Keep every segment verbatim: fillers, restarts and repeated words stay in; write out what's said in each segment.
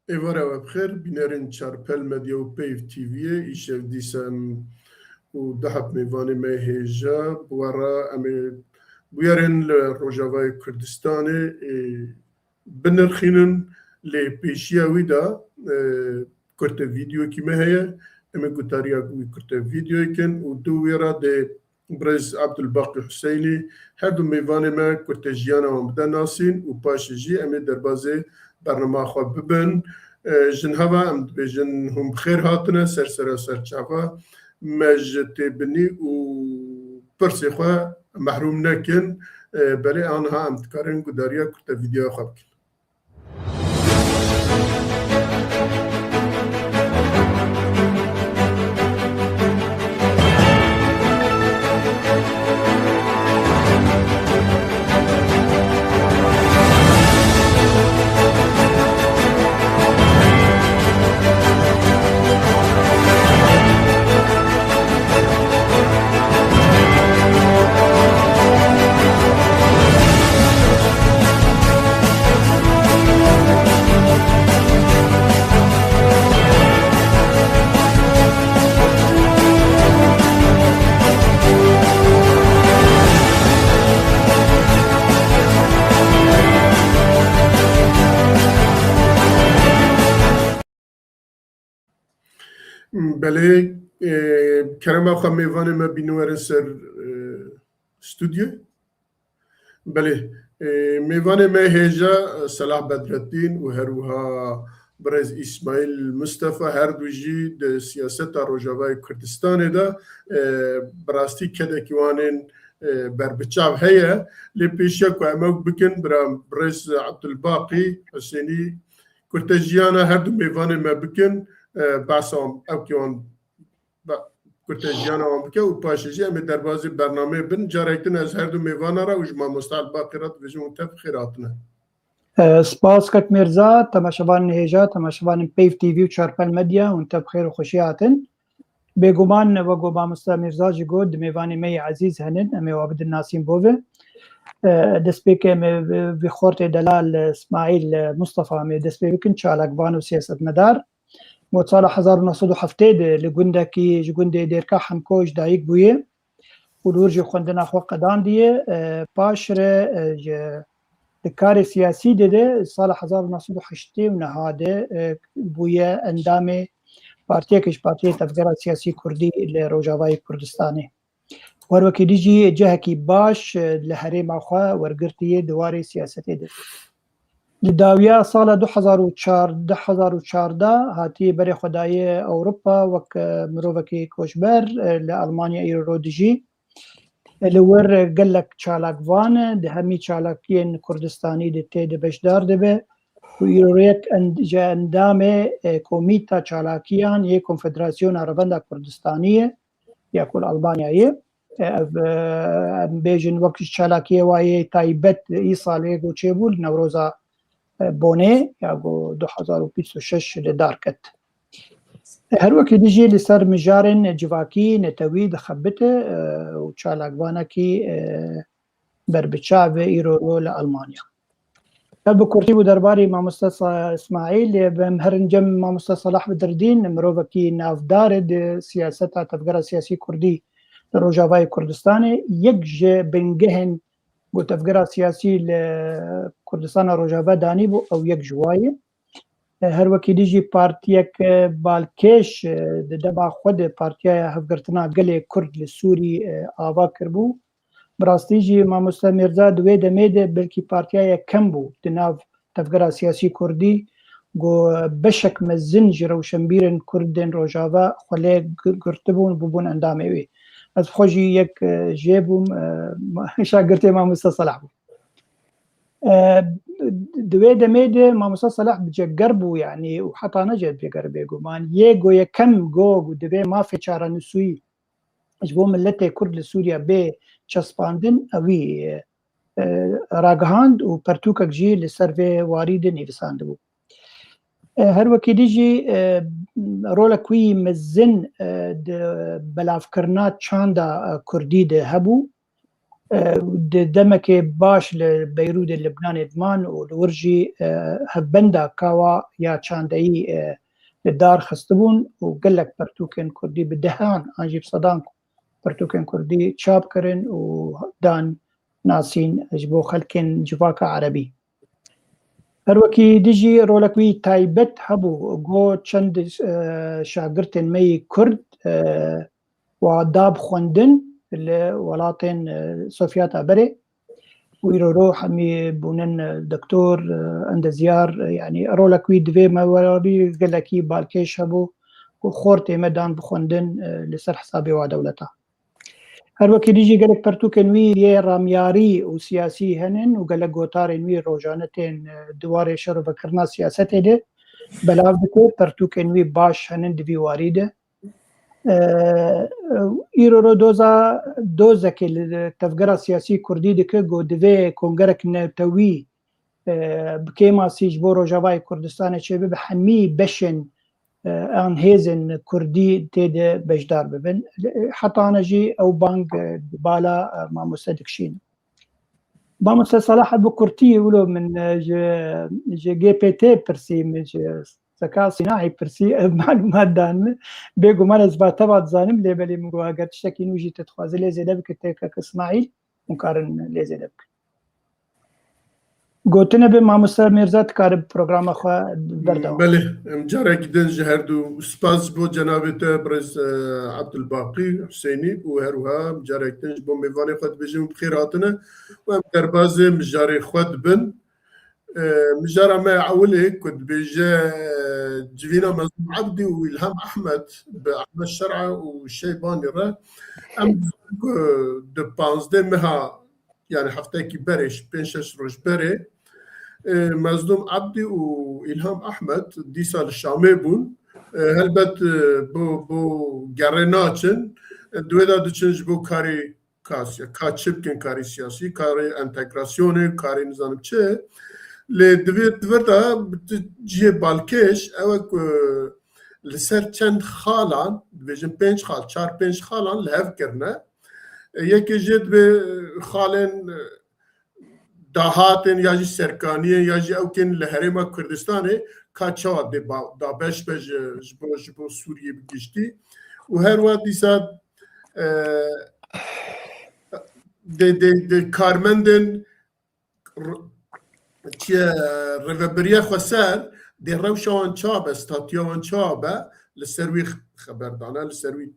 Êvara we bi xêr, bînerên Çarpel Medya û Peyv T V'yê, îşev dîsa em û du heb mêvanê me hêja bi we re em ê bûyerên li Rojavayê Kurdistanê, ê, binirxînin, lê pêşiya wî de, e, kurte vîdeokî me heye. Em ê gotariya wî kurte vîdeoyê kin û di wî re dê birêz Abdulbaqî Huseynî, her du mêvanê me kurte jiyana wan bide nasîn û paşê jî em ê derbazê bernama xwe bibin. E, ji niha ve em dibêjin hûn bi xêr hatine ser sera ser çava. Me ji têbinî û pirsê xwe mehrûm nekin. E, belê aniha em dikarin gudariya kurte vîdeoya xwe bikin. Belê, e, kerema xwe mêvanê me bînin werin ser, e, stûdyo. Belê, e, mêvanê me hêja, e, Selah Bedrettîn û her wiha birêz Îsmaîl Mustafa, her du jî di siyaseta Rojavayê Kurdistanê de, e, bi rastî kedekî wan ên, e, berbiçav heye. Lê pêşiya ku em ew bikin, bira birêz Abdulbaqî Husênî, kurte jiyana her du mêvanê me bikin, e, behsa wan, ew kê wan, be-, kurte jiyana wan bike û paşê jî em ê derbazî bernameyê bin. Carek din ez her du mêvana re û ji mamoste Elbaqî re dibêjim hûn tev xêr hatine. E, spas kek Mirza, temaşevanên hêja, temaşevanên Peyv T V û Çarpel Medya, hûn tev xêr û xweşî hatin. Bêguman, wek ku mamoste Mirza jî got, di mêvanê me yê ezîz henin, em ê wa bidin nasîn bo ve. E, destpêkê em ê vî xortê delal, e, Smaîl, e, Mustafa em ê dest pê bikin, çalakvan û siyasetmedar. Bo sala hezar û neh sed û heftê de li gundekî, ji gundê Dêrka Hemko ji dayik bûye û li wir jî xwendina xwe qedandiye. E, paş re, e, ji, di karê siyasî de de sala hezar û neh sed û heştê û neh de, e, bûye endamê partiyeke ji partiyê tevgera siyasî kurdî li Rojavayê Kurdistanê. Û her wekî dî jî cihekî baş, e, li herêma xwe wergirtiye di warê siyasetê de. Li dawiya sala du hezar û çar, du hezar û çardeh hatiye berê xwe daye Ewropa wek, e, mirovekî koçber, e, li Almanya îro ro dijî. E, li wir gelek çalakvan e, di hemî çalakiyên Kurdistanî de tê de beşdar dibe. Û îro yek end-, ji endamê, e, Komîta Çalakiyan yê Konfederasyona Revenda Kurdistanî ye. Ya ku li Almanyayê, e, ev, e, em bêjin wek ji çalakiyê wa yê taybet îsal yê ku çêbû li Newroza, e, Bonê ya ku du hezar û bîst û şeş li dar ket. E, her wekî dî jî li ser mijarên civakî, netewî dixebite, e, û çalakvanekî, e, berbiçav e îro ro li Almanya. Ev bi kurtî bû derbarê mamoste Sa-, Îsmaîl, em herin cem mamoste Salah Bedreddîn, mirovekî navdar e di siyaseta tevgera siyasî kurdî li Rojavayê Kurdistanê. Yek ji bingehên ku tevgera siyasî li Kurdistana Rojava danîbû, ew yek ji wa ye. E, her wekî dî jî partiyek, e, balkêş, e, di dema xwe de Partiya Hevgirtina Gelê Kurd li Sûrî, e, ava kiribû. Bi rastî jî mamoste Mîrza di wê demê de belkî partiya yekem bû di nav tevgera siyasî kurdî, ku beşek mezin ji rewşenbîrên kurd ên Rojava xwe lê gi-, girtibûn, bûbûn endamê wê. Ez xwe jî yek, e, jê bûm, e, ma-, şagirtê mamoste Salah bûm. E, di wê demê de mamoste Salah bi ceger bû, yanî, û heta ne jê bi ceger bêguman. Yê go yekem go, go divê mafê çarenusî ji bo miletê Kurd li Sûriye bê çespandin, ewî, e, e, ragihand û pertûkek jî li ser vê warî de nivîsandibû. E, her wekî dî jî, e, rolek wî mezin, e, di belavkirina çanda, e, Kurdî de hebû. e, di demekê baş li Beyrûdê Libnanê diman û li wir jî, e, hevbenda kawa ya çandeyî, e, li dar xistibûn û gelek pertûkên kurdî bi dehan an jî bi sedan pertûkên kurdî çap kirin û dan nasîn ji bo xelkên civaka erebî. Her wekî dî jî rolek wî taybet hebû, go çend, e, şagirtên me yî kurd, e, wa da bi xwendin li welatên, e, Sovyeta berê. Û îro ro hemî bûnin, e, doktor, e, endezyar, e, yanî rolek wî di vê mewarî gelekî balkêş hebû ku xortê me dan bi xwendin, e, li ser hesabê wa dewleta. Her wekî dî jî gelek pertûkên wî yê ramyarî û siyasî henin û gelek gotarên wî rojane tên, e, di warê şer û vekirina siyasetê de belav dike. Pertûkên wî baş henin di vî warî de. E, îro ro doza, dozekê li tevgera siyasî kurdî dike, ku divê kongerek newtewî, e, bi kêmasî ji bo Rojavayê Kurdistanê çêbibe, hemî beşên, e, an hêzên kurdî tê de beşdar bibin. Heta ana jî ew bang, e, di bala, e, mamoste dikişînin. Mamoste Salah, bi kurtî wilo min, e, ji, ji G P T pirsî, min ji Seka Sînahî pirsî, ev malûmat dan min. Bêguman ez va teva dizanim, lê belê min got, eger tiştekî nû jî te dixwaze lê zêde bike, têkek Îsmaîl, hûn karin lê zêde bikin. Gotine bi, Mamoste Mîrza, dikare bi programa xwe berdewam. Belê, em carekî din ji her du spas ji bo cenabê te, birêz, e, Abdulbaqî Husênî û her wiha em carekî din ji bo mêvanê xwe dibêjin û bi xêr hatine û em derbazê mijarê xwe dibin. E, mijara me ya ewilê ku dibêje, e, civîna Mezlûm Ebdî û Îlham Ehmed bi Ehmed Şer'a û Şeybanî re, em dizanin ku di panzdeh meha, yani heftekî berê, pênc şeş roj berê, e, Mezlûm Ebdî û Îlham Ehmed dîsa li Şamê bûn. E, helbet, e, bo, bo gerê naçin. E, di wê de diçin ji bo karê ka, ka çi bikin, karê siyasî, karê entegrasyonê, karê nizanim çi. Lê di vê, di vir de bi tu cihê balkêş, ew e ku li ser çend xalan, dibêjin pênc xal, çar pênc xalan li hev kirine. E, yekê jê dibê xalên, e, dahatên ya jî serkaniyên ya jî ewkên li Herêma Kurdistanê ka çawa dê ba-, dabeş be ji, ji bo, ji bo Sûriyê bi giştî. Û her wiha dîsa, e, dê, dê, dê karmendên r-, çi ye, rêvebiriya xweser dê rewşa wan çawa be, statuya wan çawa be, li ser wî xeber dane, li ser wî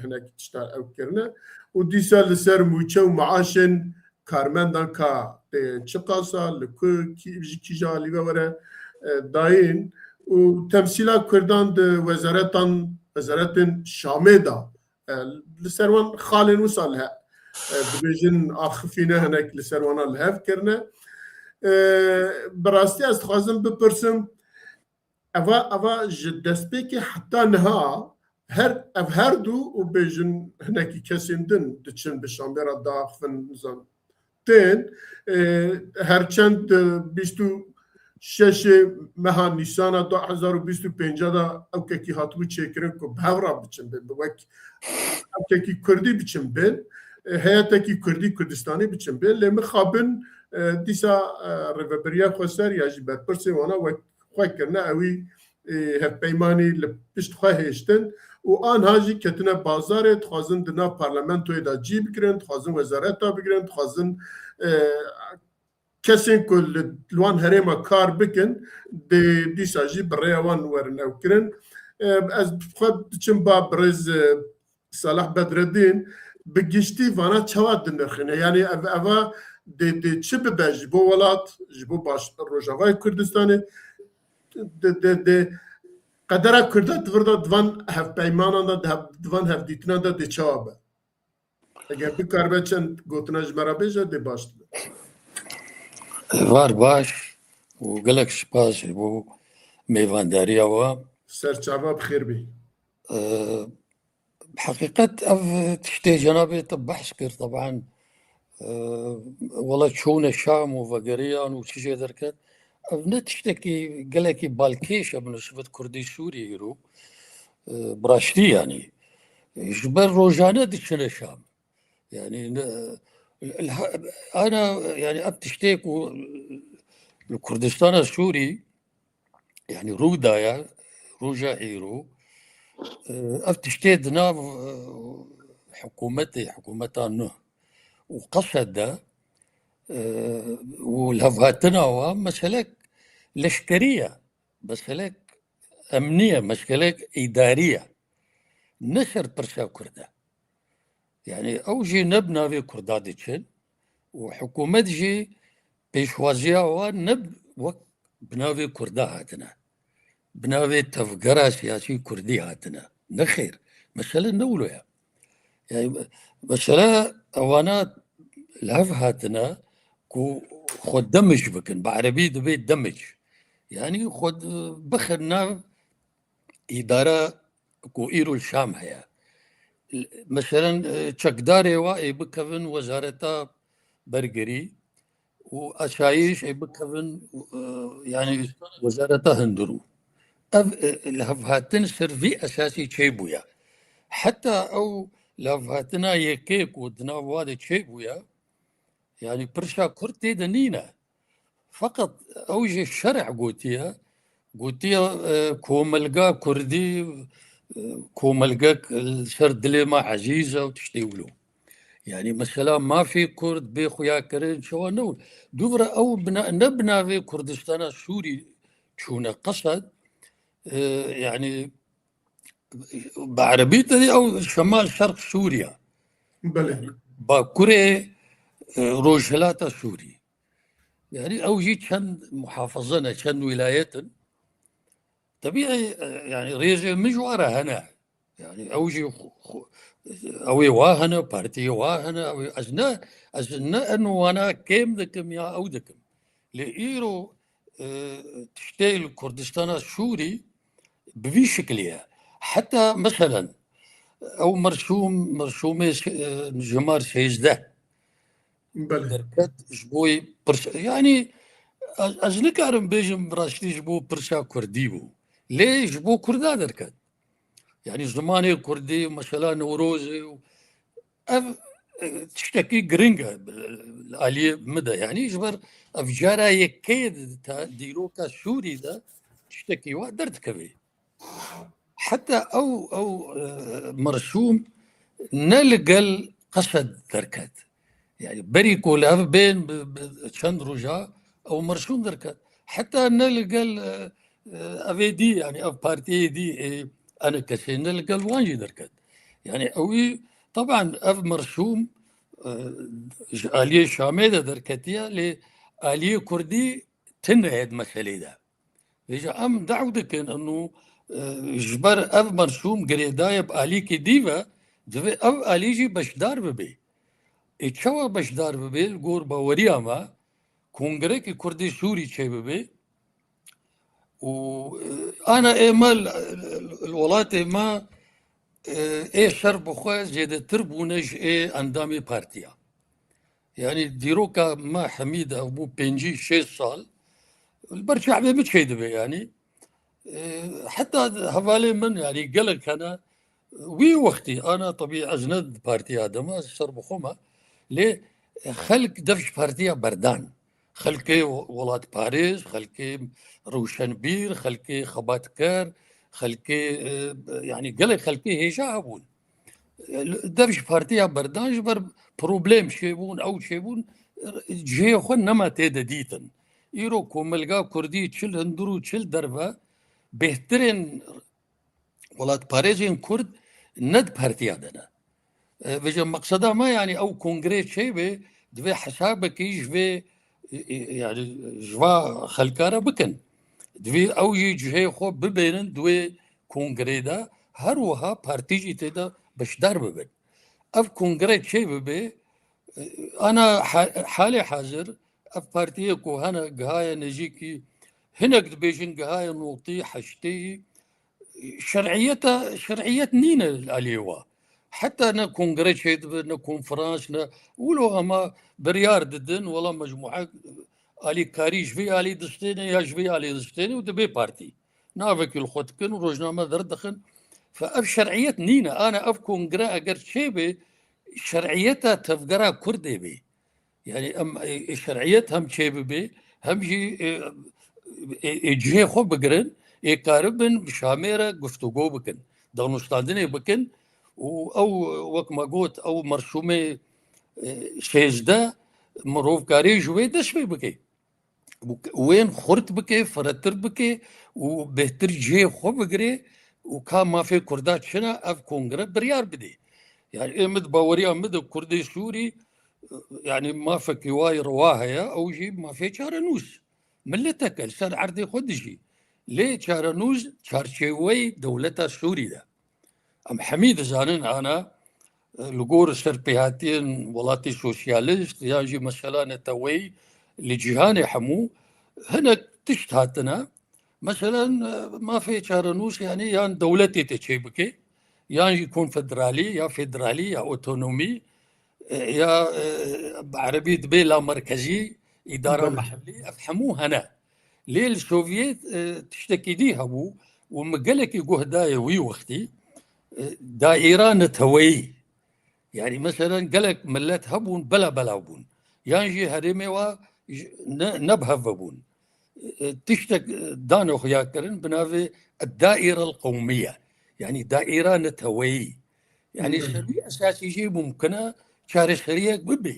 hinek tişta ew kirine. Û dîsa li ser mûçe û maaşên karmendan ka tê çiqas e, li ku, kî, ji kîja alî ve were, e, dayîn û temsîla Kurdan di wezaretan, wezaretên Şamê de, e, li ser wan xalên wisa li he-, e, dibêjin axifîne hinek li ser wana li hev kirine. E, bi rastî ez dixwazim bipirsim, eva, eva ji destpêkê heta niha her, ev her du û bêjin hinekî kesên din diçin bi Şamê re diaxivin, nizam tên, e, her çend, e, bîst û şeşê meha Nîsana du hezar û bîst û pênc de ewkekî hatibû çêkirin ku bi hev re biçin bin, bi wek ewkekî Kurdî biçin bin, e, heyetekî Kurdî Kurdistanî biçin bin. Lê mixabin, e, dîsa, e, rêvebiriya xweser ya jî berpirsê wana wek xwe kirine, ewî, e, hevpeymanî li pişt xwe hêştin û anha jî ketine bazarê, dixwazin di nav parlamentoyê de cî bigirin, dixwazin wezareta bigirin, dixwazin, e, kesên ku li, li wan herêma kar bikin, dê dîsa jî bi rêya wan werin ew kirin. E, ez bi xwe diçim ba birêz, e, Salah Bedreddîn, bi giştî vana çawa dinirxîne? Yanî ev, eva dê, dê çi bibe ji bo welat, ji bo baş Rojavayê Kurdistanê, dê, dê, dê qedera Kurda di vir de, di van hevpeymanan de, di hev-, di van hevdîtinan de dê çawa be? Eger bikaribe çend gotina ji me re bêje, dê baş dibe. Var baş û gelek spas ji bo mêvandariya we. Ser çava bi xêr bî. E, Heqîqet ev tiştê cenabê te behs kir, teban, e, wela çûne Şam û vegeriyan û çi jê derket. Ev ne tiştekî gelekî balkêş e bi nisbet Kurdî Sûriyê îro. E, bi raştî yanî. Ji ber rojane diçine Şam. Yanî ne, Ana, yani, ev tiştê ku li Kurdistana Sûrî, yani, rû daye, roja îro, e, ev tiştê di nav, e, hikûmetê, hikûmeta nû û Qesed de, e, û levhatina wa meselek leşkerî ye, meselek emnî ye, meselek îdarî ye. Ne ser pirsa Kurd e. Yani, ew jî ne bi navê Kurda diçin û hikûmet jî pêşwaziya wan ne wek bi navê Kurda hatine. Bi navê tevgera siyasî Kurdî hatine. Nexêr. Mesele ne wilo ye. Yani, me-, mesele ewana li hev hatine ku xwe demij bikin. Bi erebî dibê demij. Yani, xwe d-, bixin nav îdara ku îro li Şam heye. Meselen, e, çekdarê wa ê bikevin wezareta bergirî û asayîş ê bikevin, e, yani wezareta hundirû. Ev, e, li hev hatin ser vî esasî çêbûye. Heta ew li hev hatina yekê ku di nav wa de çêbûye, yani pirsa Kurd tê de nîne. Feqet ew jî şerh gotiye. Gotiye, e, komelga Kurdî, e, komelgek li ser dilê me ezîz e û tiştê wilo. Yani mesela mafê Kurd bê xuyakirin çawa ne wilo. Dûvre ew bina-, ne bi navê Kurdistana Sûrî çûne Qesed, e, yani bi erebî te dî ew Şemal Şerq Sûriye. Belê. Bakurê, e, Rojhilata Sûrî. Yani ew jî çend muhafaza ne, çend wîlayet in. Tebî, e, yani rêzê min ji wa re hene. Yani ew jî xu-, xu-, ew ê wa hene, partiyê wa hene, ew ê, ez ne, ez ne en wana kêm dikim ya ew dikim. Lê îro, e, tiştê li Kurdistana Sûrî bi vî şiklî ye. Heta meselen ew mersûm, mersûmê se-, e, jimar sêzdeh Belê. Derket ji bo pirsa, yani ez, ez nikarim bêjim rastî ji bo pirsa Kurdî bû. Lê ji bo Kurda derket. Yani zimanê Kurdî, mesela Newrozê û ev, e, tiştekî giring e, li aliyê min de. Yani ji ber ev cara yekê di ta-, dîroka Sûrî de tiştekî wa derdikeve. Heta ew, ew, e, mersûm ne li gel Qesed derket. Yani berî ku li hev bên bi, bi çend roja ew mersûm derket. Heta ne li gel, e, e, evê dî, yani ev partiyê dî, ê, enê kesê ne li gel wan jî derket. Yani ewî, taban ev mersûm, e, ji aliyê Şamê de derketiye, lê aliyê Kurdî tune ye di meselê de. Vêca em dew dikin inu, e, ji ber ev mersûm girêdaye bi alîkî dî ve, divê ev alî jî beşdar bibe. Ê çawa beşdar bibe? Li gor baweriya me, kongrekî Kurdî Sûrî çêbibe û, e, ana ê me li, li, li welatê me, e, ê ser bi xwe zêdetir bûne ji ê endamê partiya. Yani dîroka me Hemîd ev bû pêncî şêst sal. Li ber çavê min çêdibe yani. E, heta hevalê min yani gelek hene. Wî wextî ana tebî ez ne di partiya de me, ez ser bi xwe me. Lê xelk dev ji partiya berdan. Xelkê welatparêz, xelkê rewşenbîr, xelkê xebatker, xelkê, e, yani gelek xelkê hêja hebûn. Dev ji partiya berdan ji ber problem çêbûn, ew çêbûn, cihê xwe nema tê de dîtin. Îro komelga Kurdî çil hundir û çil derve bêhtirên welatparêzên Kurd ne di partiya de ne. E, vêca meqseda me, yani ew kongrê çêbe, divê hesabekî ji vê, e, e, yani ji va xelka re bikin. Divê ew jî cihê xwe bibênin di wê kongrê de, her wiha partî jî tê de beşdar bibin. Ev kongre çê bibe, e, ana ha-, halê hazir ev partiyê ku hene gihaye nêzîkî, hinek dibêjin gihaye notî, heştê, şer'iyeta, şer'iyet nîne li aliyê wa. Heta ne kongre çêdibe, ne konferans, ne wilo hema biryar didin, wela mecmuhe alîkarî ji vê alî distêne ya ji vê alî distêne û dibê partî. Navekî li xwe dikin û rojname derdixin. Fe ev şer'iyet nîne. Ana ev kongre eger çêbe, şer'iyeta tevgera Kurdê bê. Yani em ê, ê şer'iyet hem çê bibe, hem jî ê, ê, ê cihê xwe bigirin, ê karibin bi Şamê re guftûgo bikin, danûstandinê bikin û ew, wek me got, ew merşûmê, e, şêzdeh mirov karê ji wê dest pê bike. Û wên xurt bike, firehtir bike û bêhtir cihê xwe bigire û ka mafê Kurda çi ne, ev kongre biryar bide. Yani ê min di baweriya min de Kurdê Sûrî, yani mafekî wa yê rewa heye, ew jî mafê çarenûs. Mileteke li ser erdê xwe dijî. Lê çarenûs çarçêweyê dewleta Sûrî de. Em hemî dizanin ana, e, li gor serpêhatiyên welatê sosyalîst yan jî mesela neteweyî li cîhanê hemû hinek tişt hatine. Mesela, e, mafê çarenûs, yani yan dewletê te çê bike, yan jî konfederalî ya federalî ya otonomî, e, ya, e, bi erebî dibê lamerkezî, îdara Belê. mehellî, ev hemû hene. Lê li Sovyet, e, tiştekî dî hebû û min gelekî guh dayê wî wextî, e, daîra neteweyî. Yani meselen gelek millet hebûn, bela bela bûn. Yan jî herêmê wa ji-, ne, ne bi hev ve bûn. E, tiştek, e, dane xuya kirin bi navê Daîra el Qewmiye. Yani daîra neteweyî. Yani Hı. ser wî esasî jî mumkin e çareseriyek bibe.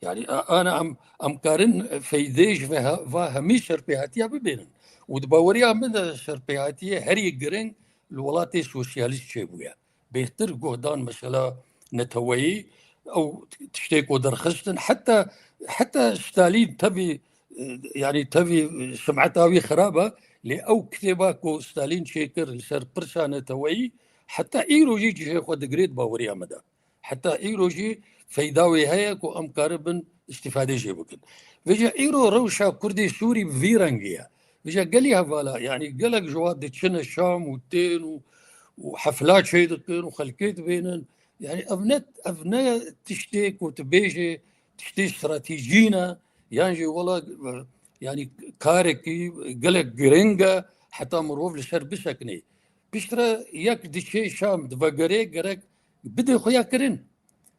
Yani a-, ana em, em karin feydê ji ve he-, va hemî serpêhatiya bibênin. Û di baweriya min de serpêhatiyê herî giring li welatê sosyalîst çêbûye. Bêhtir guhdan mesela neteweyî, ew tiştê ku derxistin, heta, heta Stalîn tevî, e, yani tevî, e, simeta wî xirab e, lê ew kitêba ku Stalîn çêkir li ser pirsa neteweyî, heta îro jî cihê xwe digirê di baweriya me de. Heta îro jî feyda wê heye ku em karibin îstîfade jê bikin. Vêca îro rewşa Kurdê Sûrî bi vî rengî ye. Vêca gelî hevala, yani gelek ji wan diçine Şam û tên û, û hefla çêdikin û xelkê dibênin. Yani ev ne, ev ne tiştê ku tu bêjê tiştê stratejî ne, yan jî wela, yani karekî gelek giring e, heta mirov li ser bisekine. Piştre yek diçê Şam, divegerê, gerek bide xuya kirin.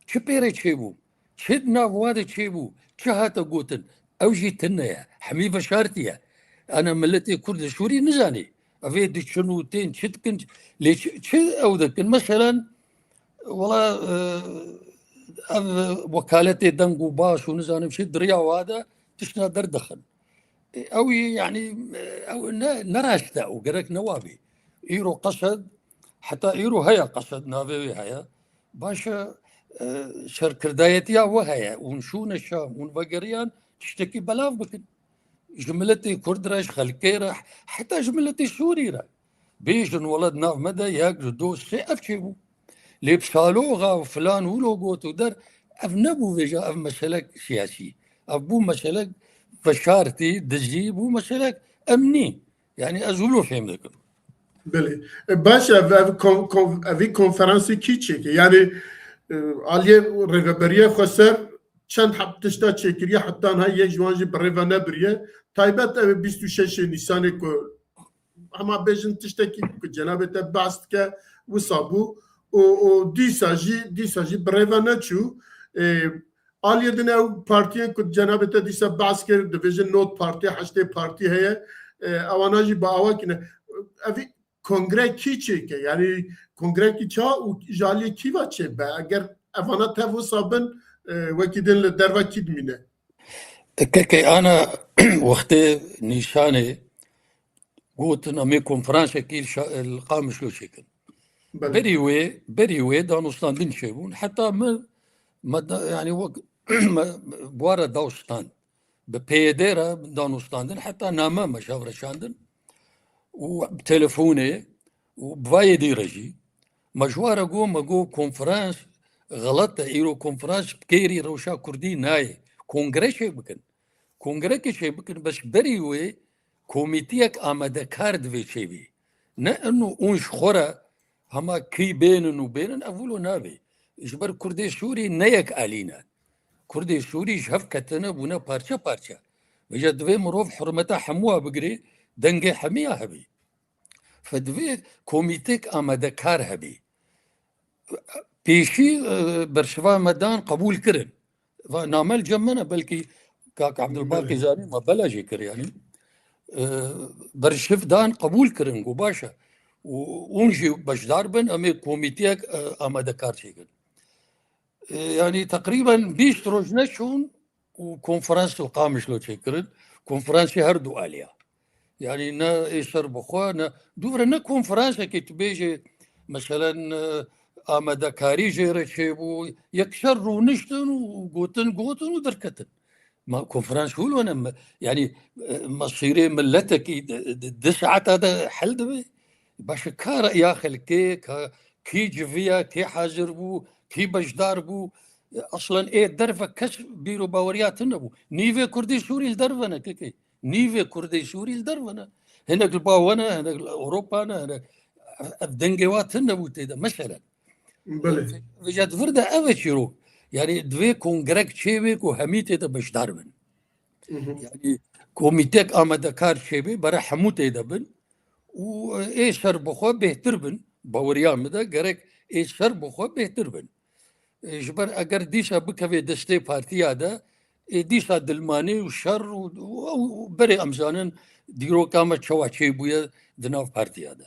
Çi pê re çêbû? Çi di nav wa de çêbû? Çi hate gotin? Ew jî tune ye. Hemî veşartî ye. Ana miletê Kurd li Sûrî nizanî. Ev ê diçin û tên çi dikin? Lê çi, çi ew dikin? Meselen, wela, e, ev wekaletê deng û baş û nizanim çi di riya wa de tiştna derdixin. E, ew yê, yani, e, ew ne, ne rast e, û gerek ne wa bê. Îro Qesed, heta îro heye Qesed, navê wê heye. Baş e, e, serkirdayetiya we heye, hûn şûne Şam, hûn vegeriyan tiştekî belav bikin. Ji miletê Kurd re, ji xelkê re, heta ji miletê Sûrî re. Bêjin, wela di nav me de yek, ji do, sê ev çêbû. Lê bi saloxa û filan wilo got û der, ev nebû vêca, ev meselek siyasî. Ev bû meselek veşartî, dizî, bû meselek emnî. Yani ez wilo fêm dikim. Belê. E, baş e, ev, ev kon-, kon-, evî konferansê kî çêke? Yani, e, aliyê rêveberiya xweser çend heb tişta çêkiriye, heta niha yek ji wan jî bi rê ve nebiriye. Taybet ev bîst û şeşê Nîsanê ku hema bêjin tiştekî ku cenabê te behs dike, wisa bû. Û, û dîsa jî, dîsa jî bi rê ve neçû. E, aliyê din ew partiyên ku cenabê te dîsa behs kir, dibêjin nod partî, heştê partî heye. E, ewana jî bi awa kine. Evî kongre kî çêke? Yani kongrekî ça û ji aliyê kî ve çêbe? Eger evana tev wisa bin, e, wekî din li derve kî dimîne? Kekê ana wextê Nîsanê gotin em ê konferansekî li şa-, li Qamişlo çêkin. Belê. Berî wê, berî wê danûstandin çêbûn. Heta min, me da, yani wek me, me, bi wan re dawstand. Bi P Y D re danûstandin, heta name me ji hev re şandin. Û bi telefonê û bi vayê dî re jî. Me ji wan re got, me got konferans xelet e, îro konferans bi kêrî rewşa kurdî nayê. Kongre çê bikin. Kongrekê çê bikin, bes berî wê komîtiyek amadekar divê çêbî. Ne ino ûn ji xwe re hema kî bênin û bênin, ev wilo nabê. Ji ber Kurdê Sûrî ne yek alî ne. Kurdê Sûrî ji hev ketine, bûne parçe parçe. Vêca divê mirov hurmeta hemû wa bigirê, dengê hemî ya hebî. Fe divê komîtêk amadekar hebî. Pêşî, e, bersiva me dan qebûl kirin. Va name li cem me ne, belkî kak Abdulbakî Belê. Zanî me bela jê kir, yanî. E, berşiv dan, qebûl kirin, got baş e. Û hûn jî beşdar bin, em ê komîteyek, e, amadekar çêkin. E, yanî teqrîben bîst roj neçûn û konferans li Qamişlo çêkirin. Konferansê her du aliya. Yanî ne ê ser bi xwe, ne, dûvre ne konferansekê tu bêjê, meselen, e, amadekarî jê re çêbû. Yekser rûniştin û gotin, gotin û derketin. Ma konferans hûl wene me, yanî, e, mesîrê miletekî di, di, di saeta de hel dibe. Baş e, ka reya xelkê, ka kî civiya, kî hazir bû, kî beşdar bû. E, aslen ê derve kes bîr û baweriya tune bû. Nîvê Kurdê Sûrî li derve ne, kekê. Nîvê Kurdê Sûrî li derve ne. Hinek li ba we ne, hinek li Ewropa ne, hinek ev dengê wa tune bû tê de. Meselen. Belê. Vêca di vir de ev e çîrok. Yanî divê kongrek çêbê ku hemî tê de beşdar bin. Hı hı. Yanî komîtek amadekar çêbê, bere hemû tê de bin û ê ser bi xwe bêhtir bin. Baweriya min de gerek ê ser bi xwe bêhtir bin. E, ji ber eger dîsa bikevê destê partiya de, ê dîsa dilmanî û şer û, û, û berê em zanin dîroka me çawa çêbûye di nav partiya de.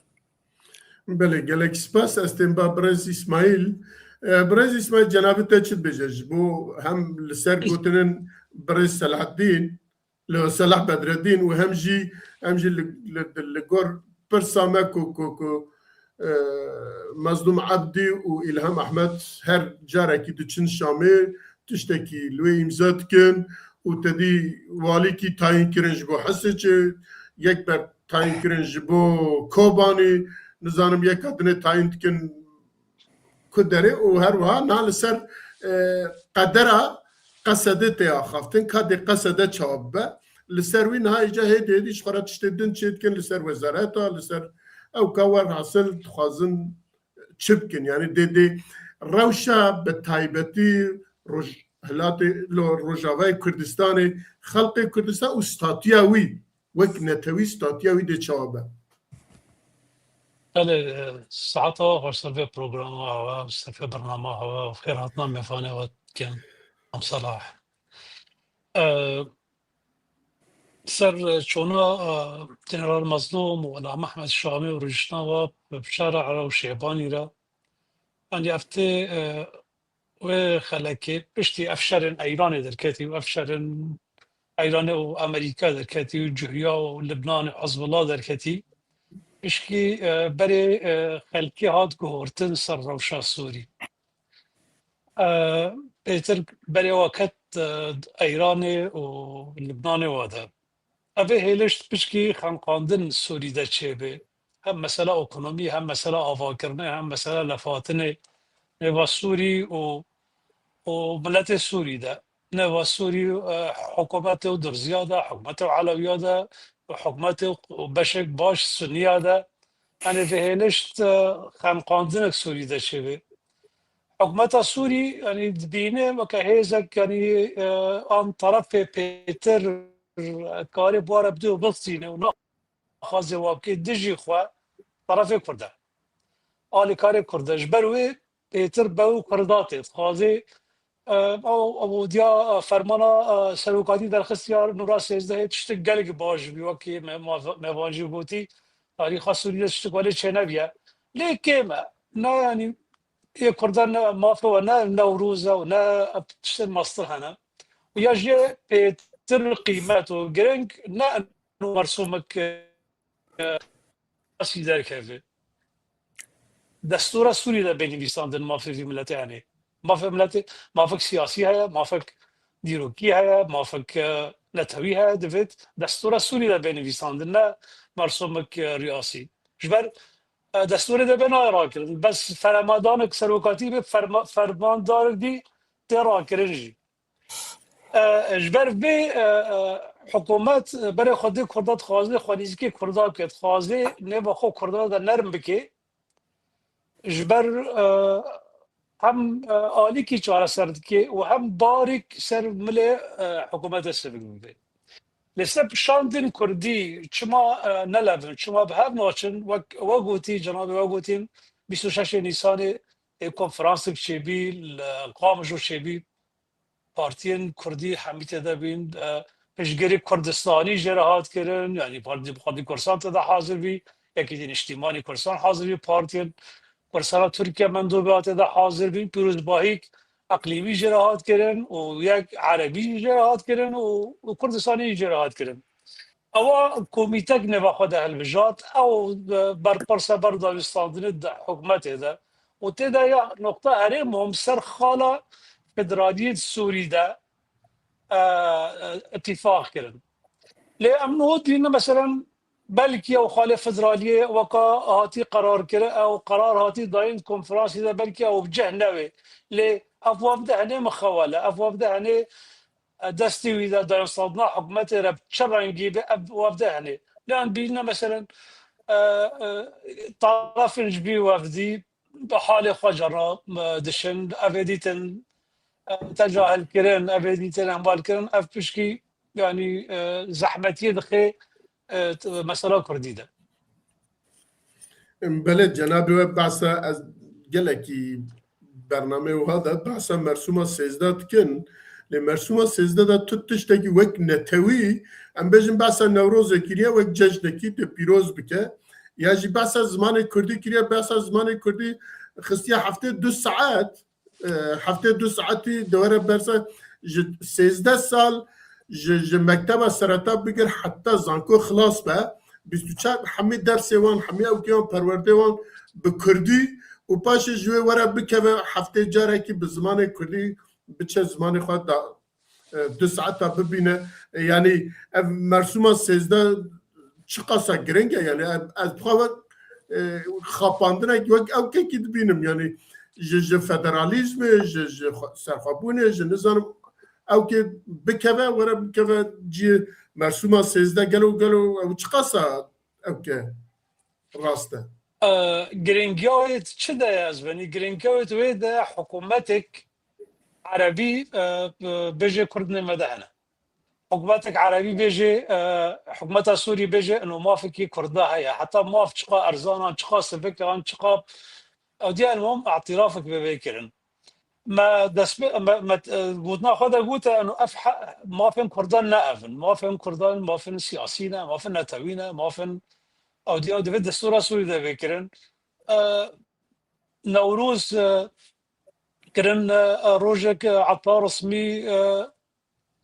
Belê, gelek spas. Ez tên ba birêz Îsmaîl. E, birêz Îsmaîl, cenabê te çi dibêje ji bo hem li ser gotinên birêz Selahaddîn, li Selah Bedreddîn û hem jî, hem jî li, li, li gor pirsa me ku, ku, ku, e, Mezlûm Ebdî û Îlham Ehmed her carekî diçin Şamê, tiştekî li wê îmza dikin û te dî walîkî tayîn kirin ji bo Hesêçê, yek ber tayîn kirin ji bo Kobanî, nizanim yeka dinê tayîn dikin ku derê û her wiha niha li ser, e, qedera Qesedê tê axaftin, ka dê Qesede çawa bibe. Li ser wî niha îca hêdî hêdî ji xwe re tiştê din çê dikin li ser wezareta, li ser ew ka werhasil dixwazin çi bikin? Yanî dê, dê rewşa bi taybetî roj-, hilatê lo Rojavayê Kurdistanê, xelqê Kurdistan û statuya wî wek netewî, statuya wî dê çawa be? Belê, e, saeta we xweş, ser vê programa hewe, ser vê bernama hewe û xêrhatina mêvanê we dikin. Em Selah. E, ser çona, e, General Mazlûm û Îlham Ehmed Şamî û rûniştina we bi şara Ere û Şêbanî re. Yanî ev tê, e, wê xelekê piştî ev şerên Eyranê derketî û ev şerên Eyranê û Amerîka derketî û Cihriya û Libnan û Hizbullah derketî. Pişkî, e, berê, e, xelkê hat guhortin ser rewşa Sûrî. E, pêtir berê wa ket, e, Eyranê û Libnanê wa de. Ev ê hêlişt pişkî xenqandin Sûrî de çêbê. Hem mesela ekonomî, hem mesela avakirinê, hem mesela lefhatinê nêva Sûrî û, û miletê Sûrî de. Nêva Sûrî, e, hikûmetê û Durziya de, hikûmetê û Elewiya de, hikûmetê û beşek baş Suniya de. Yanî vê hêlişt, e, xenqandinek Sûrî de çêbê. Hikûmeta Sûrî, yanî dibîne weke hêzek, yanî, e, an terefê pêtir karê bi we re bidê û bixizîne û naxwaze wa bike dijî xwe, terefê Kurd e. Alîkarê Kurd e. Ji ber wê pêtir be û Kurda tê. Dixwaze, e, ew, ew diya, e, fermana, e, serokatî derxistiya nûra sêzdehê tiştek gelek baş bî, wekî me, me, me van jî gotî, tarîxa Sûriyê tiştek welê çênebiye. Lê kêm e. Ne, yanî, ê Kurdan ne mafê we ne Newroz e û ne tiştên mestir hene. Û ya jê pêtir qîmet û giring ne eno mersûmek, e, siyasî derkeve. Destûra Sûrî de bê nivîsandin mafê vî miletê hene. Mafê miletê, mafek siyasî heye, mafek dîrokî heye, mafek, e, netewî heye, divêt destûra Sûrî de bê nivîsandin, ne mersûmek, e, riyasî. Ji ber, e, destûrê de bê nayê rakirin. Bes feremadanek serokatî bê, ferma-, fermandarek dî tê rakirin jî. E, ji ber vê, e, e, hikûmet, e, berê xwedê Kurda dixwaze, xwe nêzîkê Kurda bike, dixwaze nêva xwe Kurda de nerm bike. Ji ber, e, hem, e, alîkî çareser dike û hem barîk ser milê, e, hikûmetê sivik bibe. Lê ser pişandin Kurdî çima, e, nelevin, çima bi hev naçin, wek we gotî, cenabê we gotîn, bîst û şeşê Nîsanê, e, konferansek çêbî, li Qamişlo çêbî. partiyên Kurdî hemî tê de bîn, e, piştgirî Kurdistanî jê re hat kirin, yanî Partî Demokratîk Kurdistan tê de hazir bî, Yekîtî Niştîmanî Kurdistan hazir bî, partiyên Kurdistana Tirkiye mendûbe tê de hazir bîn, pîrozbahîk eqlîmî jê re hat kirin û yek erebî jê re hat kirin û, û Kurdistanî jê re hat kirin. Ewa komîtek nêva xwe de hilbijart, ew, e, berpirse ber dawîstandinê di hikûmetê de. Û tê de ya noqta herê muhim ser xala federaliyê di Sûrî de, e, e, îtîfaq kirin. Lê em niho dîne, meselen, belkî ew xalê federaliyê weka hatî qerar kirin, ew qerar hatî dayîn konferansê de, belkî ew bi cih newê. Lê ev wavde henê mixewel e, ev wavde henê, e, destê wî de dayînstandina hikûmetê re bi çi rengî be, ev wavde henê. Lê em bîne, meselen, e, e, tarafên ji vî wevdî bi halê xwe cera, e, dişin, ev ê dîtin, e, tecahil kirin, ev ê dîtin, hemval kirin, ev pişkî, yanî, e, zehmetiyê dixe, e, t-, mesela Kurdî de. Belê, cenabê we behsa, ez gelekî bernameyê wiha de behsa mersûma sêzdeh dikin. Lê mersûma sêzdeh de tu tiştekî wek netewî, em bêjin behsa Newrozê kiriye, wek cejnekî te pîroz bike. Ya jî behsa zimanê Kurdî kiriye, behsa zimanê Kurdî xistiye heftê du saet, e, heftê du saetî de were bersa ji sêzdeh sal ji, ji mekteba sereta bigir heta zanko xilas be, bîst û çar hemî dersê wan, hemî ewkê wan, perwerdê wan bi Kurdî û paşê ji wê were bikeve heftê carekî bi zimanê Kurdî biçe zimanê xwe da, e, du saeta bibîne. E, yanî ev mersûma sêzdeh çiqasa giring e, yanî ev, ez bi xwe wek, e, xapandinek wek ewkekî dibînim, yanî ji, ji federalîzmê, ji, ji xwe-, serxwebûnê, ji nizanim ewkê bikeve, were bikeve cihê mersûma sêzdeh, gelo, gelo ew çiqasa ewke rast e? E, giringiya wê çi de ye ez benî? Giringiya wê di wê de hikûmetek erebî, e, e, bêjê Kurdinê me de hene. Hikûmetek erebî bêjê, e, hikûmeta Sûrî bêjê, ino mafekî Kurda heye. Heta maf çiqa erzan an, çiqa sivik an, çiqa, ew diya ino îtirafek bê vê kirin. Me dest pê, me, me, e, gotina xwe de gote, ino ev he-, mafên Kurdan ne ev in. Mafên Kurdan, mafên siyasî ne, mafên netewî ne, mafên, ew diya divê destûra Sûrî de vê kirin. E, Newroz, e, kirin, e, e, rojek, e, heta resmî, e,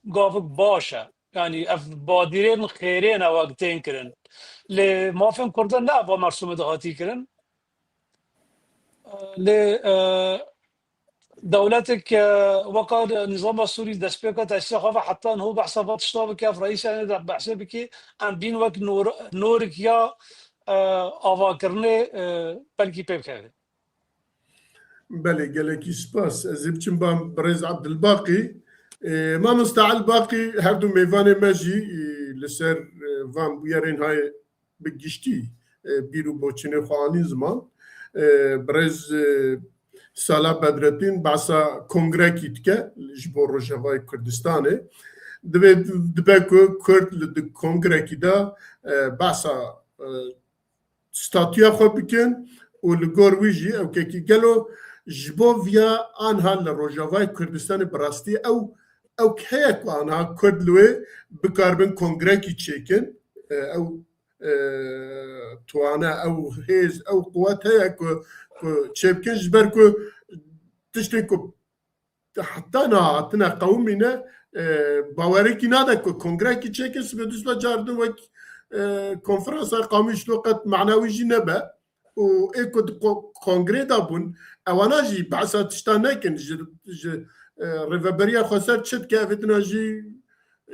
gavik baş e. Yanî ev badîrên xêrê ne wek tên kirin. Lê mafên Kurdan ne ev mersûmê de hatî kirin. E, lê, e, dewletek, e, weka nîzama Sûrî destpêka tesîsa xwe ve heta niho behsa va tişta bike, ev reîsa ne de behsê bike, em bîn wek nor-, norek ya, e, avakirinê, e, belkî pê bikeve. Belê, gelekî spas. Ez ê biçim ba birêz Abdulbaqî. E, mamosta Elbaqî, her du mêvanê me jî, e, li ser, e, van bûyerên hayê bi giştî, e, bîr û boçînê xwe anîn ziman. E, birêz, e, Sala Bedretîn behsa kongrekî dike ji bo Rojavayê Kurdistanê. Divê, dibe ku Kurd li di kongrekî de, e, behsa, e, statûya xwe bikin û li gor wî jî ewkekî gelo ji bo viya anha li Rojavayê Kurdistanê bi rastî ew, ew heye ku anha Kurd li wê bikaribin kongrekî çêkin, e, ew, e, tuwane, ew hêz, ew quwet heye ku, ku çêbikin, ji ber ku tiştên ku heta niha hatine qewimîne, e, bawerekî nade ku kongrekî çêkin, sibê du sibê car din wek, e, konferansa Qamişlo qet mana wî jî nebe. Û ê ku di ko-, kongrê de bûn, ewana jî behsa tişta nekin, ji, ji, e, Rêveberiya Xweser çi dike, ev dina jî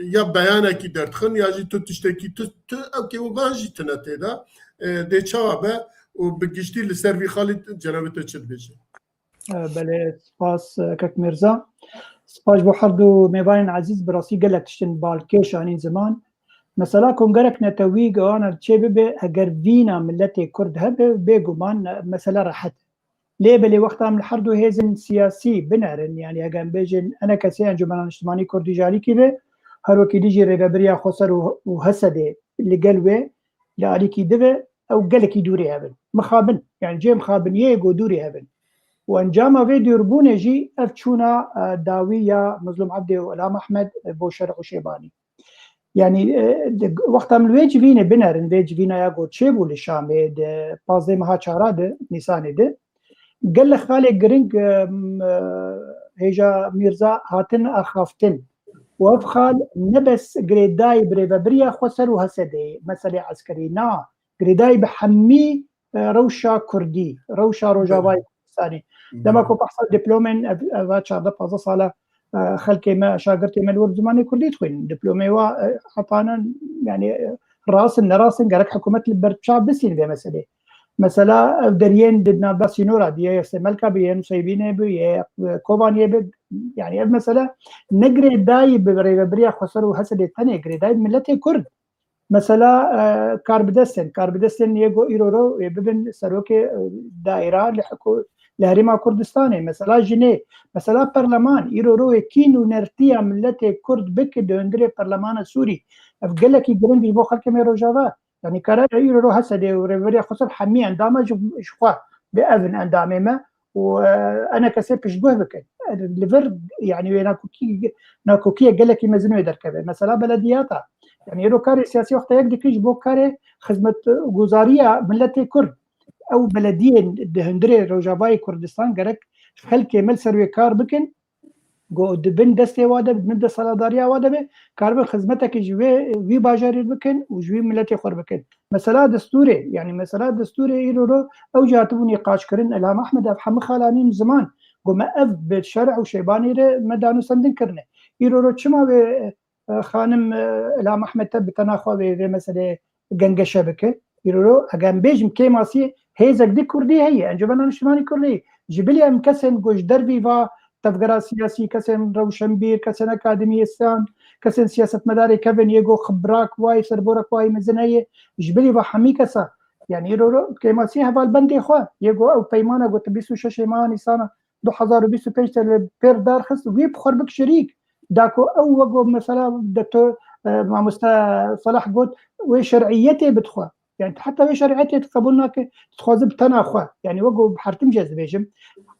ya beyanekî derdixin, ya jî tu tiştekî, tu, tu ewkê û van jî tine tê de. E, dê çawa be û bi giştî li ser vî xalî cenabê te çi dibêje? E, belê, spas, e, kek Mirza. Spas bo her du mêvanên ezîz, bi rastî gelek tiştên balkêş anîn ziman. Mesela kongerek netewî gewana çê bibe, heger vîna miletê Kurd hebe, bêguman, e, mesele rehet. Lê belê wexta em li her du hêzên siyasî binerin, yanî heger em bêjin, enekesê Encûmena Niştimanî Kurdî ji alîkî ve, her wekî dî jî Rêveberiya Xweser û, û H S D li gel wê, li alîkî dibe, ew gelekî dûrê hev in. Mixabin, yanî cihê mixabiniyê yê ku dûrê hev in. Û encama vê dûrbûnê jî ev çûna, e, dawî ya Mizlûm Ebdê û Ilham Ehmed, e, bo Şerî Şêbanî. Yanî, e, di, wexta min wê civînê binerin, vê civîna ya ku çêbû li Şamê di pazdeh meha çara de, Nîsanê de, gelek xalê giring, e, m, e, hêja Mîrza hatin axaftin. Û ev xal ne bes girêdayî bi rêvebiriya Xweser û H S D'ê, meselê eskerî na, girêdayî bi hemî, e, rewşa Kurdî, rewşa Rojavayê Kurdistanê. Dema ku behsa diplomên ev, eva çardeh pazdeh sala, e, xelkê me, şagirtê me li wir bi zimanê Kurdî dixwînin. Diplomê wa, e, hetanan, yani, e, rast in, ne rast in, gerek hikûmet li ber çav bistîn vê meselê. Mesela ev deriyên di navbera sînora di, yê Semelka bi, yê Nuseybînê bi, yê, e, Kobaniyê bi, yani ev mesele ne girêdayî bi rêvebiriya Xweser û H S D'ê tenê, girêdayî bi miletê Kurd. Mesela, e, karbidestên, karbidestên yê ku îro ro, e, bibin serokê, e, daîra li hikû-, li Herêma Kurdistanê, mesela jinê, mesela perleman, îro ro yê kîn û nertiya miletê Kurd bike di hundirê perlemana Sûrî. Ev gelekî giring ji bo xelkê me Rojava. Yanî kare îro ro H S D û Rêveberiya Xweser hemî endama ji, ji xwe bi ev in endamê me û, e, enekesê piştguh bikin. Li vir, yanî wê nakokî-, nakokiyê gelekî mezin wê derkeve. Mesela belediyata. Yanî îro karê siyasî wexta yek dikin ji bo karê xizmetguzariya miletê Kurd. Ew belediyên di hundirê Rojavayê Kurdistan gerek xelkê me li ser wê kar bikin. Go di bin destê wa de, di bin desthilatdariya wa de be, karibin xizmetekî ji wê, wî bajarî bikin û ji wî miletê xwe bikin. Mesela destûrê, yanî mesela destûrê îro ro ew jî hatibû nîqaşkirin, Ilham Ehmed ev hemû xalanîn ziman. Go me ev bi şerî û şêbanî re me danûstendin kirine. Îro ro çima wê, e, xanim, e, Ilham Ehmed te bi tena xwe vê, vê meselê gengeşe bike? Îro ro, eger em bêjim kêmasî hêzek di Kurdî heye, Encûmena Niştimanî Kurdî, ji bilî em kesên ku ji dervî va tevgera siyasî, kesên rewşenbîr, kesên akademîstan, kesên siyasetmedarê kevin yê ku xibrak wayî, serborek wayî mezin heye, ji bilî va hemî kesa, yanî îro ro kêmasî hevalbendê xwe, yê ku ew peymana ku tu bîst û şeş ê meha Nîsana du hezar û bîst û pênc te li pêr darxist, wî bi xwe bik şirîk. Da ku ew wek mesela Doktor, e, Mamoste Salah got, wê şer'iyetê bidixwe. Yani heta wê şer'iyetê qebûl nake, dixwaze bi tena xwe. Yani wek bi hertim jî ez dibêjim.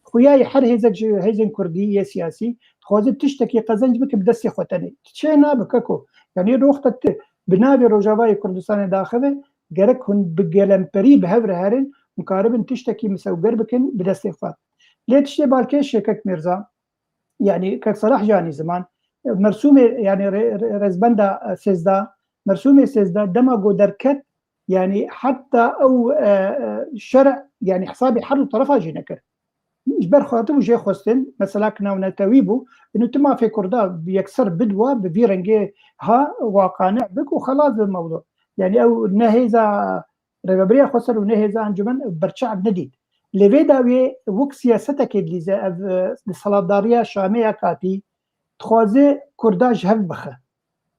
Xuyayê her hêzek ji hêzên kurdî yê siyasî dixwaze tiştekî qezenc bike bi destê xwe tenê. Çê nabe keko. Yani roxta tu bi navê Rojavayê Kurdistanê daxive, gerek hûn bi gelemperî bi hev re herin, hûn karibin tiştekî misewger bikin bi destê xwe. Lê tiştê balkêş e kek Mîrza, yanî kek Selah jî anî ziman, mersûmê, yanî re-, re-, rezbenda, e, sêzdeh, mersûmê sêzdeh dema ku derket, yanî heta ew, e, e, şer, yanî hesabê her du terefa jî nekir. Ji ber xwe hatibû jê xwestin, mesela ki navnetewî bû, inu tu mafê Kurda bi yekser bidwa, bi vî rengê ha, wa qane bik û xelas bi mewdu. Yanî ew ne hêza Rêveberiya Xweser û ne hêza encûmen berçav nedît. Lê vê dawiyê wek siyasetekê dilîze ev, e, desthilatdariya Şamê ya katî dixwaze Kurda ji hev bixe.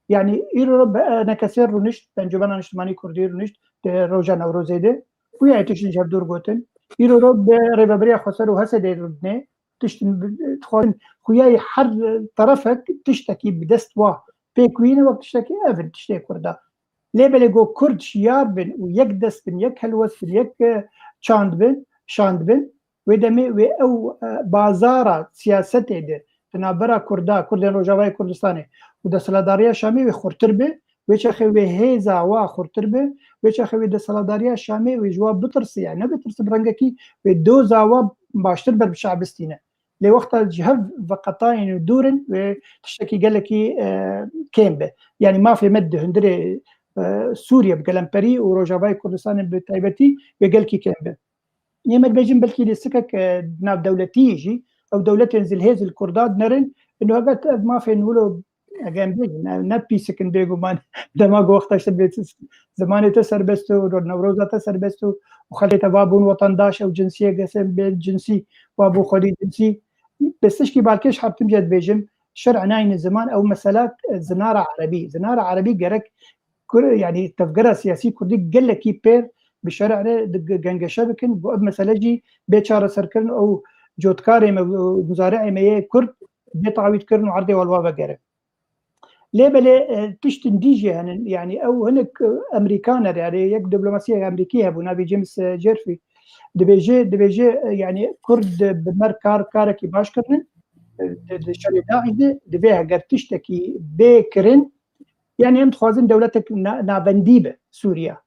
Yanî îro bi, e, enekesê rûnişt, Encûmena Niştimanî Kurdî rûnişt di roja Newrozê de. Xuya tiştin ji hev dûr gotin. Îro ro bi Rêveberiya Xweser û H S D'ê rûdinê. Tiştin bi, dixwazin xuyayê her terefek tiştekî bi dest wa pêk wîne wek tiştekî ev in tiştê Kurda. Lê belê ku Kurd şiyar bin û yek dest bin, yek helwest bin, yek, e, çand bin, şand bin, wê demê wê ew, e, bazara siyasetê de di navbera Kurda, Kurdên Rojavayê Kurdistanê û desthilatdariya Şamê wê xurtir be, wê çaxê wê hêza wa xurtir be, wê çaxê wê desthilatdariya Şamê wê ji wa bitirse, yani ne bitirse bi rengekî wê doza wa baştir ber bi çav bistîne. Lê wexta ji hev veqetayên û dûr in, wê tiştekî gelekî, e, kêm be. Yanî mafê me di hundirê, e, Sûriye bi gelemperî û Rojavayê Kurdistanê bi taybetî wê gelkî kêm be. Yê me dibêjin belkî lîstikek, e, navdewletî jî, ew dewletên zilhêz li Kurda dinerin, ino eger ev mafên wilo Eger em bêjin, ne, ne pîsik in bêguman. Dema ku wexta işte bê, zimanê te serbest û, newroza te serbest û, û xelkê te va bûn wetandaş, ew cinsiyê kesên bê cinsî va bû xwedî cinsî. Bes tişkî balkêş hertim jê dibêjim, şer'e nayîne ziman, ew mesela, e, zinara erebî. Zinara erebî gerek kur, yani tevgera siyasî kurdî gelekî pêr bi şer'e re di ge-, gengeşe bikin. Bo ev mesele jî bê çareserkirin, ew cotkarê me, muzari'ê me yê kurd bê tawît kirin û erdê welwa vegerin. Lê belê, e, tiştin dî jî henin. Yani ew hinek, e, Emerîkaner, yani yek diplomasiyek Emerîkî hebû, navê James, e, Jeffrey. Dibêje, dibêje, e, yani Kurd bi me re kar, karekî baş kirinin. E, di, di şerê DAIŞ de divê heger tiştekî bê kirin, yani em dixwazin dewletek na-, navendî be Sûriya.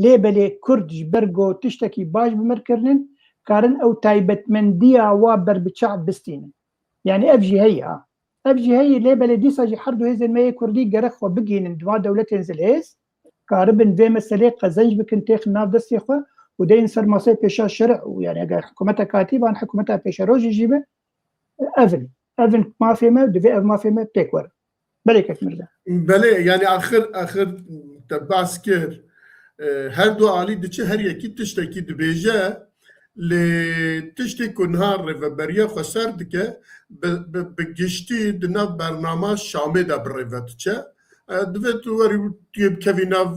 Lê belê Kurd ji ber ku tiştekî baş bi me re kirinin, karin ew taybetmendiya wa berbiçav bistînin. Yani ev jî heye ha. Ev jî heye, lê belê dîsa jî her du hêzên me yê Kurdî gerek xwe bigihînin di van dewletên zilhêz, karibin vê meselê qezenc bikin, têxin nav destê xwe û deyên ser maseyê pêşa şerî û yani eger hikûmetek hatî, van hikûmeta pêşerojê jî be, ev in. Ev in mafê me, divê ev mafê me pêk werin. Belê kek Mirza. Belê, yani axir, axir te behs kir. E, her du alî diçe, her yekî tiştekî dibêje, lê tiştê ku niha rêveberiya xweser dike, bi, bi, bi giştî di nav bernama Şamê de bi rêve diçe. E, divê tu werî tu yê bikevî nav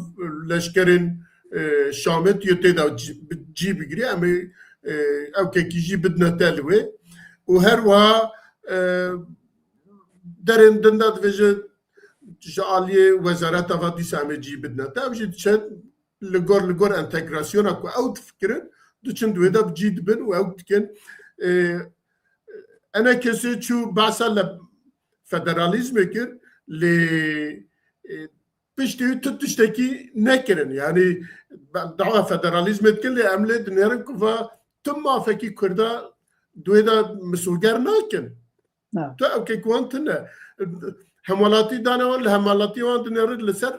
leşkerên, e, Şamê, tu yê tê de cî, bi, cî bigirî, em ê, e, ew kekî jî bidine te li wê. Û her wiha, e, derên din de dibêje ji aliyê wezareta va dîsa em ê cî bidine te. Ew jî diçe li gor, li gor entegrasyona ku ew difikirin, diçin di wê de bi cî dibin û ew dikin. E, enekesê çû behsa li federalîzmê kir, lê, e, piştî wî tu tiştekî nekirin. Yani dawa federalîzmê dikin, lê em lê dinêrin ku va tu mafekî Kurda di wê de misoger nakin. Na. Tu ew kek wan tune. Hemwelatî dane wan, li hemwelatî wan dinêrin, li ser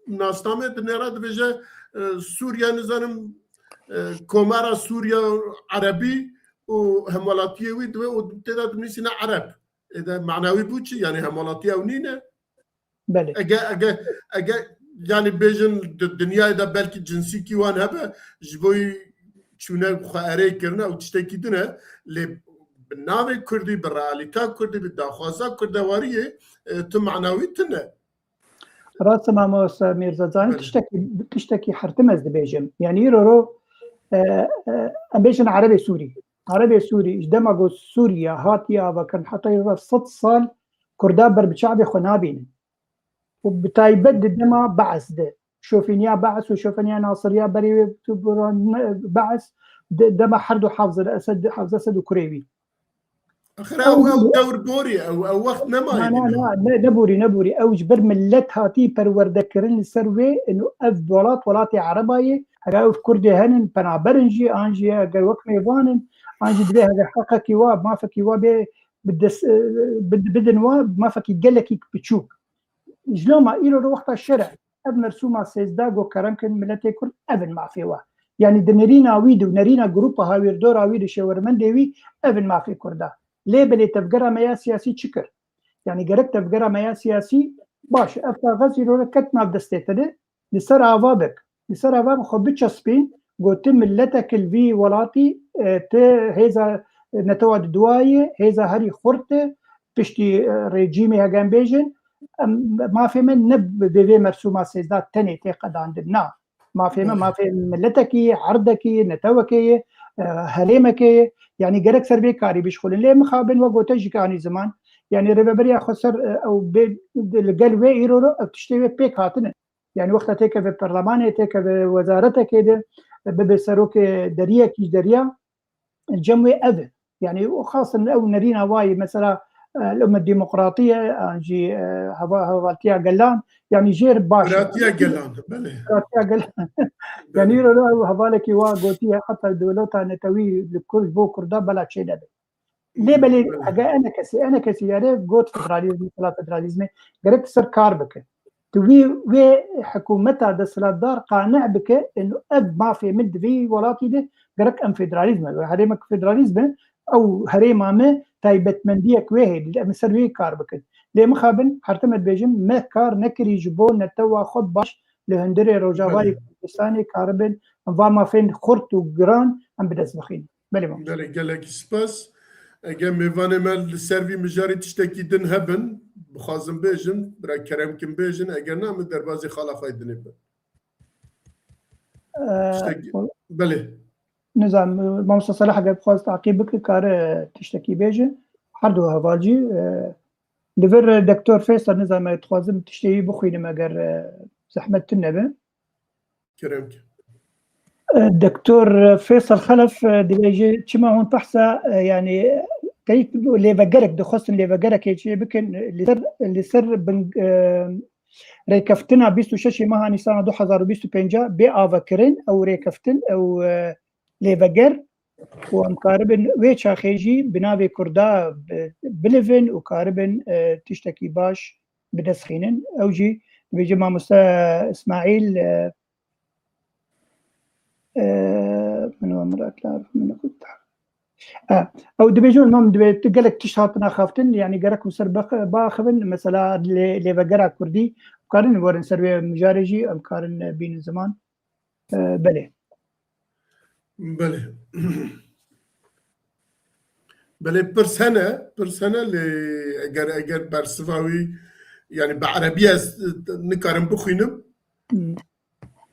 nasnamê dinêre, dibêje, e, Sûriye, nizanim, e, Komara Sûriye Erebî û hemwelatiyê wî dibe û tê de dinivîsîne Ereb. Ê de manawî bû çi? Yani hemwelatiya ew nîne? Belê. Ege, ege, ege, yani bêjin di dinyayê de belkî cinsîkî wan hebe, ji bo çûne xwe erê kirine û tiştekî din e, lê bi navê Kurdî, bi realîta Kurdî, bi daxwaza Kurdewariyê, e, tu manawî tune. Rast e mamosta Mîrza, zanî Belê. tiştekî, tiştekî hertim ez dibêjim. Yani îro ro, e, e, em bêjin Erebê Sûrî. Erebê Sûrî, ji dema ku Sûriye hatiye avakirin, heta îro sed sal Kurda berbiçavê xwe nabînin. Û bi taybet di dema Beis de. Şofîniya Beis û şofîniya Nasiriya berê wê tu bira ne-, Beis de, dema her du Hafz el-Esed, Hafz Esed û kurê wî. Axir ew, ew dewr borî, ew, ew wext nemaye. Na, na, na, ne, neborî, neborî. Ew ji ber millet hatî perwerdekirin li ser wê, û ev welat, welatê Ereba ye. Eger ew Kurdê henin, penaber in jî, an jî eger wek mêvan in, an jî divê heger heqekî wa, mafekî wa bê bi dest, bi, bidin wa, mafekî gelekî biçûk. Ji loma îro li wexta şer e. Ev mersûma sêzdeh go kerem kin miletê Kurd, ev in mafê we. Yani di nerîna wî de û nerîna grûpa hawîrdora wî de, şêwermendê wî, ev in mafê Kurda. Lê belê tevgera me ya siyasî çi kir? Yani gerek tevgera me ya siyasî, baş e, ev kaxez îro re ket nav destê te de, li ser ava bik. Li ser ava bik, xwe biçespîn, go tu miletek li vî welatî, e, tu hêza netewa diduwayê, hêza herî xurt e, piştî, e, rejîmê hege em bêjin, em, mafê me ne bi vê mersûma sêzdeh tenê tê qedandin. Na. Mafê me, Belê. mafê miletekî, erdekî, netewekê ye, e, herêmekê ye. Yani gerek ser vê karî bişxulin. Lê mixabin we gote jî anî ziman. Yani rêveberiya xweser, e, ew bê, li gel wê îro ro ev tiştê wê pêk hatine. Yani wexta têkeve perlemanê, têkeve wezaretekê de, bibe serokê deriyekî ji deriya, cem wê ev e. Yani û xasin ew nerîna wayî, mesela, e, li me demokratî ye, an jî, e, heva-, hevaltiya gelan, yani jêr baş e. Biratiya gelan, belê. Biratiya gelan. Yani Belê. îro ew hevalekî wa gotiye, heta dewleta netewî li Kurd, bo Kurda bela çênebe. Lê belê Belê. hege enekesî, enekesî yare got federalîzm, mesela federalîzmê gerek ser kar bike. Tu wî, wê hikûmeta desthilatdar qane bike, eno ev mafê min di vî welatî de gerek em federalîzm e. Herêmek federalîzm e, ew herêma me taybetmendiyek wê heye, em ser wê kar bikin. Lê mixabin, her tim dibêjim, me kar nekirî ji bo netewa xwe baş li hundirê Rojavarê Belê. Kurdistanê karibin, em va mafên xurt û giran em bi dest bixînin. Belê mamoste. Belê, gelekî spas. Eger mêvanê me li ser vî mijarê tiştekî din hebin, bixwazin bêjin, bira kerem kin bêjin, eger na, min derbazî xala xwe yê dinê bim. Ee, Tiştekî, o- belê. Nizam, Mamoste Salah eger bixwaz taqîb bike, kare tiştekî bêje. Her du heval jî, e, li vir Doktor Feysel, nizam, ez dixwazim tiştê wî bixwînim eger, e, zehmet tune be. Kerem ki. Doktor Feysel Xelef, e, dibêje, çima hûn behsa, e, yani, teyî lêvegerek, dixwestin lêvegerekê çê bikin, li ser, li ser bin, e, rêkeftina bîst û şeş meha Nîsana du hezar û bîst û pênc bê avekirin, ew rêkeftin, ew, e, lêveger, û em karibin wê çaxê jî bi navê Kurda bi-, bilivin û karibin, e, tiştekî baş bi dest xînin. Ew jî dibêje mamoste Îsmaîl, e, e, min we mirat la min xwe. E, ew dibêje, mam dibê tu gelek tişt hatin axaftin, yani gerek hûn ser bix-, biaxivin, mesela lê-, lêvegera Kurdî, karin werin ser wê mijarê jî, em karin bînin ziman. E, belê. Belê. Belê, pirs hene, pirs hene, lê eger, eger bersiva wî, yani bi erebî ez nikarim bixwînim. Hmm.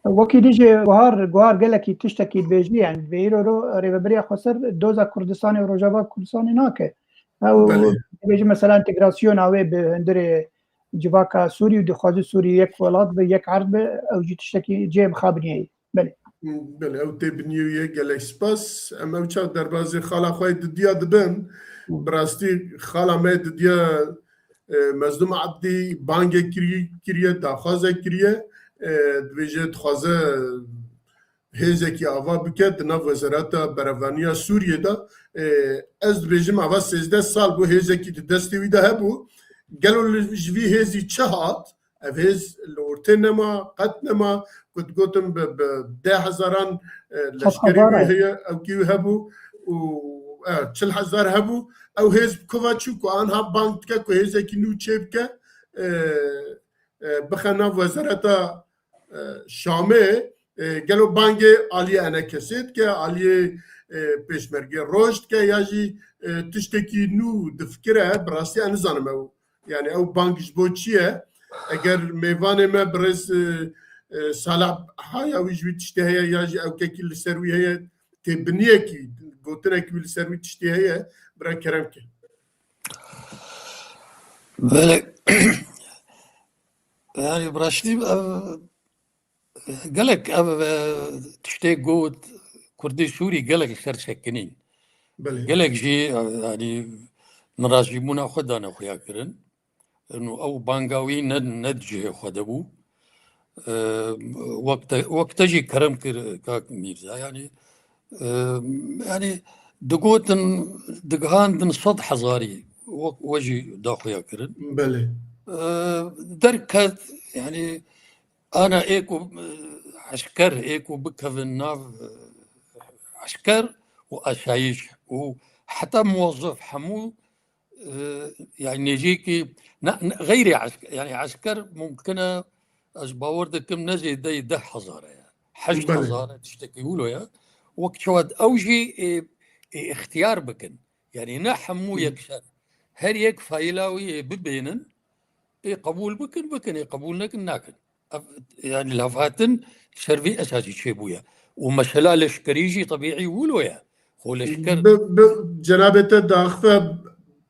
Wekî dî jî guhar, guhar gelekî tiştekî dibêjî, yani dibê îro ro Rêveberiya Xweser doza Kurdistanê û Rojava Kurdistanê nake. Ew Belê. dibêjî mesela entegrasyona wê bi hundirê civaka Sûrî û dixwaze Sûrî yek welat be, yek erd be, ew jî tiştekî cihê mixabiniyê ye. Belê. Belê, ew tê biniyê wî ye, gelek spas. Em ew çax derbazê xala xwe yê didiya dibin. Hı. Bi rastî xala me yê didiya, e, Mezlûm Ebdî bangê kirî-, kiriye, daxwaze kiriye. E, dibêje dixwaze hêzekî ava bike di nav Wezareta Berevaniya Sûriyê de. E, ez dibêjim ava sêzdeh sal bû hêzekî di destê wî de hebû. Gelo li, ji vî hêzî çi hat? Ev hêz li ortê nema, qet nema, ku digotin bi, bi deh hezaran, e, leşkerî wî heye, ewkî wî hebû û, e, çil hezar hebû. Ew hêz bi kova çû ku anha bang dike ku hêzekî nû çêbike, e, e, bixe nav wezareta, e, Şamê, e, gelo bangê aliyê enekesê dike, aliyê, e, pêşmergê roj dike ya jî, e, tiştekî nû difikire, bi rastî ez nizanim ew, yani ew bang ji bo çi ye? Eger mêvanê me birêz, e, e, Salah Hayawî ji wî tiştê heye ya jî ewkekî li ser wî heye, têbiniyekî, gotinekî wî li ser wî tiştê heye, bira kerem ke. Belê. Yani, bi rastî, ev, gelek ev, e, tiştê got, Kurdê Sûrî gelek ser sekinîn. Belê. Gelek jî, e, yani, nirazîbûna xwe dane xuya kirin. Û ew banga wî ne, ne di cihê xwe de bû. E, wek te, wek te jî kerem kir, kak Mîrza. Yani, e, yani digotin, digihandin sed hezarî, wek we jî daxuya kirin. Belê. E, derket, yani, ana ê ku, e, esker, ê ku bikevin nav, e, esker û asayiş û heta muwazzef hemû, e, yani nêzîkî, ne, ne, xeyrê esker, yani esker mumkin e, ez bawer dikim ne zêdeyî deh hezar e. Heşt hezar e, tiştekî wilo ye. Wek çawa ew jî, e, e, ixtiyar bikin. Yani ne hemû yekser. Her yek fayîla wî ê bibênin, ê qebûl bikin, bikin, ê qebûl nekin, nakin. Ev, yani lafhatin ser vî esasî çêbûye. Û mesela leşkerî jî tebîî wilo ye. Xwe leşker Bi, bi, cenabê te daxife,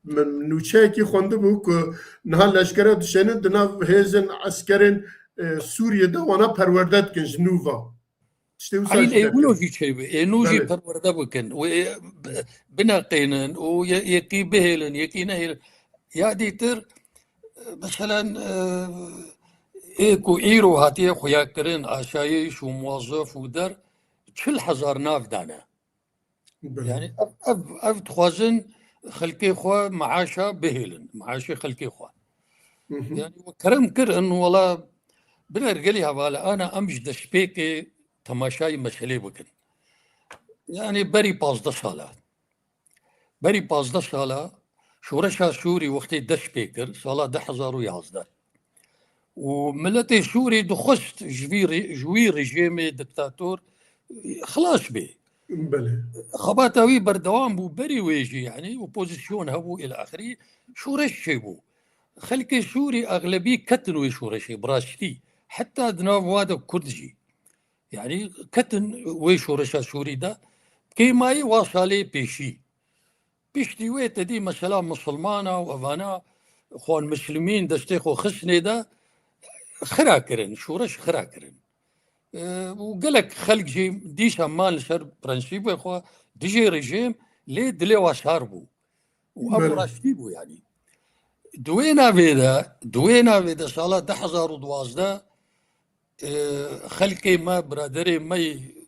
min nûçeyekî xwendibû ku niha leşkere dişênin di nav hêzên eskerên, e, Sûriyê de wana perwerde dikin ji nû ve. Tiştê wisa Eyn jî ê wilo derket. Jî çêbû. Ê nû jî Belê. Perwerde bikin. Û ê bi-, bineqênin û ye-, yekî bihêlin, yekî nehêlin. Ya dîtir, e, meselen, e, ê ku îro hatiye xuyakirin, aşayîş û muwazzef û der, çil hezar nav dane. Belê. Yani ev, ev, ev dixwazin xelkê xwe maaşa bihêlin, maaşê xelkê xwe. Hı hı. Yani we kerem kir in wela binergelî hevala ana em ji destpêkê temaşayî meselê bikin. Yani berî pazdeh sala. Berî pazdeh sala şoreşa Sûrî wextê dest pê kir, sala du hezar û yazdeh. Û miletê Sûrî dixwest ji vî re-, ji wî rejîmê diktator xilas bê. Belê. Xebata wî berdewam bû, berî wê jî, yani, opozîsyon hebû, îl axirî şoreş çêbû. Xelkê Sûrî exlebî ketin wê şoreşê, bi rastî. Heta di nav wa de Kurd jî. Yani, ketin wê şoreşa Sûrî de. Kêmayî wa salê pêşî. Piştî wê te dî mesela misilmana û evana xwan mislimîn destê xwe xistinê de xira kirin, şoreş xira kirin. E, û gelek xelk jî dîsa man li ser prensîbê xwe dijî rejîm, lê dilê wa sar bû. Û ev Belê. rastî bû, yanî. Di wê navê de, di wê navê de sala du hezar û duwazdeh, e, xelkê me, biraderê me yî,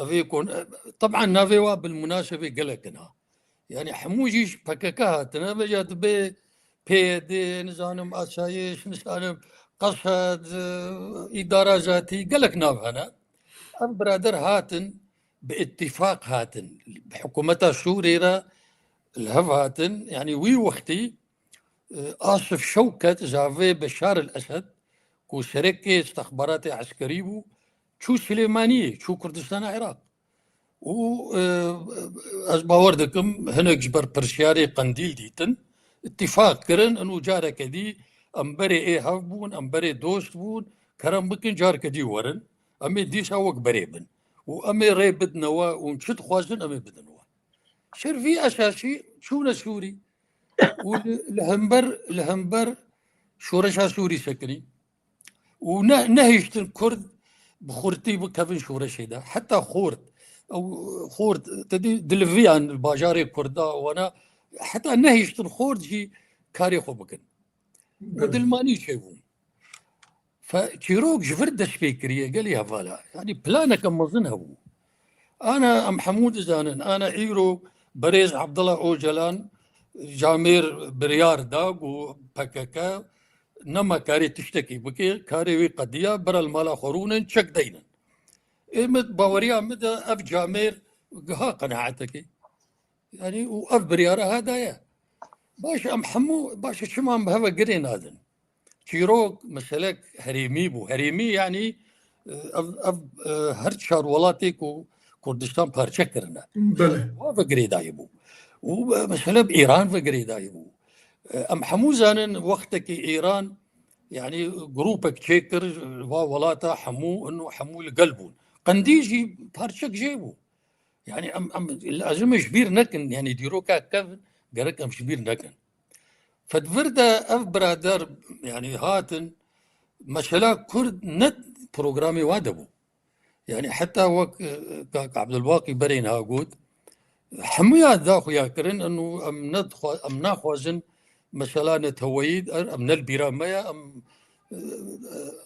evê kon-, e, teban navê wa bilmunasebê gelek in ha. Yanî hemû jî ji P K K hatine, vêca dibê P Y D, nizanim asayiş, nizanim qesed, e, îdara zatî, gelek nav hene. Ev birader hatin, bi îtîfaq hatin. Bi hikûmeta Sûriyê re li hev hatin. Yanî wî wextî, e, Asif Şewket, zavê Beşar el Esed, ku serekê istixbaratê eskerî bû, çû Silêmaniyê, çû Kurdistana Iraq. Û, e, ez bawer dikim, hinek ji berpirsiyarê Qendîl dîtin, îtîfaq kirin, û careke dî em berê ê hev bûn, em berê dost bûn, kerem bikin, careke dî werin, em ê dîsa wek berê bin. Û em ê rê bidine we, û çi dixwazin, em ê bidin we. Ser vî esasî çûne Sûrî. Û li, li hember, li hember şoreşa Sûrî sekinî. Û ne, nehiştin Kurd bi xurtî bikevin şoreşê de. Heta xort, ew xort, te dî dilviyan bajarê Kurda wana, heta nehiştin xort jî karê xwe bikin. Û Belê. dilmanî çêbûn. Fe çîrok ji vir dest pê kiriye, gelî hevala. Yanî planeke mezin hebû. Ana em hemû dizanin, ana îro berêz Abdullah Ocalan camêr biryar da ku P K K nema karê tiştekî bike, karê wî qediya, bira li mala xwe rûnin, çek deynin. Ê min baweriya min de ev camêr giha qenaetekê. Yanî û ev biryara ha daye. Baş em hemû, baş çima em bi heve girê nadin? Çîrok meselek herêmî bû. Herêmî yanî, e, ev, ev, e, her çar welatê ku Kurdistan parçe kirine. Belê. Wa ve girêdayî bû. Û, e, mesele bi Îran ve girêdayî bû. E, em hemû zanin wextekî Îran, yanî grûpek çêkir, va welata hemû, ino hemû li gel bûn. Qendîl jî parçek jê bû. Yanî em, em lazim e ji bîr nekin, yanî dîroka kevin gerek em ji bîr nekin. Fedvir de ev birader, yanî hatin, mesela Kurd ne programê wa de bû. Yanî heta wek, e, Kak Abdulbaqî berê niha got, hemûya da xuya kirin, inu em nedixwa-, em naxwazin mesela neteweyî, em ne li bîra me ye, em, e,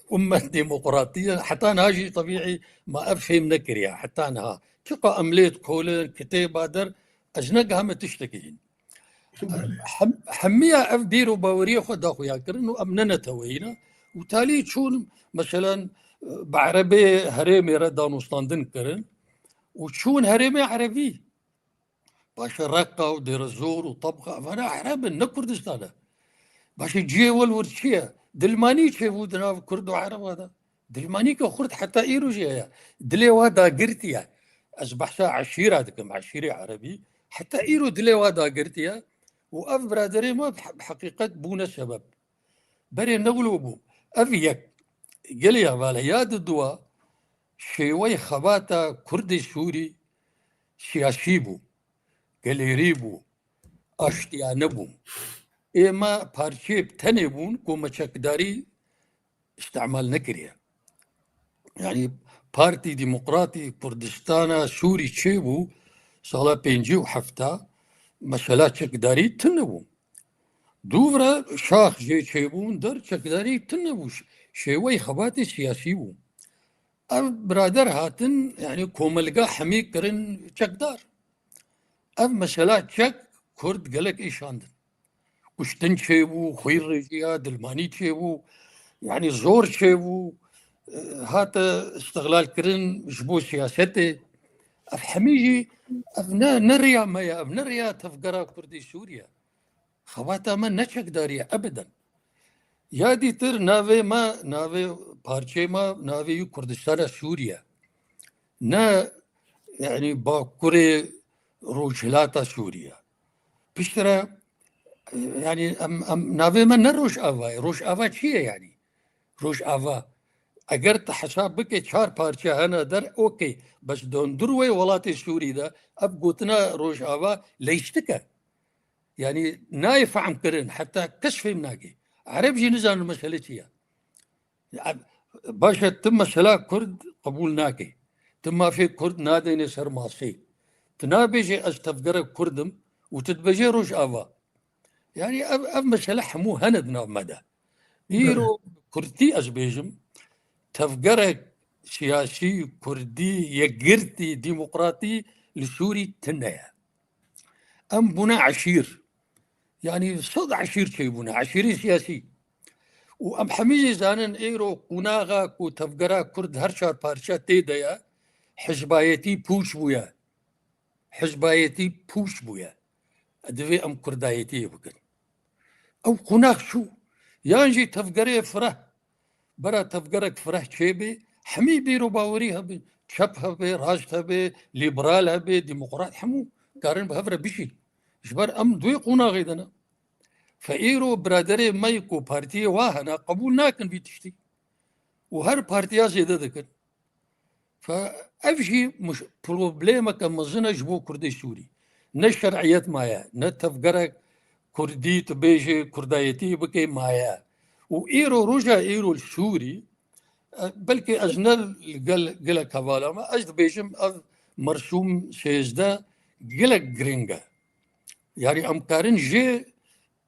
ummet demokratî ye. Heta niha jî tebîî me ev fêm nekiriye. Heta niha. Çiqa em lê dikolin, kitêba der, ez negihame tiştekî hîn. Belê. Hem-, hemiya ev bîr û baweriyê xwe daxuya kirin û em ne neteweyî ne. Û talî çûn, meselen, bi erebê herêmê re danûstandin kirin û çûn herêmê erebî. Başe Reqa û Dêrezor û Tabxa, evana ereb in, ne Kurdistan e. Başe cihê we li wir çi ye? Dilmanî çêbû di nav Kurd û Ereba de. Dilmanî ke xurt heta îro jî heye. Dilê wa dagirtiye. Ez behsa eşîra dikim, eşîrê erebî. Heta îro dilê wa dagirtiye. Û ev biraderê me bi he-, bi heqîqet bûne sebeb. Berê ne wilo bû. Ev yek. Gelê hevala ya di dua şêwey xebata Kurdê Sûrî siyasî bû. Gelêrî bû. Aştiyane bû. Ê me parçeyê bi tenê bûn ku me çekdarî îstemal nekiriye. Yanî Partî Demokratî Kurdistana Sûrî çêbû sala pêncî û hefta, mesela çekdarî tune bû. Dûv re şax jê çêbûn der çekdarî tune bû. Ş-, şêwey xebatê siyasî bû. Ev birader hatin, yanî komelga hemî kirin çekdar. Ev mesela çek Kurd gelek êşandin. Kuştin çêbû, xwîr rêjiya, dilmanî çêbû, yanî zor çêbû, e, hate îstixlal kirin ji bo siyasetê. Ev hemî jî, ev ne, ne riya me ye, ev ne riya tevgera Kurdê Sûriye. Xebata me ne çekdarî ye, ebeden. Ya dîtir navê me, navê parçeyê me, navê yî Kurdistana Sûriye. Ne, yanî Bakurê Rojhilata Sûriye. Piştre, yanî em, em, navê me ne Rojava ye. Rojava çi ye yanî? Rojava. Eger tu hesab bike çar parçe hene der, okey. Bes dondur wê welatê Sûrî de ev gotina Rojava leyştik e. Yanî nayê fehm kirin, heta kes fêm nake. Ereb jî nizanin mesele çi ye. Ev, Baş e, tu mesela Kurd qebûl nake. Tu mafê Kurd nadêne ser masê. Tu nabêje ez tevgerek Kurd im û tu dibêje Rojava. Yani ev, ev mesele hemû hene di nav me de. Îro Kurdî ez bêjim, tevgerek siyasî, Kurdî, yekgirtî, demokratî li Sûrî tune ye. Em bûne eşîr. Yani sed eşîr çêbûne, eşîrê siyasî. Û em hemî jî zanin êro qonaxa ku tevgera Kurd her çar parçe tê de ye, hizbayetî pûç bûye. Hizbayetî pûç bûye. Divê em kurdayetiyê bikin. Ew qonax çû. Yan jî tevgerê fireh. Bera tevgerek fireh çêbê, hemî bîr û bawerî hebe, çep hebe, raşt hebe, lîberal hebe, demokrat, hemû karin bi hev re bijîn. Ji ber em di wê qonaxê de ne. Fe îro biraderê me ku partiyê wa hene, qebûl nakin vî tiştî. Û her partiya zêde dikin. Fe ev jî muş-, problemeke mezin e ji bo Kurdê Sûrî. Ne şer'iyet maye, ne tevgerek Kurdî tu bêjê, kurdayetî bike maye. Û îro, roja îro li Sûrî, e, belkî ez ne li gel, gelek hevala me, ez dibêjim ev mersûm sêzdeh gelek giring e. Yani em karin jê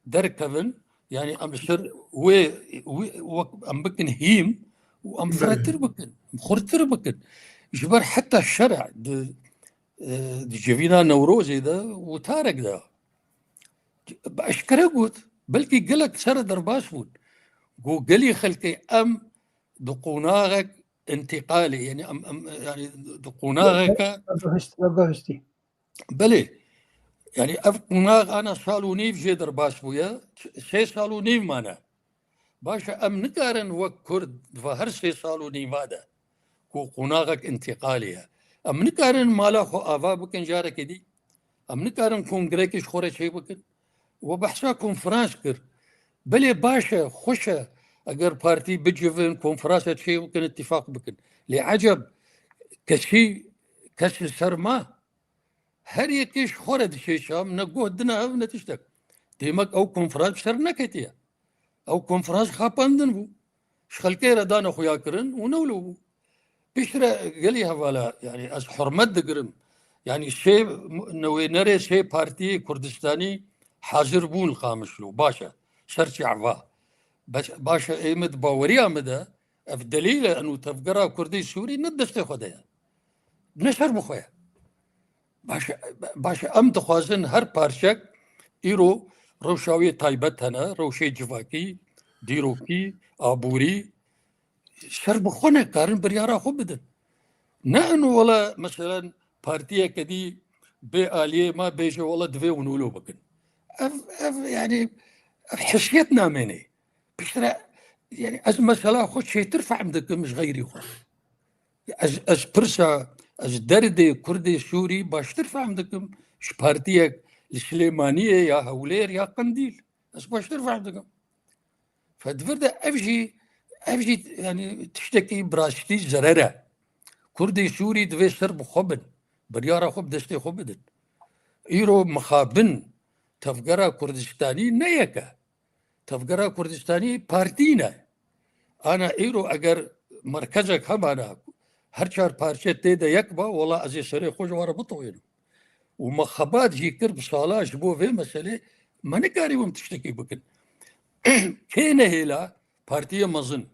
derkevin, yani em li ser wê, wê, wek em bikin hîm û em Belê. Firehtir bikin, em xurtir bikin. Ji ber heta şer'a di, e, di civîna Newrozê de û tarek de bi eşkere got, belkî gelek ser derbas bûn. Got gelî xelkê em di qonaxek întîqalê, yani em, em, yani di qonaxeke Bihişt-, bihiştî. Belê. Yani ev qonax ana sal û nîv jê derbas bûye, sê sal û nîv mane. Baş e, em nikarin wek Kurd di va her sê sal û nîva de ku qonaxek întîqalê ye. Em nikarin mala xwe ava bikin carekê dî. Em nikarin kongrekê ji xwe re çê bikin. We behsa konferans kir. Belê baş e, xweş e, eger partî bicivin, konferansa çê bikin, îtîfaq bikin. Lê eceb kesî, kes li ser ma? Her yekê ji xwe re diçe Şam, ne guh dine hev ne tiştek. Demek ew konferans bi ser neketiye. Ew konferans xapandin bû. Ji xelkê re dane xuya kirin û ne wilo bû. Piştre gelî hevala, yani ez hurmet digirim. Yani sê newênerê sê partiyê Kurdistanî hazir bûn li Qamişlo. Baş e. Ser çava. Bes, baş e, ê min di baweriya min de ev delîl e, eno tevgera Kurdê Sûrî ne destê xwe de ye. Ne ser bi xwe ye. Baş e, baş e, em dixwazin her parçek îro rewşa wê taybet hene, rewşê civakî, dîrokî, aborî, ser bi xwe ne, karin biryara xwe bidin. Ne eno wela, meselen, partiyeke dî bê aliyê me bêje wela divê hûn wilo bikin. Ev, ev, yani, ev hesiyet namêne. Piştre, yani, ez mesela xwe çêtir fehm dikim ji xeyrî xwe. Ez, ez pirsa, ez derdê Kurdê Sûrî baştir fehm dikim ji partiyek li Silêmaniyê ya Hewlêr ya Qendîl. Ez baştir fehm dikim. Fe di vir de ev jî, ev jî, yani, tiştekî bi rastî zerer e. Kurdê Sûrî divê ser bi xwe bin. Biryara xwe bi destê xwe bidin. Îro mixabin tevgera Kurdistanî ne yek e. Tevgera Kurdistanî partî ne. Ana îro eger merkezek hebana, her çar parçe tê de yek ba, wela ez ê serê xwe ji we re bitewênim. Û me xebat jî kir bi sala ji bo vê meselê, me nikarîbûn tiştekî bikin. Kê nehêla? Partiyê mezin.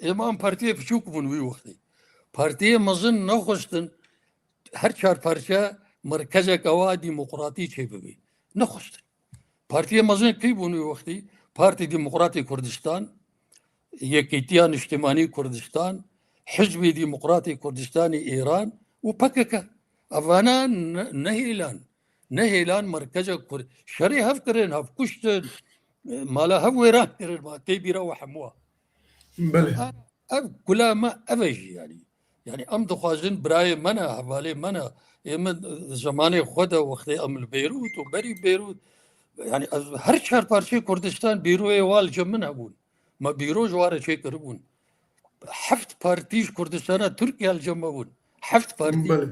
Êma em partiyê piçûk bûn wî wextê. Partiyê mezin nexwestin her çar parçe merkezeke wa demokratî çêbibe. Nexwestin. Partiyê mezin kî bûn wî wextî? Partî Demokratî Kurdistan, Yekîtiya Niştimanî Kurdistan, Hizbê Demokratî Kurdistanî Îran û P K K. Evana ne-, nehêlan. Nehêlan merkeza Kurd. Şerê hev kirin, hev kuştin, mala hev wêran kirin, ma tê bîra we hemû. Belê. Ev kula me ev e jî yani. Yani em dixwazin birayê me ne, hevalê me ne. Ê min zemanê xwe de wextê em li Beyrût û berî Beyrût, yani ez her çar parçeyê Kurdistan bîroyê wa li cem min hebûn. Me bîro ji wa re çêkiribûn. Heft partî ji Kurdistana Tirkiye li cem me bûn. Heft partî. Belê.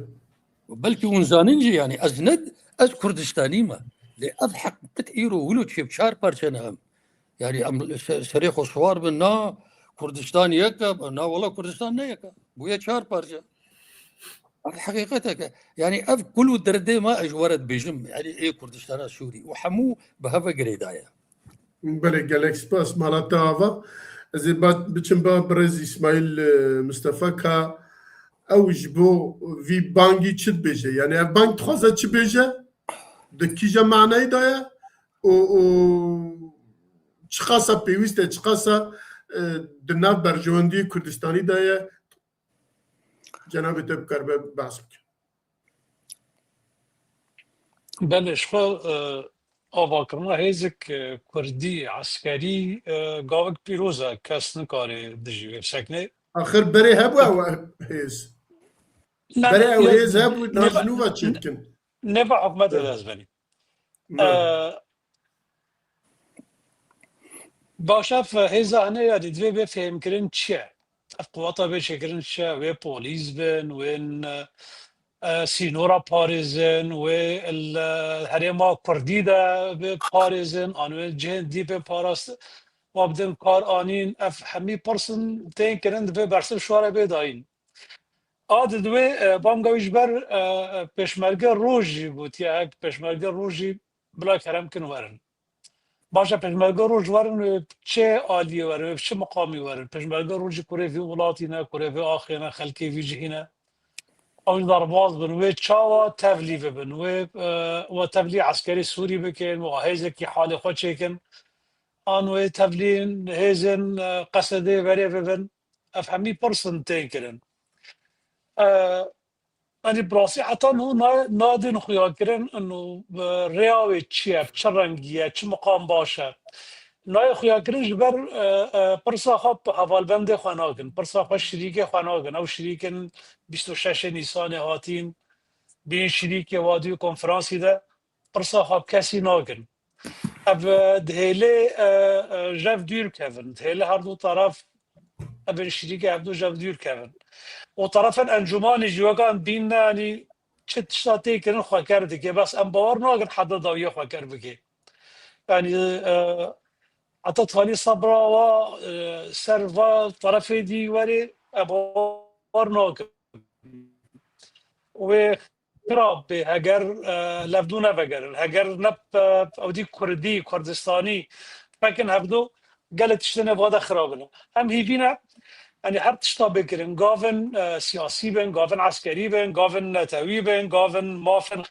Belkî hûn zanin jî, yani ez ne, ez Kurdistanî me. Lê ev heqîqet îro wilo çê çar parçe ne em. Yani em se-, serê xwe siwar bin, na Kurdistan yek e, na wala Kurdistan ne yek e. Bûye çar parçe. Ev heqîqetek e. Yanî ev kul û derdê me ez ji we re dibêjim. Yanî ê Kurdistana Sûrî. Û hemû bi hev ve girêdaye. Belê, gelek spas. Mala te ava. Ez ê ba-, biçim ba birêz Îsmaîl, e, Mistefa ka ew ji bo vî bangî çi dibêje? Yanî ev bang dixwaze çi bêje? Di kîja manayî de ye? Û, û çiqasa pêwîst e, çiqasa, e, di nav berjewendiyê Kurdistanî de ye? Cenabê te bikaribe behs bike. Belê, ji xwe, e, avakirina hêzek, e, kurdî, eskerî, e, gavek pîroz e, kes nikare dijî wê bisekine. Axir berê hebû ew hêz. Ne, Berê ew ne, hêz hebû, ne, na ji nû ve çêdikin. Ne bi hikûmetê de ez benî. Ne. E, Baş, ev hêza hene ya dî divê bê fêhmkirin çi ye? Ev quweta bê çêkirin çi ye? Wê polîs bin, wê, e, e, sînora parêzin, wê li herêma kurdî de bê parêzin, an wê cihên dî bê parast, wa bidin kar anîn, ev hemî pirsin tên kirin, divê bersiv şware bê dayîn. A di divê, e, banga wî ji ber, e, e, pêşmerge rojî gotiye, hek pêşmerge rojî bila kerem kin werin. Baş e, pêşmerge roj werin, wê çi aliyê werin, wê çi miqamî werin. Pêşmerge rojî kurê vî welatî ne, kurê vî axê ne, xelkê vî cihî ne. Ew jî derbaz bin, wê çawa tevlî bibin, wê, e, we tevlî eskerê Sûrî bikin, we hêzekî halê xwe çêkin. An wê tevlî hêzên, e, Qesedê verê bibin. Ev hemî pirsin tên kirin. E, Yanî bi rastî heta niha na-, nadên xuyakirin û, e, rêya wê çi ye, bi çi rengî ye, çi miqam baş e. Nayê xuyakirin ji ber, e, e, pirsa xwe bi hevalbendê xwe nakin, pirsa xwe şirîkê xwe nakin. Ew şirîkin bîst û şeşê Nîsanê hatîn, bîn şirîkê wa dû konferansî de pirsa xwe bi kesî nakin. Ev, e, dihêlê, e, e, jev dûr kevin. Dihêlê her du taraf, ev ên şirîkê hevdu jev dûr kevin. Û tarafên encûmanê jî weka em bîn ne, yanî çi tişta tê kirin xweker dike. Bes em bawer nakin heta dawiyê xweker bike. Yanî, e, heta tanî sebra wa, e, ser va tarafê dî werê, em bawer nakin. Wê xirab bê, heger, e, levdû nevegerin, heger ne, e, ew dî kurdî, kurdistanî fekin hevdû, gelek tiştên ê vade xirab in. Em hîvî ne, yanî her tişta bê kirin, gavin, e, siyasî bin, gavin eskerî bin, gavin netewî bin, gavin mafin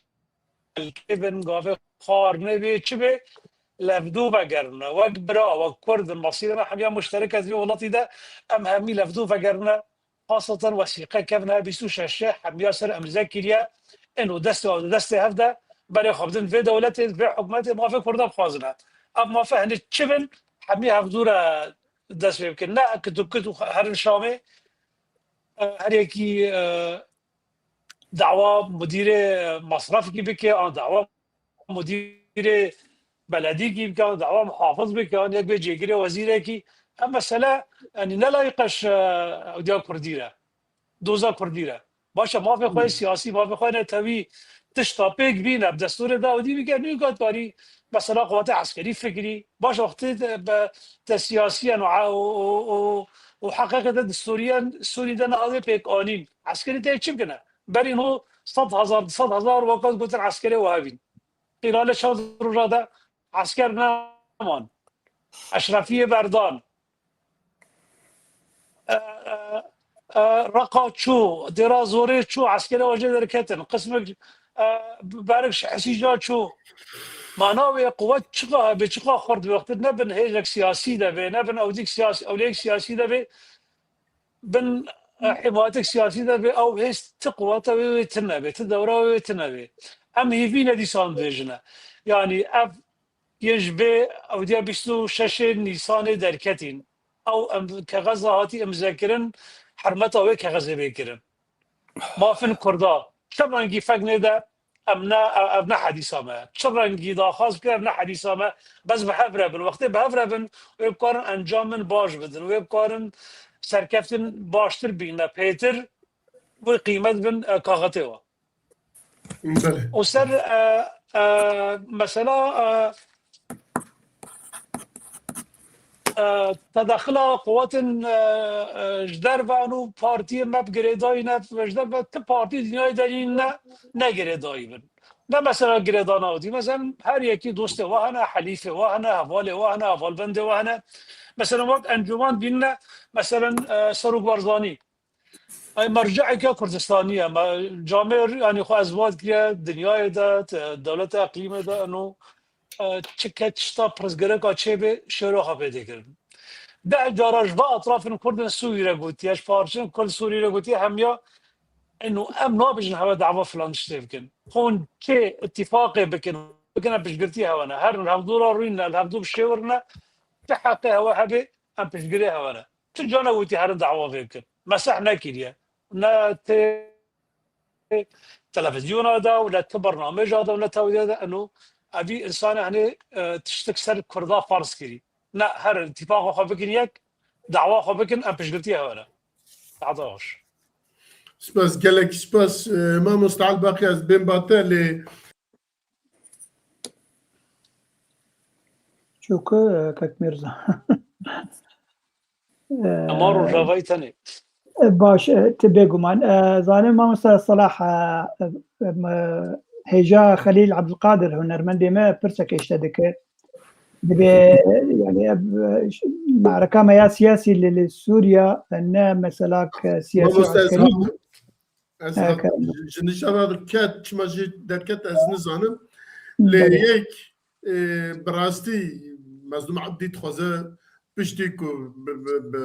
xelkê bin, gavê xwarinê bê, çi bê, levdû vegerine. Wek bira, wek kurd in, mesîrê me hemiya muşterek e di vê welatî de, em hemî levdû vegerine. Xaseten wesîqe kevin her bîst û şeş hemiya ser imze kiriye. Eno destê wan di destê hev de berê xwe bidin vê dewletê, vê hikûmetê, mafê Kurdan bixwazine. Ev mafê hinê çi bin, hemî hevdû re dest pê bikin. Ne kit û kit û herin Şamê, e, her yekî, e, dawa mudîrê masrafkî bike, an dawa mudîrê beledîkî bike, an dawa muhafiz bike, an yek bê cêgirê wezîrekî. Ev mesele, yanî ne layîqe ji, e, ewdiya kurdî re, doza kurdî re. Baş e, mafê xwe yê siyasî, mafê xwe yê netewî, tişta pêk bîne, bi destûrê de ewdî bike, nûka dikarî mesela qewatê eskerî fikirî. Baş e, wextê te, be, te siyasiyen û, û, û, û, û heqeqê te di Sûriyen, Sûrî de niha wê pêk anîn. Eskerî tê çi bikine? Berî ho sed hezar, du sed hezar weka gotin eskerê we hevîn. Qîralê çend roja de esker neman. Eşrefiyê berdan. E, e, e, Reqa çû, Dêra Zorê çû, eskerê we jê derketin. Qismek, e, berek ji Hesîca çû. Mana wê quwet çiqa hebe, çiqa xurt be, wextê nebin hêzek siyasî de be, nebin ewdîk siyasî, ewleyek siyasî de be, bin, e, hîmayetek siyasî de be, ew hêz ti quweta wê wê tune be, ti dewra wê wê tune be. Em hîvî ne dîsan dibêjine. Yanî ev yên ji bê ewdiya bîst û şeşê Nîsanê derketîn. Ew em kexeza hatî imzekirin, hermeta wê kexezê bê kirin. Mafin Kurda, çi rengî fek nêde, em ne, ev ne hedîsa me ye. Çi rengî daxwaz bike, ev ne hedîsa me. Bes bi hev re bin. Wextê bi hev re bin, wê bikarin encamên baş bidin. Wê bikarin serkeftin baştir bîne, pêtir wê qîmet bin, e, kaxetê we. Belê. Û ser, e, e, mesela, e, e, tedexila quwetên, e, e, ji derve û partiyê me bi girêdayî ne, ji derve ti partî dinyayê de ne, ne girêdayî bin. Ne mesela girêdana wî. Mesela her yekî dostê we hene, helîfê we hene, hevalê we hene, hevalbendê we hene. Mesela wek encûman dîn ne, mesela, e, Serok Barzanî. Ay merceeke Kurdistanî ye. Me camêr, yanî xwe ez vat kiriye dinyayê de, te-, dewleta eqlîmê de, eno, e, çi ke tişta pirsgirêka çêbê, şêro xwe pê dikirin. Deh cara ji va etrafên Kurdên Sûrî re gotiye, ji parçeyên Kurd Sûrî re gotiye, hemiya, eno, em nabêjin heve dawa filan tiştê bikin. Hûn çê îtîfaqê bikin, bikin em piştgirtî hewe ne. Herin hevdû re rûyne, li hevdû bi şêwir ne, çi heqê hewe hebe, em piştgirê hewe ne. Tu cana witî herin dawa vê bikin. Meseh nekiriye. Ne tê televizyona de û ne ti bernamêja de û ne tewdê de eno evî insane henê, e, tiştik ser Kurda farz kirî. Ne herin îtîfaqa xwe bikin yek, dawa xwe bikin, em piştgirtî hewe ne. Tada xweş. Spas, gelek spas, e, mamosta Elbaqî, ez bên bate lê Çûku, e, Kek Mîrza. E, Ama Rojavayî tenê. E, baş, e, ti bêguman. E, zanim mamosta Salah, e, e, e, hêja Xelîl Abdulkadir, hunermendê me, pirsek işte dike. Dibe, yani, e, e, mareka me ya siyasî li, li Sûriya, e, ne mesela ke siyasî Mamosta, ez askeri. Hat-, Ez He, hat-, ka- ji, ji nişa ve ket, çima jî derket ez nizanim. Lê Belê. yek, e, bi rastî Mezlûm Ebdî dixwaze piştî ku bi, bi, bi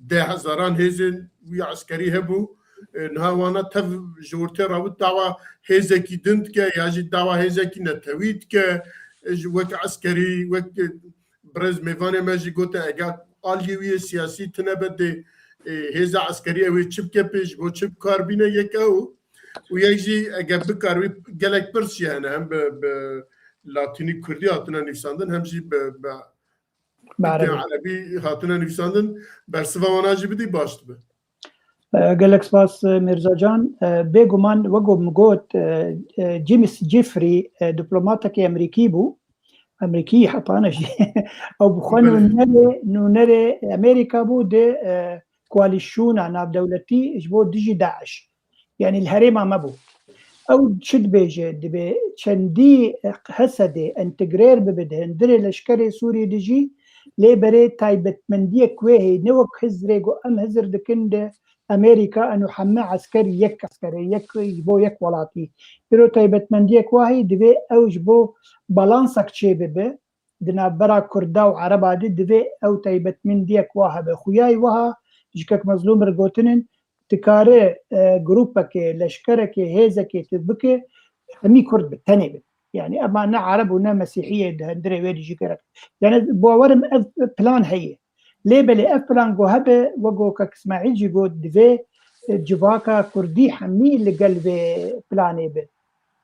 deh hezaran hêzên wî eskerî hebû, e, niha wana tev ji wir tê rawit dawa hêzekî din dike ya jî dawa hêzekî netewî dike, e, ji wek eskerî, wek, e, Birêz mêvanê me jî gote, eger aliyê wî yê siyasî tune be dê, e, hêza eskerî ew ê çi bike pê, ji bo çi bi kar bîne, yek ew û yek jî eger bikar wî gelek pirs jî hene, hem bi, bi latînî kurdî hatine nivîsandin, hem jî bi, bi Bi erebî. Erebî hatine nivîsandin, bersiva wana jî bidî baş dibe. E, gelek spas, e, Mîrza Can. E, bêguman, wek ku min got, e, e, James Jeffrey, e, diplomatekî Amerîkî bû. Amerîkî heta ne jî. Ew bi xwe Belê. nûnerê, nûnerê Amerîka bû di, e, koalîsyona navdewletî ji bo dijî DAIŞ. Yanî li herêma me bû. Ew çi dibêje? Dibê çendî Hesedê entegrer bibe di hundirê leşkerê Sûrî de jî, lê berê taybetmendiyek wê heye, ne wek Hizrê ku em Hizir dikin di Amerîka, eno heme esker yek esker e, yek ji bo yek welatî. Îro taybetmendiyek wa heye, divê ew ji bo balansek çêbibe, di navbera Kurda û Ereba de divê ew taybetmendiyek wa hebe. Xuyayî wiha ji kek Mezlûm re gotinin, dikare, e, grûpekê, leşkerekê, hêzekê tu bike, hemî Kurd bi tenê bin. Yani ema ne Ereb û ne Mesîhiyê di hundirê wê dijî gerek. Yani bawerim ev plan heye. Lê belê ev plan go hebe, wek go kek Îsmaîl jî got, divê, e, civaka Kurdî hemî li gel vê planê be.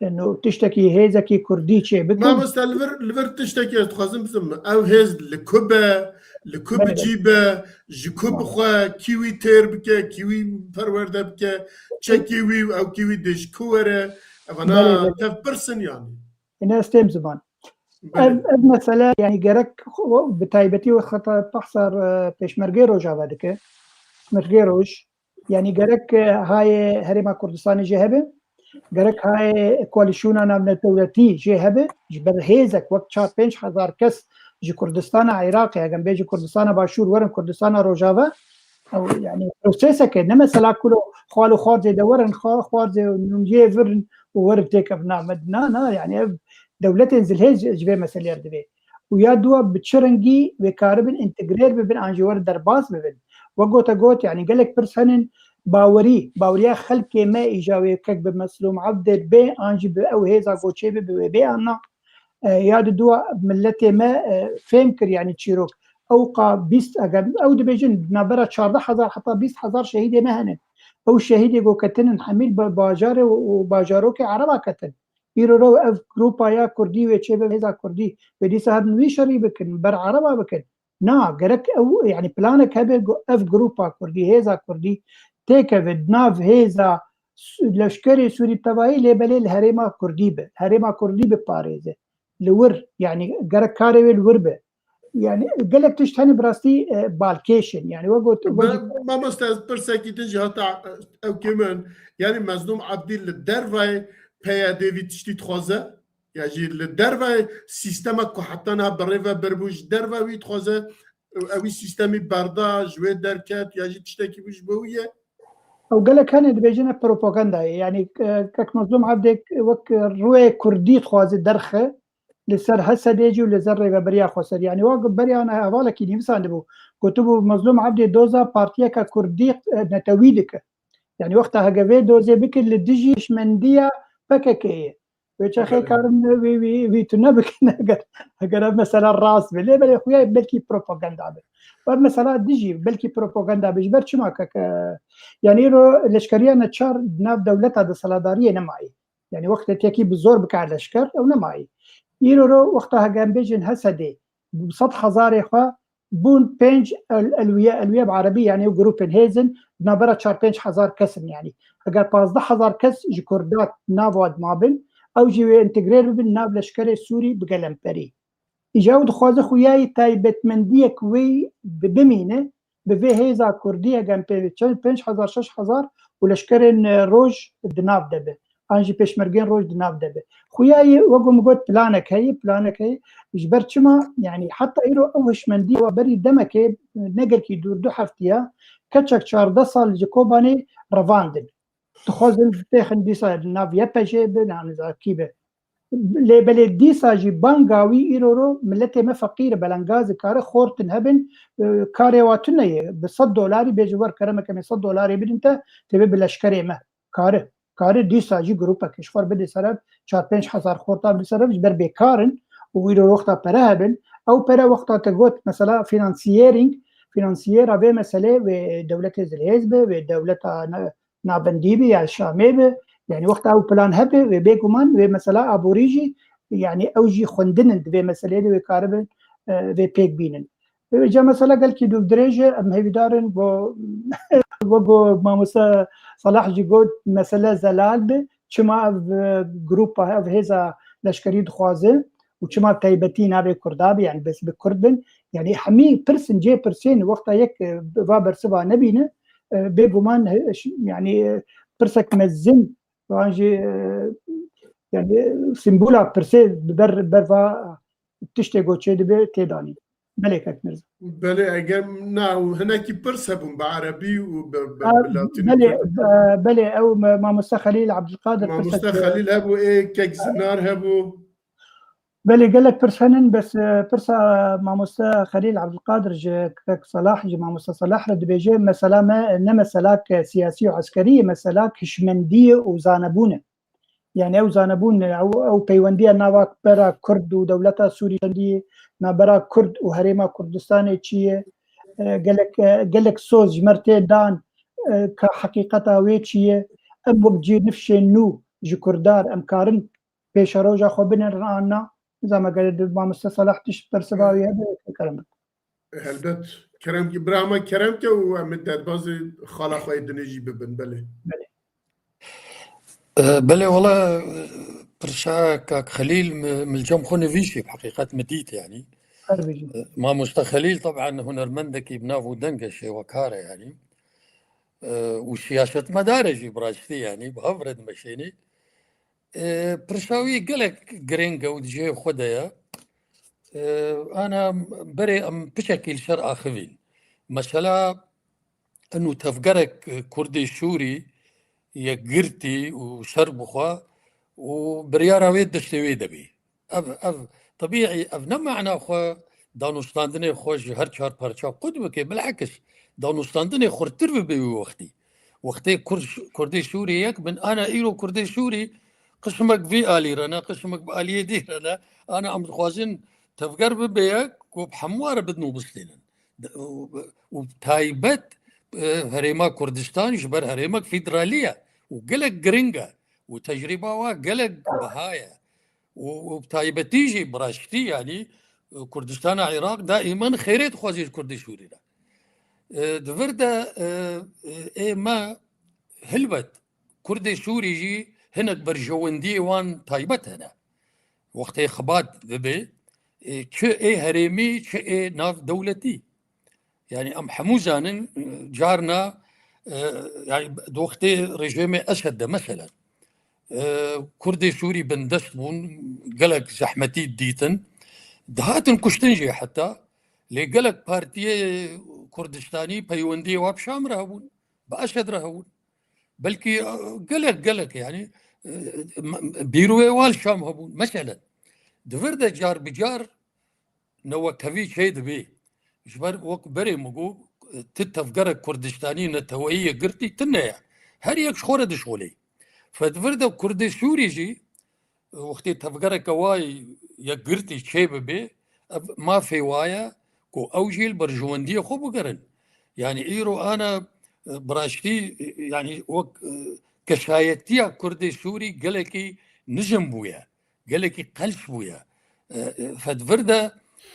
Eno tiştekî hêzekî Kurdî çê bikin. Mamoste, li vir, li vir tiştekî ez dixwazim bizim. Ew hêz li ku be, li ku Belê, bi belê. cî be, ji ku Tamam. bi xwe, kî wî têr bike, kî wî perwerde bike, çekî wî û ew kî wî dê ji ku were. Evana Belê, belê. tev pirsin yani. Ine ez têm ziman. Belê. Ev, ev mesele yani gerek xwe, bi taybetî wexta behsa, e, pêşmergê Rojava dike. Pêşmergê Roj, Yanî gerek, e, hayê Herêma Kurdistanê jê hebe, gerek hayê koalîsyona navnetewletî jê hebe, ji ber hêzek wek çar pênc hezar kes ji Kurdistana Iraqê, eger bêjî Kurdistana Başûr werin Kurdistana Rojava, ew, yanî proseseke, ne mesela kulo xwal û xwarzê de werin, xwa-, xwarzê nûniyê virin û werin têkevin. Na, me, na, na, yanî ev dewletên zilhêz ji, ji vê meselê re divê. Û ya dua bi çi rengî wê karibin întegrer bibin an jî werin derbas bibin. Wek gote got, yanî gelek pirs henin, bawerî, baweriya xelkê me îja wê kek bi Meslûm Ebdê bê an jî bi ew hêza goçê bi, bi wê bê an na. E, ya di dua milletê me, e, fêm kir, yanî çîrok. Ewqa bîst, eger ew dibêjin, navbera çardeh hezar heta bîst hezar şehîdê me henin. Ew şehîdê go ketinin hemî li ba-, bajarê û, û bajarokê Ereba ketin. Îro re ev grûpa ya Kurdî wê çêbe hêza Kurdî. Wê dîsa herin wî şerî bikin, ber Ereba bikin. Na, gerek ew, yanî planek hebe ku ev grûpa Kurdî, hêza Kurdî têkeve di nav hêza Su-, leşkerê Sûrî bi tevahî lê belê li herêma Kurdî be. Herêma Kurdî biparêze. Li wir, yanî gerek karê wê li wir be. Yani gelek tişt hene bi rastî, e, balkêş in. Yani we got, we Mamoste, ez pirsekî din jî hata, e, ew kêmin. Yani Mezlûm Ebdî li dervayê P Y D vî tiştî dixwaze? Ya jî li dervayê sîstema ku heta niha bi rê ve biribû ji derva wî dixwaze, ew wî sîstemî berda, ji wê derket ya jî tiştekî bû ji bo wî ye? Ew gelek hene dibêjine propagandayê. Yani, e, kek Mezlûm Ebdê wek rûyê Kurdî dixwaze derxe, li ser H S D jî û li ser rêveberiya xweser. Yani wa beriya hevalekî nivîsandibû. Gotibû Mezlûm Ebdê doza partiyeke Kurdî, e, netewî dike. Yani wexta hege vê dozê bikir li dijî hişmendiya P K K'yê. Wê çaxê karin wî, wî, wî tune bikin eger, eger ev mesela rast be. Lê belê xuya belkî propaganda be. Ev mesela dijî belkî propaganda be. Ji ber çima keke, yani îro leşkeriya neçar di nav dewleta desthilatdariyê nemayê. Yani wextê tekî bi zor bikar leşker, ew nemayî. Îro ro wexta hege em bêjin H S D, bi sed hezarê xwe bûn pênc el-, elwiye, elwiye bi erebî, yani ew grûpên hêzin, di navbera çar pênc hezar kes in yani. Eger pazdeh hezar kes ji Kurda nava dimabin, ew jî wê entegrê bibin nav leşkerê Sûrî bi gelemperî. Îja ew dixwaze xuyayî taybetmendiyek wê bi-, bimîne, bi vê hêza Kurdî hege em pê çend, pênc hezar, şeş hezar û leşkerên, e, roj di nav de be. An jî pêşmergên roj di nav de be. Xuyayî, wek min got, planek heye, planek heye. Ji ber çima, yani heta îro ew hişmendî wa berî demekê, ne gelkî dûr, du heftiya, keçek çardeh sal ji Kobanê revandin. Dixwazin têxin dîsa nav Y P J'ê bin, an nizam kî be. Lê belê dîsa jî banga wî îro ro miletê me feqîr e, belengaz e, kare xortin hebin, e, karê wa tune ye. Bi sed dolarî bêje wer kerem ke me sed dolarê bidin te, tê bi leşkerê me. Kare, kare dîsa jî grûpeke ji xwe bidê ser ev, çar pênc hezar xorta bidê ser ev, ji ber bêkar in û îro wexta pere hebin. Ew pere wexta te got, mesela finansiyering, finansiyera vê meselê wê dewletê zilhêz be, wê dewleta ne-, navendî be ya Şamê be. Yani wexta ew plan hebe, wê bêguman wê mesela aborî jî, yani ew jî xwendin in di vê meseleyê de wê karibin, e, vê pêk bînin. Ca mesela gelkî dûv dirêj e, em hêvîdar in bo, wek ku mamoste Salah jî got, mesele zelal bi, çima ev, e, grûpa, ev hêza leşkerî dixwaze û çima taybetî nabê Kurda bi, yani bes bi Kurd bin. Yani hemî pirsin, cê pirsên wexta yek, e, va bersiva nebîne, e, bêguman, e, ş-, yani, e, pirsek mezin, an jî, e, yani simbola pirsê bi ber, berva tiştê ku çêdibe tê danîn. Belê kek Mirza. Belê, eger na, û hinekî pirs hebûn bi erebî û bi, bi, Ha, bi latînî belê, pirs. e, belê, ew me-, mamoste Xelîl Ebdulkadir pirsek, Mamoste Xelîl hebû, ê kek Zinar hebû. Belê, gelek pirs henin, bes, e, pirsa mamoste Xelîl Ebdulkadir ji kek Salah, ji mamoste Salah re dibêje, mesela me ne meselak siyasî û eskerî ye, meselak hişmendî ye û zanebûn e. Yani ew zanebûn, ew, ew peywendiya nava bera Kurd û dewleta Sûrî çendî ye, navbera Kurd û Herêma Kurdistanê çi ye, e, gelek, e, gelek soz ji me re tê dan, e, ka heqîqeta wê çi ye, em wek cî nifşên nû ji Kurdan em karin pêşeroja xwe binerin an na? Nizam eger di mamoste Salah tişt bersiva wî hebe, kerem bike. Helbet. Kerem, bira me kerem ke û em ê derbazê xala xwe yê dinê jî bibin, belê. Belê. E, belê, wala, e, pirsa kak Xelîl mi, mi li cem xwe nivîsî, bi heqîqet mi dît, yanî. Her bijî. E, mamoste Xelîl, teb'en, hunermendekî bi nav û deng e, şêwekar e, yanî. E, û siyasetmedar e jî, bi rastî, yanî, bi hev re dimeşênî. E, pirsa wî gelek girîng e û di cihê xwe de ye. E, ana berê em piçekî li ser axivîn. Mesela, eno tevgerek, e, Kurdê Sûrî yekgirtî û ser bi xwe û biryara wê destê wê de bî. Ev, ev, tebîî, ev ne mana xwe danûstandinê xwe ji her çar parça qut bike, bilekis danûstandinê xurtir bibe wî wextî. Wextê Kurd, Kurdê Sûrî yek bin, ana îro Kurdê Sûrî qismek vî alî re ne, qismek bi aliyê dî re ne, ana em dixwazin tevger bibe yek ku bi hemû re bidin û bistînin. De-, û, û taybet, e, Herêma Kurdistan ji ber herêmek federalî ye û gelek giring e û tecrîba wa gelek biha ye. Û, û bi taybetî jî bi raştî, yanî, e, Kurdistana Iraq daîman xêrê dixwazî ji Kurdê Sûrî re. E, di vir de, e, e, ê me hilbet Kurdê Sûrî jî hinek berjewendiyê wan taybet hene. Wextê xebat dibe, e, çi ê herêmî, çi ê nav dewletî. Yani em hemû zanin, e, carna, e, yani di wextê rejîmê Esed de mesela, e, Kurdê Sûrî bindest bûn, gelek zehmetî dîtin. Dihatin kuştin jî heta. Lê gelek partiyê Kurdistanî peywendiyê wa bi Şam re hebûn, bi Esed re hebûn. Belkî, e, gelek, gelek yani, e, m-, bîroyê wa li Şam hebûn. Meselen, di vir de car bi car newekhevî çê dibê. Ji ber wek berê min got, ti tevgerek Kurdistanî neteweyî yekgirtî tune ye. Her yek ji xwe re dişxulê. Fe di vir de Kurdê Sûrî jî, wextê tevgereke wa yekgirtî çê bibe, ev mafê wa ye ku ew jî li berjewendiyê xwe bigerin. Yani îro ana, e, bi rastî, e, yani wek, e, kesayetiya Kurdê Sûrî gelekî nizm bûye. Gelekî qels bûye. E, e, fe di vir de,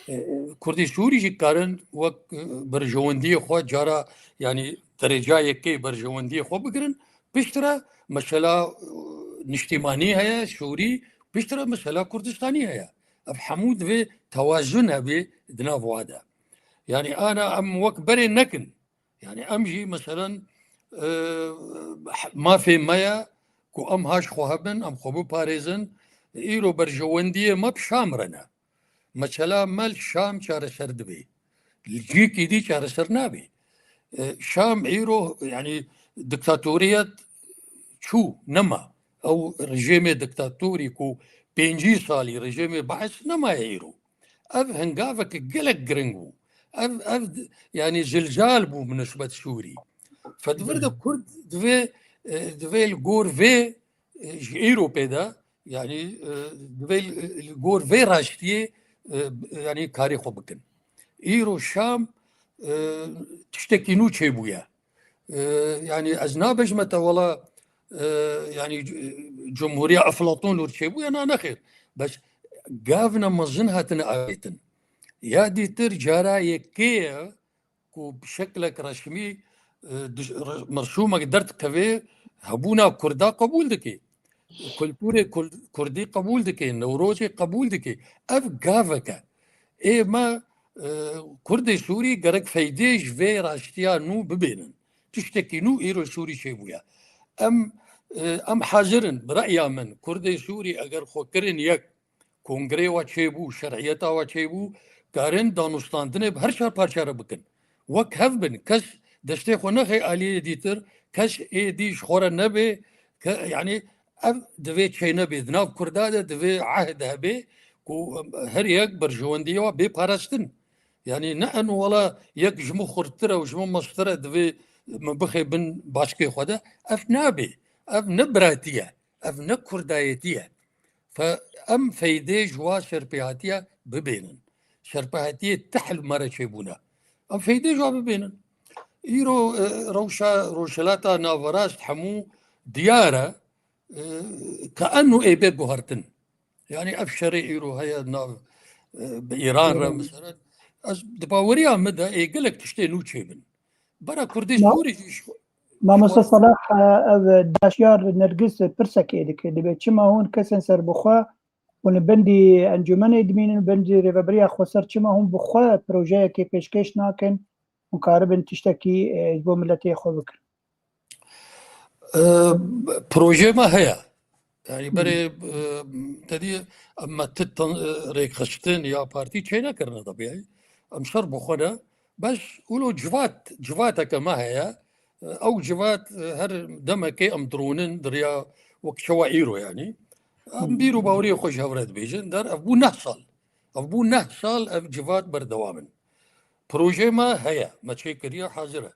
e, e, Kurdê Sûrî jî karin wek, e, berjewendiyê xwe cara, yani dereca yekê berjewendiyê xwe bigirin. Piştre mesela, e, niştîmanî heye, Sûrî, piştre mesela Kurdistanî heye. Ev hemû divê tewazun hebe di nav wa de. Yani ana em wek berê nekin. Yani em jî meselen, e, mafê me ye ku em ha ji xwe hebin, em xwe biparêzin. Îro berjewendiyê me bi Şam re ne. Mesela me li Şam çareser dibe. Li cîkî dî çareser nabe. E, Şam îro, yani diktatoriyet çû, nema. Ew rejîmê diktatorî ku pêncî salî rejîmê Baes nemaye îro. Ev hingaveke gelek giring bû. Ev, ev, yani zilzal bû bi nisbet Sûrî. Fe di vir de Kurd divê, e, divê li gor vê, e, ji Ewropê de, yani, e, divê li, li gor vê raştiyê, e, yani karê xwe bikin. Îro Şam, e, tiştekî nû çêbûye. E, yani ez nabêjime te wela, e, yani c-, Cumhuriya Eflatun û çêbûye, na nexêr. Bes gavna mezin hatine avêtin. Ya dîtir cara yekê ye ku bi şeklek resmî, e, diş-, re-, mersûmek derdikeve hebûna Kurda qebûl dike. Kulturê Kurd-, Kurdî qebûl dike, Newrozê qebûl dike. Ev gavek e. Ê me, e, Kurdê Sûrî gerek feydê ji vê raştiya nû bibênin. Tiştekî nû îro Sûrî çêbûye. Em, e, em hazir in, bi re'ya min, Kurdê Sûrî eger xwe kirin yek, kongrê wa çêbû, şer'iyeta wa çêbû, karin danûstandinê bi her çar parça re bikin. Wek hev bin, kes destê xwe nexe aliyê dîtir, kes ê dî ji xwe re nebe, ke, yani ev divê çênebê. Di nav Kurda de divê ehd hebe ku her yek berjewendiya wa bê parastin. Yani ne eno wela yek ji min xurttir e û ji min mestir e divê min bixê bin başkê xwe de. Ev nabe. Ev ne biratî ye. Ev ne Kurdayetî ye. Fe em feydê ji wa şerpêhatiya bibênin. Şerpêhatiyê tih li me re çêbûne. Em feydê ji wa bibênin. Îro, e, rewşa Rojhilata Naverast hemû diyar e, e, ke eno ê bê guhertin. Yani ev şerê îro heye nav, e, bi Îran re, mesela. Ez di baweriya min de ê gelek tiştê nû çêbin. Bera Kurdê Sûrî jî ji xwe, Mamoste Salah, e, ev daşyar Nergis pirsekê dike. Dibe çima hûn kesên serbixwe hûn li bendî encûmenê dimînin, bendî rêveberiya xweser, çima hûn bi xwe projeyekê pêşkêş nakin û karibin tiştekî, e, ji bo miletê xwe bikin? E, projeyê me heye. Yani berê, e, te dî em me ti tan-, e, rêkxistin ya partî çênekirine tabii. Em ser bi xwe ne. Bes wilo civat, civateke me heye. E, ew civat, e, her demekê em dironin, di riya wek çawa îro yani. Em bîr û baweriyê xwe ji hev re dibêjin. Der ev bû neh sal. Ev bû neh sal ev civat berdewam in. Projeyê me heye, me çêkiriye, hazir e.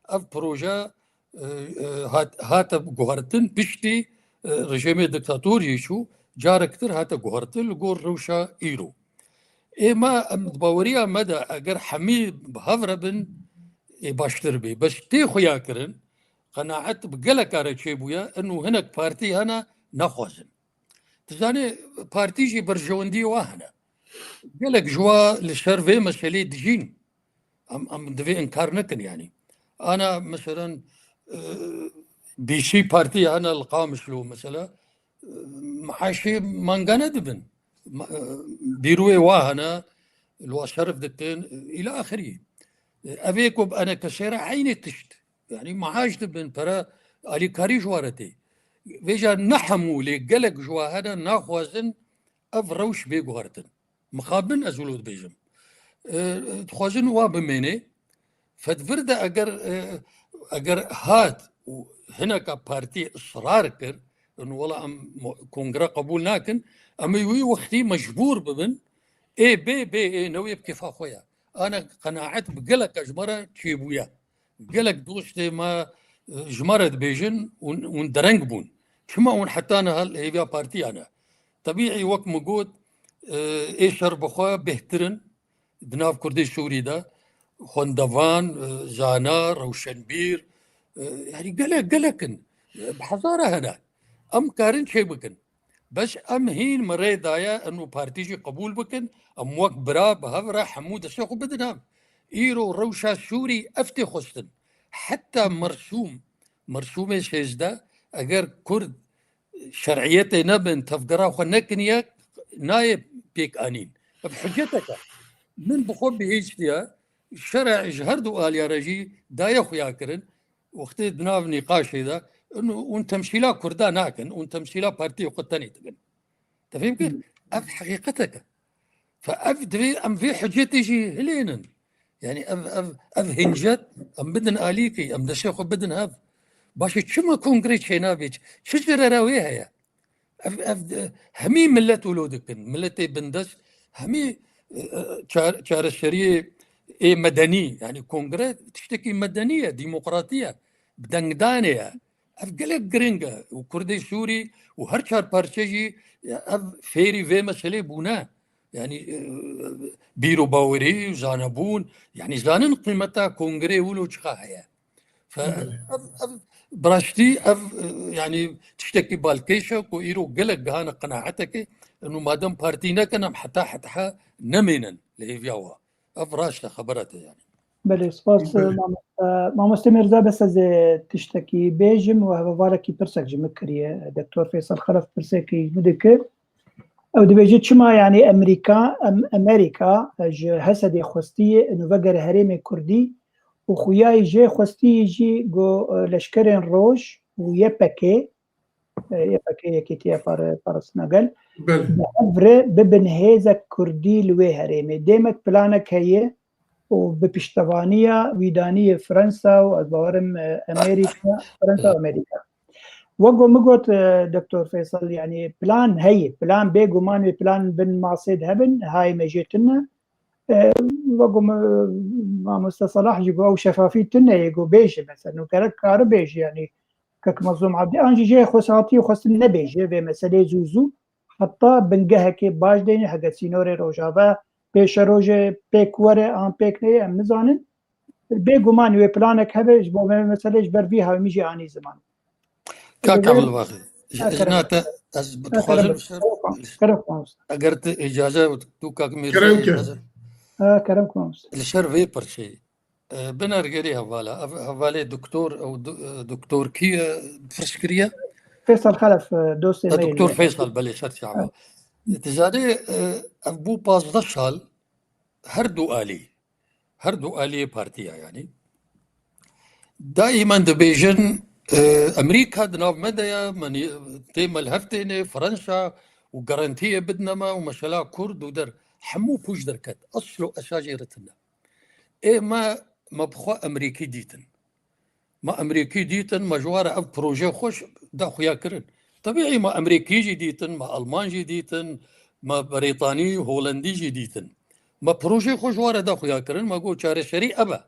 Ev proje, e, e, hat-, hate guhertin piştî, e, rejîmê diktator jî çû, carektir hate guhertin li gor rewşa îro. Ê me, em, di baweriya me de eger hemî bi hev re bin, ê baştir bê. Bes tê xuya kirin, qenaet bi gelek care çêbûye, eno hinek partî hene naxwazin. Tu zanî, partî jî berjewendiyê wa hene. Gelek ji wa li ser vê meselê dijîn. Em, em divê inkar nekin yani. Ana, meselen, e, bîsî partî hene li Qamişlo, mesela, e, mehaşê mangane dibin. ma-, e, bîroyê wa hene, li wa şerif dikin, îla axirî. E, ev ê ku bi enekesê re eynê tişt. Yanî maaş dibin, pere alîkarî ji wa re tê. Vêca ne hemû lê gelek ji wa hene naxwazin ev rewş bê guhertin. Mixabin ez wilo dibêjim. E, dixwazin wa bimênê. Fedvir de eger, e, eger hat û hineka partî israr kir, in wela em mo-, kongre qebûl nakin, em ê wî wextî mecbûr bibin, ê bê, bê, ê newê bi kêfa xwe ye. Ana qenaet bi gelek ji me re çêbûye. Gelek dostê me, e, ji me re dibêjin ûn, ûn dereng bûn. Çima ûn heta niha li hêviya partiya ne? Tebîî wek min got, e, ê şer bi xwe bêhtir in di nav Kurdê Sûrî de. Xwendevan, e, zana, rewşenbîr, e, yanî gelek, gelek in. E, bi hezara hene. Em karin çê bikin. Bes em hîn me rê daye, em û partî jî qebûl bikin, em wek bira bi hev re hemû destê xwe bidin hev. Îro rewşa Sûrî ev tê xwestin. Heta mersûm, mersûmê sêzdeh, eger Kurd şer'iyetê nebin, tevgera xwe nekin yek, nayê pêk anîn. Ev hiceteke. Min bi xwe bihîstiye, şer'e ji her du aliya re jî daye xuya kirin. Wextê di nav nîqaşê de, ûn, ûn temsîla Kurda nakin, ûn temsîla partiyê xwe tenê dikin. Te fêm kir? Ev heqîqetek e. Fe ev divê em vê hicetê jî hilênin. Yanî ev, ev, ev hincet em bidin alîkî, em destê xwe bidin hev. Başê çima kongrê çênabê? Çi, çi zerera wê heye? Ev, ev, hemî millet wilo dikin. Milletê bindest, hemî, e, e, çar-, çareseriyê ê medenî, yanî kongre tiştekî medenî ye, demokratî ye, bi dengdanê ye. Ev gelek giring e. Û Kurdê Sûrî û her çar parçe jî, e, ev fêrî vê meselê bûne. Yanî, e, bîr û bawerî, zanebûn, yanî zanin qîmeta kongrê wilo çiqa heye. Fe-, ev, ev, bi rastî ev, e, yanî tiştekî balkêş e ku îro gelek gihane qenaetekê, û madem partî nekin, em heta heta nemênin li hêviya wa. Ev raşt e, xebera te yanî. Belê, spas, Belê. Mamoste, Mamoste Mirza, bes ez ê tiştekî bêjim û hevarekî pirsek ji min kiriye. Doktor Feysel Xelef pirsekî ji min dikir. Ew dibêje, çima, yanî, Amerîka, em-, Amerîka, e, ji Hesedê xwestiye û vegere herêmê Kurdî û xuyayî jê xwestiye jî ku, e, leşkerên roj û Y P G, e, Y P G, Yekîtiya Pare-, Parastina Gel, Belê. bi hev re bibin hêzek Kurdî li wê herêmê. Dêmek planek heye û bi piştevaniya wî danî yê Fransa û ez bawerim, e, Amerîka, Fransa û Amerîka. Wek ku min got, e, Doktor Feysel, yanî plan heye, plan bêguman wê plan bin masê de hebin, hayê me jê tune. E, wek ku min, Mamoste Salah jî got, ew şefafî tune ye, got bêje mesela, gerek kari bêje, yanî Kek Mazlûm Abdî, an jî jê xwesatî xwestin nebêje vê meselê zû zû, heta bingehekê baş deyne, heke sînorê Rojava pêşerojê pêk were an pêk neyê, em nizanin. Bêguman wê planek hebe ji bo me meselê ji ber vî hawî min jî anî ziman. Kak Abdulbaxî, Ha, ji kerem. na te ez Ha, dixwazim kerem. li ser, Kerem, kerem, mamoste. eger tu îcaze, tu kak Mîrza Kerem ke. îcaze. Ha, kerem, mamoste. Li ser vê pirçeyê, e, binergerî hevala, ev hevalê doktor, ew do-, e, doktor kî ye, pirs kiriye? Feysel Xelef, e, dostê E, me doktor ye. Feysel, belê, ser çava. Ha. Dizanê, e, ev bû pazdeh sal, her du alî, her du aliyê partiya, yanî. Daîmen dibêjin, e, Amerîka di nav me de ye, me nî-, tê me li hev têne, Fransa û garantiyê bidine me û mesela Kurd û der, hemû pûç derket. Esl û esas jê re tune. Ê me, me bi xwe Amerîkî dîtin. Me Amerîkî dîtin, me ji wan re ev proje xwe da xuya kirin. Tebîî me Amerîkî jî dîtin, me Alman jî dîtin, me Brîtanî, Holandî jî dîtin. Me proje xwe ji wan re da xuya kirin, me got çareserî ev e.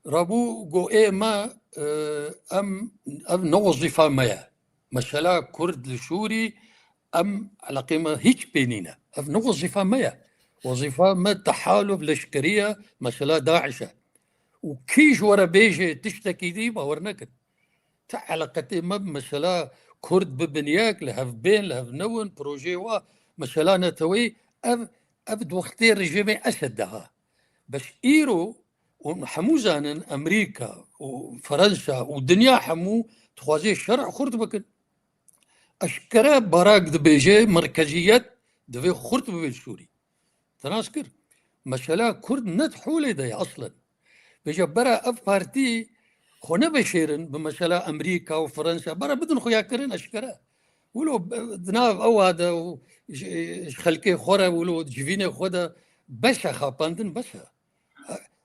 Rabû got ê me, e, em, ev ne wezîfa me ye. Mesela Kurd li Sûrî, em eleqê me hîç pê nîne. Ev ne wezîfa me ye. Wezîfa me tehaluf leşkerî ye, mesela DAIŞ e. Û kî ji we re bêje tiştekî dî, bawer nekin. Ti eleqetê me bi mesela Kurd bibin yek, li hev bên, li hev newin, projeyê wa, mesela neteweyî, ev, ev di wextê rejîmê Esed de ha. Bes îro, û hemû zanin, Amerîka û Fransa û dinya hemû dixwaze şer'ê Kurd bikin. Eşkere Barak dibêje merkeziyet Divê xurt bibe li Sûrî. Te nas kir. Mesela Kurd ne di holê de ye aslen. Vêca bera ev partî xwe neveşêrin bi mesela Amerîka û Fransa. Bera bidin xuyakirin eşkere. Wilo di nav ewa de û ji, ji xelkê xwe re wilo civînê xwe de bes e, xapandin bes e.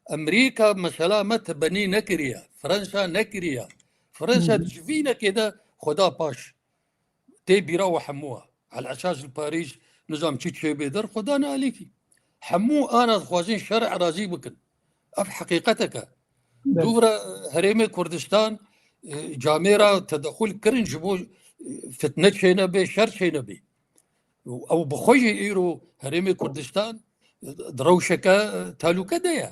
Amerîka mesela me tebenî nekiriye. Fransa nekiriye. Fransa di civînekê de xwe da paş. Tê bîra we hemû e. Al esas li Parîs nizam çi çêbê der xwe dane alîkî. Hemû ana dixwazin şer erazî bikin. Ev heqîqetek e. Dûvra herêmê Kurdistan, e, camêra tedexul kirin ji bo, e, fitne çênebe, şer çênebe. Ew bi xwe jî îro herêmê Kurdistan, e, di rewşeke, e, talûke de ye.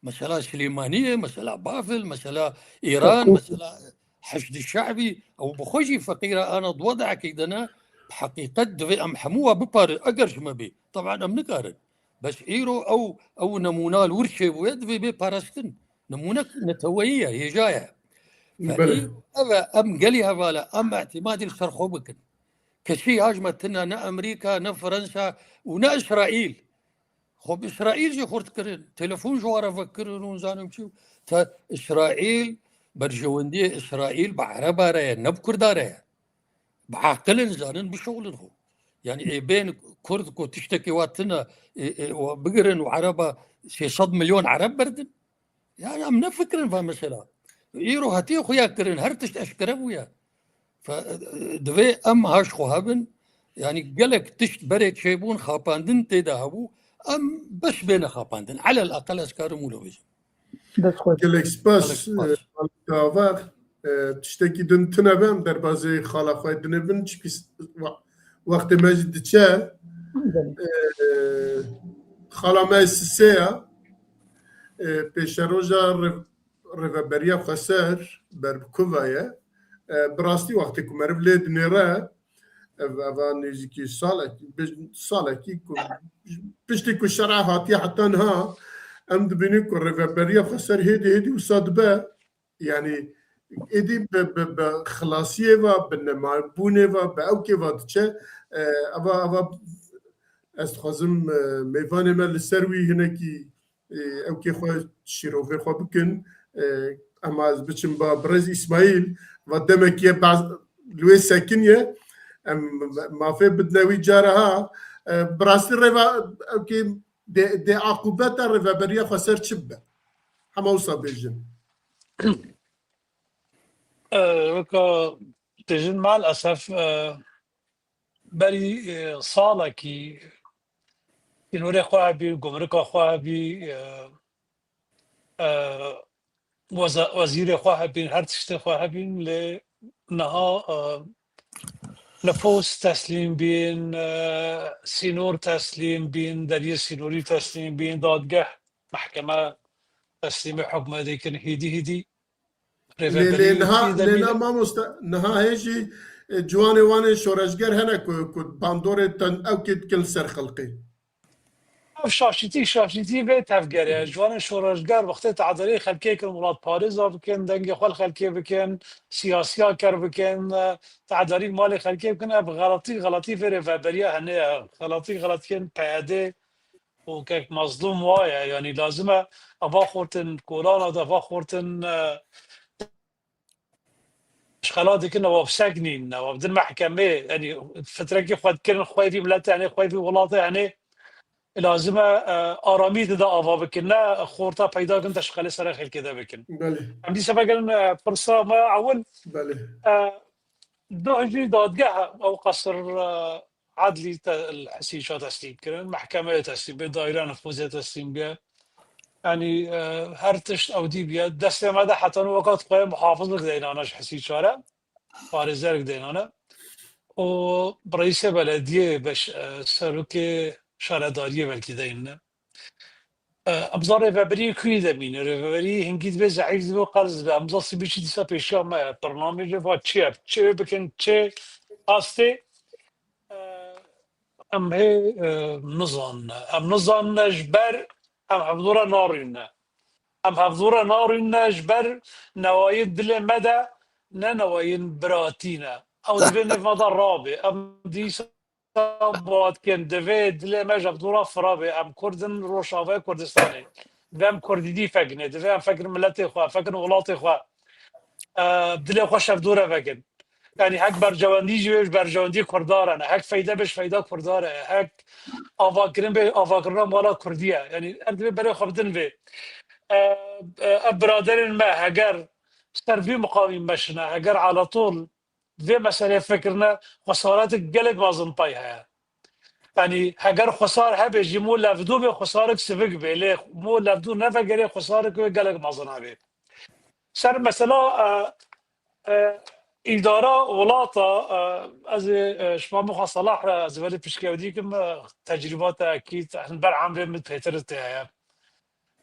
Mesela Silêmaniyê, mesela Bafil, mesela Îran, mesela Heşdî Şe'bî, ew bi xwe jî feqîr e, ana di wedekî de ne, bi heqîqet divê em hemû wa biparin, eger ji me bê. Teban em nikarin. Bes îro ew, ew nemûna li wir çêbûye, divê bê parastin. Nemûne neteweyî ye, hêja ye. Fe Belê. Îro ev e, em gelî heval e, em îtimadî li ser xwe bikin. Kesî ya ji me tune, ne Amerîka, ne Fransa û ne Îsraîl. Xwe bi Îsraîl jî xurt kirin. Telefon ji wan re vekirin û nizanim çi. Te Îsraîl, berjewendiyê Îsraîl bi Ereba re ye, ne bi Kurda re ye. Bi aqil in, zanin bişewilin xwe. Yani ê bên Kurd ku tiştekî wa tune, ê, ê, wa bigirin û Ereba sê sed milyon Ereb berdin. Yani em nefikirin va mesela. Îro hatiye xuya kirin, her tişt eşkere bûye. Fe, divê em haş xwe hebin. Yani gelek tişt berê çêbûn, xapandin tê de hebû. Em bes bêne xapandin. Elel aqel ez karim wilo bêjim. Dest xweş. Gelek spas, Gelek spas. e, Xalî Taver. E, tiştekî din tune be, em derbazê xala xwe dinê bin, çikî s-, wa-, wextê me jî diçe. Belê. E, xala me sisê ya. E, pêşeroja re-, Rêveberiya Xweser ber bi kuva ye. E, bi rastî wextê ku meriv lê dinêre, ev, eva nêzîkî salekî, bi-, salekî ku piştî ku şera hatiye heta niha, em dibînin ku Rêveberiya Xweser hêdî hêdî wisa dibe. Yani êdî bi, bi, bi xilasiyê ve, bi nemabûnê ve, bi ewkê ve diçe. E, eva, eva ez dixwazim, e, mêvanê me li ser wî hinekî, e, ewkê xwe şîrovê xwe bikin. E, ema ez biçim ba birêz Îsmaîl, va demekî ye baz-, li wê sekiniye. Em mafê bidine wî cara ha. E, bi rastî rêva ewkê dê, dê aqûbeta Rêveberiya Xweser çi bibe? Hema wisa bêjin. E, weka têjin maalesef, e, berî, e, salekî sînorê xwe hebî, gumrika xwe hebî, e, e, weza-, wezîrê xwe hebîn, her tiştê xwe hebîn, lê niha, e, nifûs teslîm bîn, e, sînor teslîm bîn, deriyê sînorî teslîm bîn, dadgeh, mehkeme teslîmê hukmê dikin, hîdî hîdî Lê, lê rêveberî niha, wekî lê niha demîne. Mamoste, niha hê jî, e, ciwanê wanê şoreşger hene ku, ku bandorê ten ewkê dikin li ser xelkê. Ev şaşîtî, şaşîtî vê tevgerê ye. Ciwanê şoreşger wextê tedarî xelkê kin, welatparêza bikin, dengê xwe li xelkê bikin, siyasiya ker bikin, e, tedarî malê xelkê bikin, ev xeletî, xeletî vê rêveberiya hene ye. Xeletî, xeletiyên P Y D û kek Mazlûm wa ye. Yanî lazim e ava xortin kolana de, ava xortin, e, ji xela dikin, ewa bi sek nîn, ewa bi din mehkemê, yanî fitrekî xwe dikirin, xweyvî miletê, yanî xweyvî welatê, yanî lazim e, e, aramî dida ava bikin, ne xorta peyda kin, te ji xelê sere xelkê de bikin. Belê. Em dîsa vegerin, e, pirsa me ewil, Belê. e, Doh jî dadgeh ew qesir, e, edlî te-, li Hesîça teslîm kirin, mehkemeyê teslîm bê, daîra nifûzê teslîm bê. Yanî, e, her tişt ew dî bûye. Destê me de heta niha weka dixwaye muhafizlik deynane ji Hesîça re, parêzerik deynane. Û bi reîsê belediyê beş, e, serokê şaredariyê belkî deyne. E, em zan rêveberiyê kuyê de mîne. Rêveberiyê hingî dibe zeîf dibe û qels dibe. Em zan sibê çi dîsa pêşiya me ye. Pernamê jê va çi ye? Çi bikin? Çi astê? E, em hê, e, nizanine. Em nizanine ji ber em hevdû re narîne. Em hevdû re narîne ji ber newayên dilê me de ne newayên biratî ne. Ew divê nêv me de rabê. Em dîsa Ewsa badikin, divê dilê me ji hevdû re fira be. Em Kurd in Rojavayê Kurdistanê. Divê em Kurdîtî fekinê. Divê em fekin miletê xwe, fekin welatê xwe. E, dilê xwe ji hevdû re vekin. Yanî hek berjewendî jî wê ji berjewendî Kurda re ne. Hek feyde be ji feyda Kurda re. Hek avakirin be avakirina mala Kurdî ye. Yanî em divê berê xwe bidin vê. E, e, ev biraderên me heger ser vî miqamî meşine, heger alatol vê meseleyê fikirine, xwesaretik gelek mezin pay heye. Yanî heger xwesar hebe jî mo levdû bê xwesarik sivik bê, lê mo levdû nevegerê xwesarik wê gelek mezin hebe. Ser mesela, e, e, îdara welata, e, ez ê, e, ji Mamoxa Salah re ez ê belê pişkevdî kim, e, tecrîbata ekî, ber emrê min pêtir tê heye.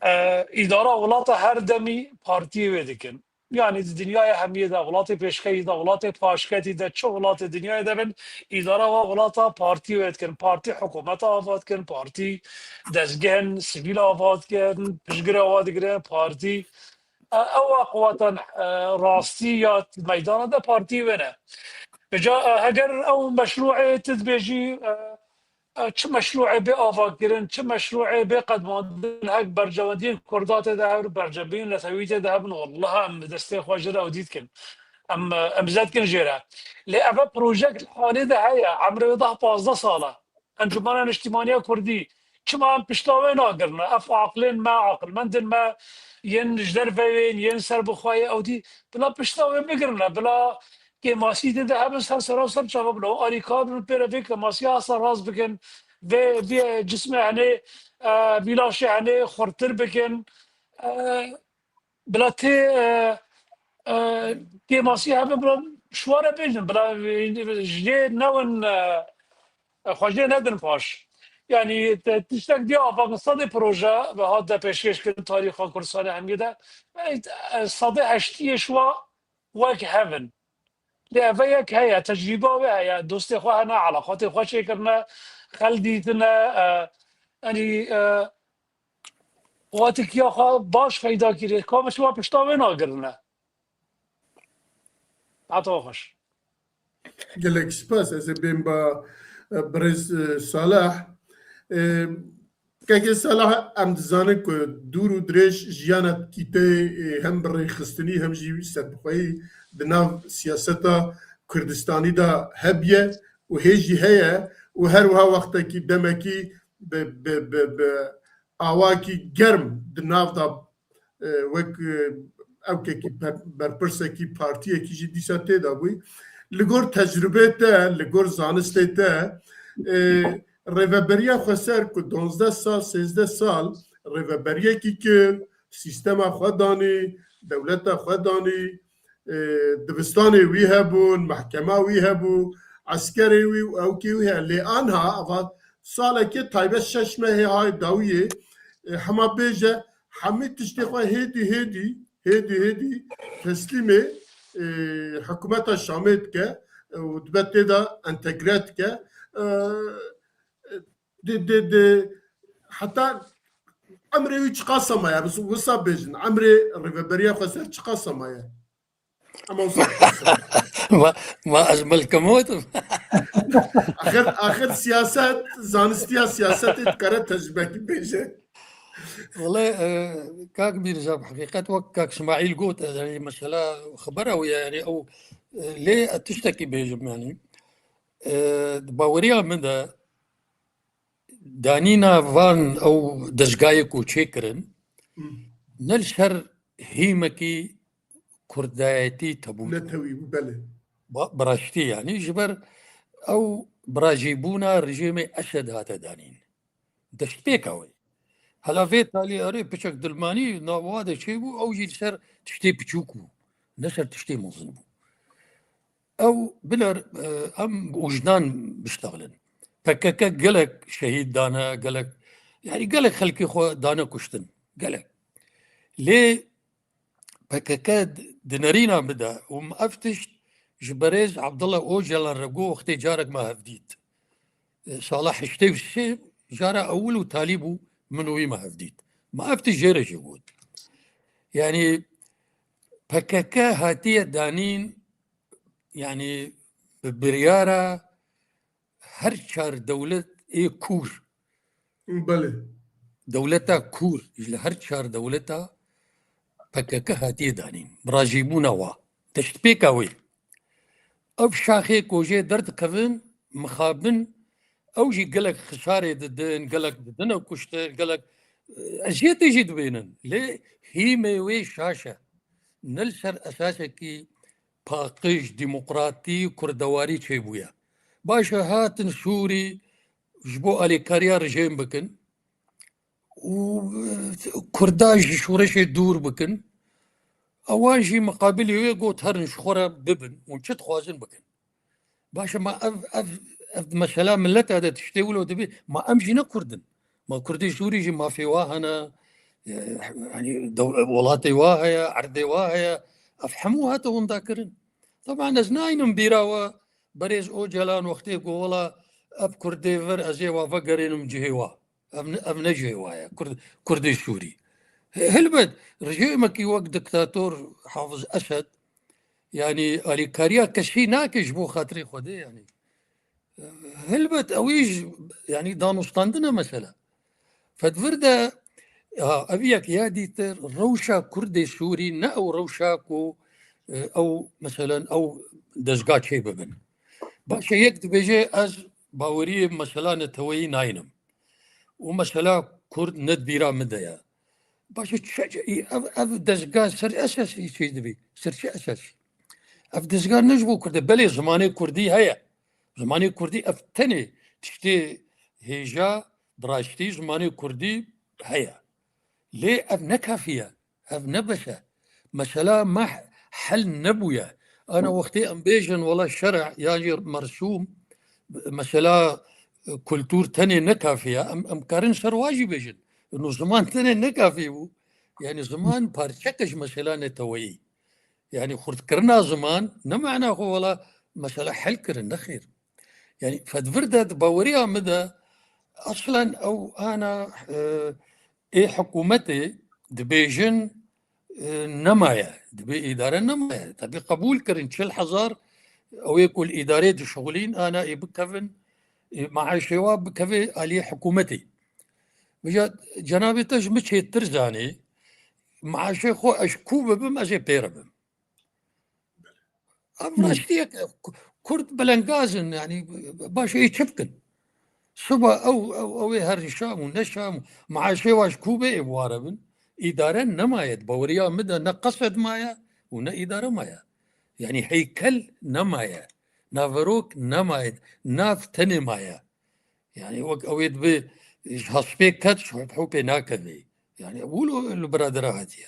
E, îdara welata her demî partiyê wê dikin. Yanî di dinyaya hemiyê de, welatê pêşketî de, welatê paşketî de, çi welatê dinyayê de bin, îdara wa welata partî wê dikin. Partî hikûmeta ava dikin, partî dezgehên sivîl ava dikin, piştgire wa digirin, partî, e, ew a quwatan, e, rastî ya meydana de partî wê ne. Ca, e, heger ew meşrûê tu dibêjî, e, e, çi meşrûê bê avakirin, çi meşrûê bê qedmandin, hek berjewendiyên Kurda tê de hebin, berjewendiyên netewî tê de hebin, wallah em destê xwe jê re ew dî dikin. Em, e, em zed dikin jê re. Lê ev projek li halê de heye, emrê wê deh pazdeh sal e. Encûmena Niştîmaniya Kurdî, çima em pişta wê nagirine? Ev aqilên me, aqilmendên me, yên ji derve wê, yên ser bi xwe yê, ew dî, bila pişta wê bigirine, bila kêmasî tê de hebin ser sera ser çava bin. Ew alîkar bin pê re vê kêmasîya hesa rast bikin. Vê, vê cismê henê, e, vî laşê henê xurtir bikin. E, bila tê, e, e, kêmasî hebe bila şware bêjin. Bila, e, jê newin, e, e, xwe jê nedin paş. Yanî te-, tiştek diya Afganistan de proje ve hat de pêşkêş kirin tarîxa Kurdistanê hemiyê de. E, e, sedê heştiyê şwa wek hev in. Lê ev yek heye, tecrîba wê heye, dostê xwe hene, eleqatê xwe çêkirine, xel dîtine, e, yanî, e, watikiya xwe baş feyda kirê, ka min şima pişta wê nagirine. Heta xweş. Gelek spas, ez ê bêm ba, e, birêz, e, Salah. E, Kekê Salah, em dizanin ku dûr û dirêj jiyana kîteyê, e, hem bi rêxistinî hem jî serbixweyî di nav siyaseta Kurdistanî de hebiye û hê jî heye û her wiha wextekî demekî bi, bi, bi, bi awakî germ di nav de, e, wek, e, ewkekî per-, berpirsekî partiyekî jî dîsa tê de bûy. Li gor tecrubê te, li gor zanistê te, e, Rêveberiya Xweser ku duwazdeh sal, sêzdeh sal rêveberiyekî kir, sîstema xwe danî, dewleta xwe danî, e, dibistanê wî hebûn, mehkema wî hebû, eskerê wî û ewkê wî heye. Lê anha ava salekê taybet şeş mehê hay dawiyê, e, hema bêje hemî tiştê xwe hêdî hêdî, hêdî hêdî teslîmê, e, hikûmeta Şamê dike, e, û dibe tê de entegre dike. E, di, di, di, heta emrê wî çiqasa maye? Wisa bêjin, emrê Rêveberiya Xweser çiqasa maye? Ama wisa bêjin. Ma, ma ez milkemot im. Axir, axir siyaset, zanistiya siyasetê dikare tecrübekî bêje. Wele, e, kak Mîrza, bi heqîqet wek kak Smaîl got, e, yanî mesela xebera wî ye, yanî ew, e, lê ez tiştekî bêjim, yanî, e, di baweriya min de danîna van ew dezgayê ku çêkirin, Hmm. ne li ser hîmekî kurdayetî tebû. Netewî bû, belê. Ba-, bi raştî, yanî ji ber ew birajîbûna rejîmê Esed hate danîn. Destpêka wê. Hela vê talî erê piçek dilmanî nava de çêbû, ew jî li ser tiştê piçûk bû. Ne ser tiştê mezin bû. Ew biler, e, em bi wijdan biştexilin. P K K gelek şehîd dane, gelek, yanî gelek xelkê xwe dane kuştin. Gelek. Lê P K K di nerîna min de û min ev tişt ji berêz Abdullah Ocalan re got wextê carek me hevdît. E, sala heştê û sê cara ewil û talî bû min û wî me hevdît. Me ev tişt jê re jî got. Yanî P K K hatiye danîn, yanî bi biryara her çar dewlet ê kûr. Belê. Dewleta kûr ji li her çar dewleta P K K hatiye danîn. Bi rajîbûna wa. Deştpêka wê. Ev şaxê ku jê derdikevin, mixabin, ew jî gelek xisarê didin, gelek didine kuştir, gelek, e, eziyetê jî dibînin. Lê hîmê wê şaş e. Ne li ser esasekî paqij, demokratî, kurdewarî çêbûye. Baş e, hatin Sûrî ji bo alîkariya rejîm bikin û, e, Kurda ji şoreşê dûr bikin. Ewan jî miqabilî wê got, herin ji xwe re bibin û çi dixwazin bikin. Baş e, ma ev, ev, ev mesela mileta de tiştê wilo dibê, ma em jî ne Kurd in. Ma Kurdê Sûrî jî mafê wa hene, e, yanî dew-, welatê wa heye, erdê wa heye. Ev hemû hate winda kirin. Teban ez naynim bîra we, berêz Ocalan wextê ku wela ev Kurdê vir ez ê wa vegerînim cihê wa. Ev ne, ev ne cihê wa ye. Kurd, Kurdê Sûrî. He-, helbet, rejîmekî wek diktator Hafiz Esed, yanî alîkariya kesî nake ji bo xatirê Xwedê, yanî. Helbet, ew î ji, yanî danûstandin e mesela. Fedvir de, ha, ev yek ya dîtir, rewşa Kurdê Sûrî ne ew rewşa ku, e, ew, meselen, ew dezga çê bibin. Baş e, yek dibêje, ez baweriyê mesela neteweyî naynim. Û mesela Kurd ne di bîra min de ye. Baş e, çi, çi, ev, ev dezga ser esasî çê dibî. Ser çi esasî? Ev dezga ne ji bo Kurd e. Belê zimanê Kurdî heye. Zimanê Kurdî ev tenê tiştê hêja, bi raştî zimanê Kurdî heye. Lê ev ne kafî ye. Ev ne bes e. Mesela me hel nebûye. Ana wextê em bêjin wela şer'a yan jî mersûm, mesela, e, kultûr tenê ne kafî ye. Em, em karin ser wa jî bêjin. Ino ziman tenê ne kafî bû. Yanî ziman parçeke ji mesela neteweyî. Yanî xurtkirina ziman ne mana xwe wela mesela hel kirin, nexêr. Yanî fedvir de di baweriya min de eslen ew ana, e, ê hikûmetê dibêjin, e, nemaye, dibê îdare nemaye. Tebî qebûl kirin çil hezar ew ê ku li îdarê dişixulîn ana ê bikevin, e, maaşê wa bikeve aliyê hikûmetê. Vêca cenabê te ji min çêtir zanê, maaşê xwe ez ku bibim, ez ê pê re bim. Ev raştiyek e. Ku-, Kurd belengaz in, yanî baş ê çi bikin? Siba ew, ew, ew ê herin Şam û ne Şam û maaşê wa ji ku bê ê bi wa re bin? Îdare nemaye. Di baweriya min de ne qesed maye û ne îdare maye. Yanî heykel nemaye. Naverok nemaye. Nav tenê maye. Yanî wek ew ê dibe ji hespê ket ji hopê nakeve. Yanî wilo li biradera hatiye.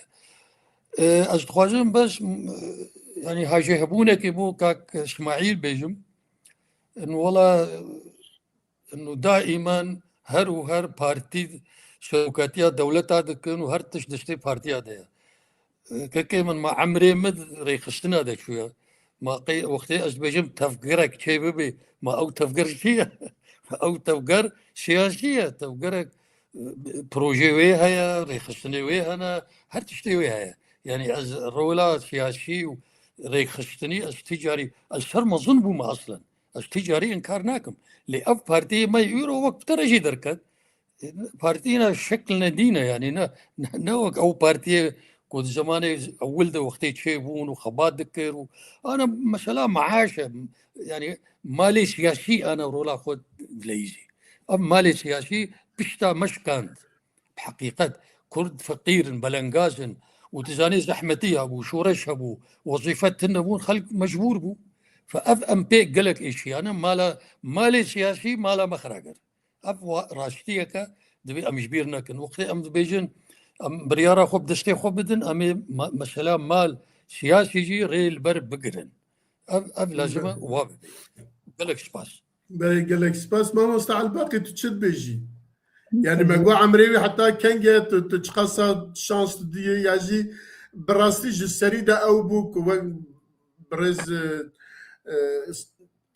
E, ez dixwazim bes, m, yanî hajêhebûnekê bo kak Îsmaîl bêjim. In wela, in daîman her û her partî serokatiya dewleta dikin û her tişt destê partiya de ye. Kekê min, ma emrê min rêxistina de çûye. Ma qey wextê ez dibêjim tevgerek çê bibe, ma ew tevger çi ye? Ew tevger siyasî ye. Tevgerek, e, projê wê heye, rêxistinê wê hene, her tiştê wê heye. Yanî ez rola siyasî û rêxistinî ez ti carî, ez ser mezin bûm eslen. Ez ti carî inkar nakim. Lê ev partiyê me îro wek bi te re jî derket. Partîna şekline dîne, yanî ne, ne, ne wek ew partiyê ku di zemanê ewil de wextê çêbûn û xebat dikir û ana mesela maaş e, yanî malê siyasî ana rola xwe dileyîzî. Ev malê siyasî pişta me şikand. Bi heqîqet Kurd feqîr in, belengaz in û tu zanî zehmetî hebû, şoreş hebû, wezîfe tune bûn, xelk mecbûr bû. Fe ev em pê gelek êşiyane, mala, malê siyasî mala me xira kir. Ev wa-, raştiyeke divê em ji bîr nekin. Wextê em dibêjin, em biryara xwe bi destê xwe bidin, em ê ma-, mesela mal siyasî jî rê li ber bigirin. Ev, ev lazim e wa bibe. Gelek spas. Belê, gelek spas. Mamosta Elbaqî, tu çi dibêjî? Yani me got emrê wî heta keng e, tu, tu çiqasa şans tu diyê, ya jî bi rastî ji serî de ew bû ku wek birêz, e, e,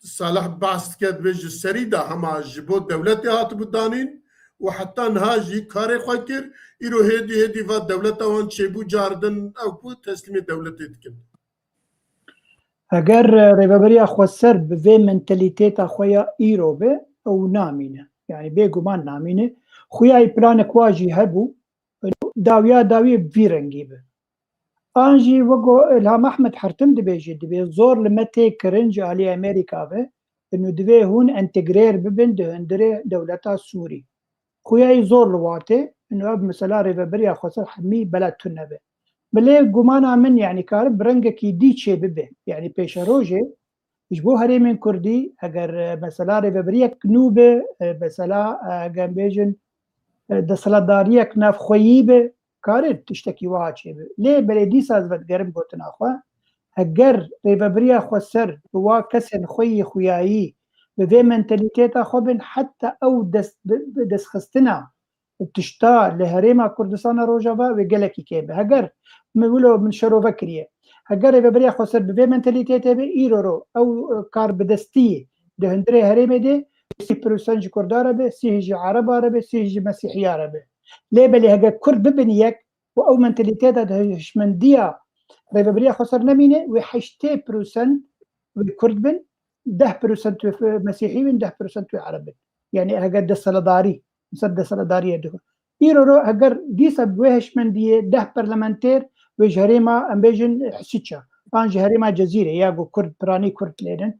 Salih behs dike, dibê ji serî de hema ji bo dewletê hatibû danîn û heta niha jî karê xwe kir. Îro hêdî hêdî va dewleta wan çêbû cardin, ew ku teslîmê dewletê dikin. Eger, e, Rêveberiya Xweser bi vê mentalîteta xwe ya îro be, ew namîne. Yanî bêguman namîne. Xuyayî planek wa jî hebû, dawiya dawiyê bi vî rengî bi. An jî wek ku Ilham Ahmed her tim dibêje, dibê zor li me tê kirin ji alî Amerîka ve, û divê hûn entegrêr bibin di hundirê dewleta Sûrî. Xuyayî zor li watê, û ev mesela rêveberiya xweser hemî bela tune be. Bilê gumana min, yanî, kare bi rengekî dî çê bibe. Yanî pêşerojê ji bo herêmên Kurdî, eger, e, mesela rêveberiyek nû be, e, mesela, e, eger em bêjin, e, desthilatdariyek navxweyî be, kare tiştekî wiha çêbe. Lê belê dîsa ez vedigerim gotina xwe, eger rêveberiya xweser bi wa kesên xwe yê xuyayî, bi vê mentalîteta xwe bin, heta ew dest, bi, bi destxistina tişta li herêma Kurdistana Rojava wê gelekî kêm be. Heger min wilo min şerove kiriye. Heger rêveberiya xweser bi vê mentalîteyê tê be, îro ro ew, e, karbidestiyê di hundirê herêmê de sî prosent ji Kurda re be, sî ji Ereba re be, sî ji Mesîhiya re be. Lê belê heger Kurd bibin yek û ew mentalîteyê de hişmendiya rêveberiya xweser nemîne, wê heştê prosent wê Kurd bin, deh prosent wê Mesîhî bin, deh prosent wê Ereb bin. Yanî heger desthilatdarî, ser desthilatdariyê digo. Îro ro heger dîsa bi wê hişmendiyê deh parlamenter wê ji herêma, em bêjin, Hisiça, an ji herêma Cezîrê ya ku Kurd, piranî Kurd lênin.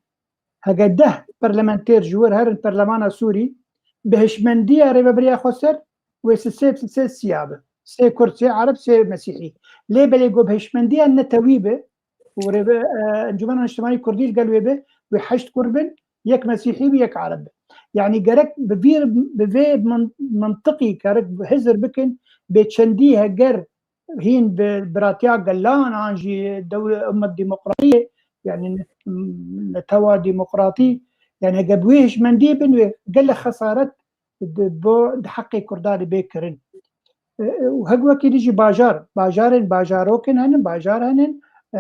Heger deh parlamenter ji wir herin perlemana Sûrî, bi hişmendiya rêveberiya xweser wê sisê, sisê siya bi. Sê Kurd, sê Ereb, sê Mesîhî. Lê belê ku bi hişmendiya netewî bi, û rêve, e, Encûmena Niştimanî Kurdî li gel wê be, wê heşt Kurd bin, yek Mesîhî bi, yek Ereb bi. Yanî gerek bi vî, bi vê min-, mintiqî gerek hizir bikin, bê çendî heger hîn bi biratiya gelan an jî dewle ummet demokratiyê, yanî ne-, netewa demokratî, yanî heger bi wê hişmendî bin, wê gelek xesaret di, bo, di heqê Kurda de bê kirin. E, û hek wekî dî jî bajar, bajarên, bajarokin henin, bajar henin, e,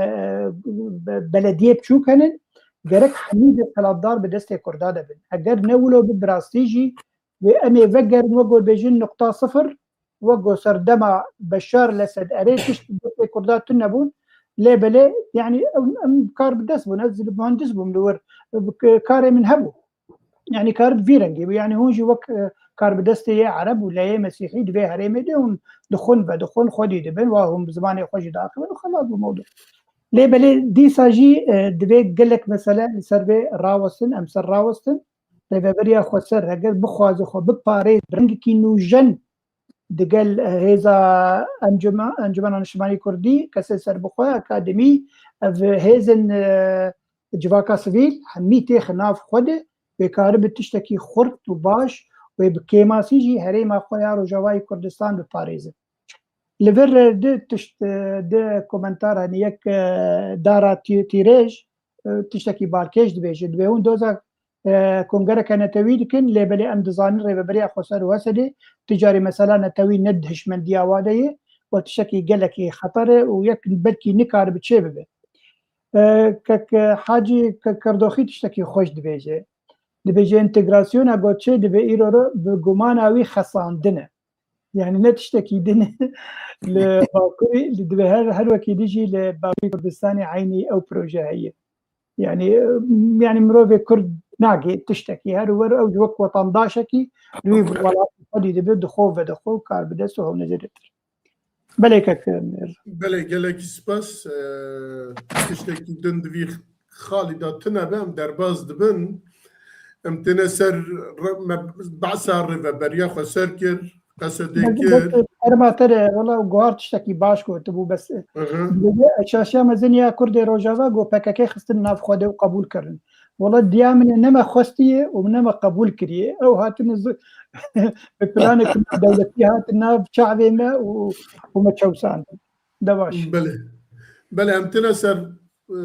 be-, belediyê biçûk henin, gerek hemî desthilatdar bi destê Kurda de bin. Eger ne wilo bi, bi rastî jî wê em ê vegerin, wek ku bêjin, nuqta sifir, wek ku serdema Beşar li Esed erê tişt bi destê Kurda tune bûn, lê belê, yanî em, em kar bi dest bûn, ez muhendis bûm li wir, karê min hebû. Yanî kar bi vî rengî bû. Yanî hûn jî wek, e, karbidestê yê Ereb û lê yê Mesîhî di vê herêmê de hûn dixwin, vedixwin, xwedî dibin, wa hûn bi zimanê xwe jî diaxivin û xelas bû mewdû. Lê belê dîsa jî, e, divê gelek mesele li ser vê rawestin, em ser rawestin. Rêveberiya xweser heger bixwaze xwe biparêz bi rengekî nûjen digel, e, hêza encuma-, Encumena Niştimanî Kurdî, kesê serbixwe, akademî, ev hêzên, e, civaka sivîl, hemî têxe nav xwe de, wê karibe tiştekî xurt û baş, wê bi kêmasî jî herêma xwe ya Rojavayê Kurdistan biparêze. Li vir, e, du tişt, e, du komentar hene, yek, e, Dara Tî-, Tîrêj, e, tiştekî balkêş dibêje. Dibê hûn doza, e, kongereke netewî dikin, lê belê em dizanin Rêveberiya Xweser û Hesedê tu carî mesela netewî ne di hişmendiya wa de ye, we tiştekî gelekî xeter e û yek belkî nikaribe çê bibe. E, kek, e, Hacî Ke-, Kerdoxî tiştekî xweş dibêje. Dibêje entegrasyona got çê dibe îro re bi gumana wî xesandin e. Yanî ne tiştekî din e. Li Bakurî, li, divê her, her wekî dî jî li Bakurî Kurdistanê eynî ew proje heye. Yanî, yanî mirovê Kurd nagê tiştekî. Her wer ew wek wetandaşekî li wî welatî xwedî dibe, dixwe vedixwe û kar bi dest û hewne zêdetir. Belê kek Nêr. Belê, gelekî spas. Eee, tiştekî din di vî xalî de tune be, em derbas dibin. Em têne ser re-, me behsa rêveberiya xweser kir, Qesedê kir. Erma te re, wela guhar tiştekî baş gotibû, bes, Hı hı. Eşaşiya mezin ya Kurdê Rojava got P K K xistin nav xwe de û qebûl kirin. Wela diya min e, ne me xwestiye û ne me qebûl kiriye. Ew hatine zi-, bi planê ku dewletî hatin nav çavê me û, û me çewsandin. De baş. Belê. Belê, em têne ser, e,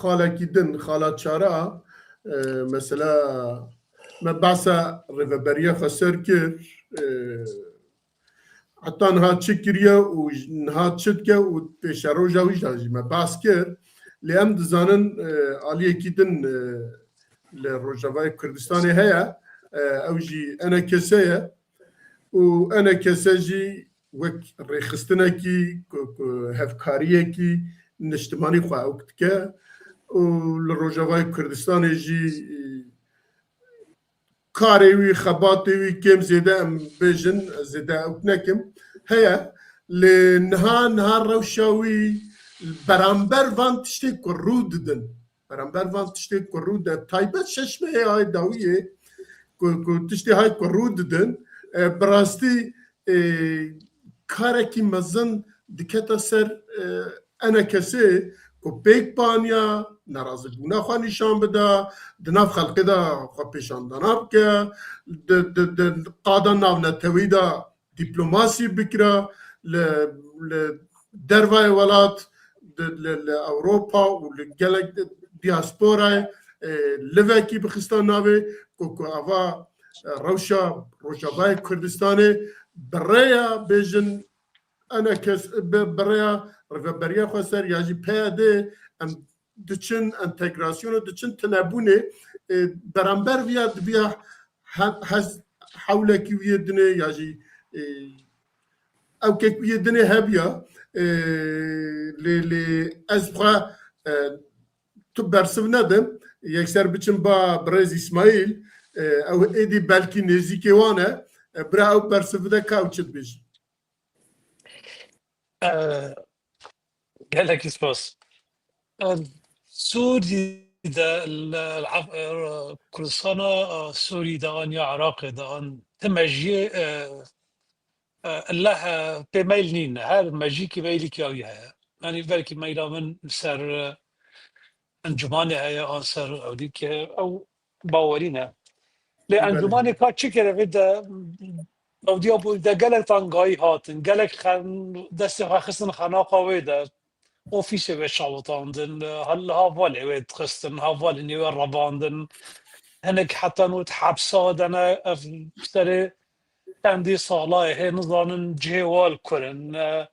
xalekî din, xala çara, e, mesela me behsa rêveberiya xweser kir, e, heta niha çi kiriye û j-, niha çi dike û pêşeroja wî jî me behs kir. Lê em dizanin, e, aliyekî din, e, li Rojavayê Kurdistanê heye, e, ew jî E N K S ye û E N K S jî wek rêxistinekî ku, ku hevkariyekî niştimanî xwe ewk dike û li Rojavayê Kurdistanê jî, e, karê wî, xebatê wî kêm zêde em bêjin, zêde ewk nekim, heye. Lê niha, niha rewşa wî beramber van tiştê ku rû didin. Beramber van tiştê ku rû de, taybet şeş mehê hay dawiyê ku, ku tiştê hay ku rû didin, e, bi rastî, e, karekî mezin dikete ser, e, enekesê ku pêk paniya nerazîbûna xwe nîşan bida, di nav xelkê de xwe pêşandana bike, di, di, di qada navnetewî de dîplomasî bikira, li, li dervayê welat, di, li, li Ewropa û li gelek diasporayê, e, livekî bixista navê ku, ku ava, e, rewşa Rojavayê Kurdistanê bi rêya bêjin enekes, bi, bi rêya Rêveberiya Xweser ya jî P Y D em diçin entegrasyon û diçin tinebûnê, e, beramber viya dibiya he-, hez hewlekî wî yê dinê ya jî, e, ewkek wî yê dinê hebiya, e, lê, lê ez xwe, e, tu bersiv nedim, yekser biçim ba birêz Îsmaîl, e, ew êdî belkî nêzîkê wan e, e, bira ew bersiv bide ka ew çi dibêjin. E, gelekî spas. E, Sûrî de, li, li Af-, e, Kurdistana, e, Sûrî de an ya Iraqê de an ti mejiyê, e, e, leh, e, pê meyl nîn. Her mejîkî meylîkî wî heye. Yanî belkî meyla min li ser, e, encûmanê heye an ser ewlîkê, ew bawerî ne. Lê Belê. Encûmanê ka çi kere vê de, ewdiya bû de gelek tangayî hatin, gelek xen-, destê xwe xistin xenaqa wê de, ofîsê wê çawitandin, hal-, hevalê wê dixistin, hevalên wê revandin, hinek heta nût hepsa de ne, ev serê çendî sala ye, hê nizanin cihê wal kur in. E,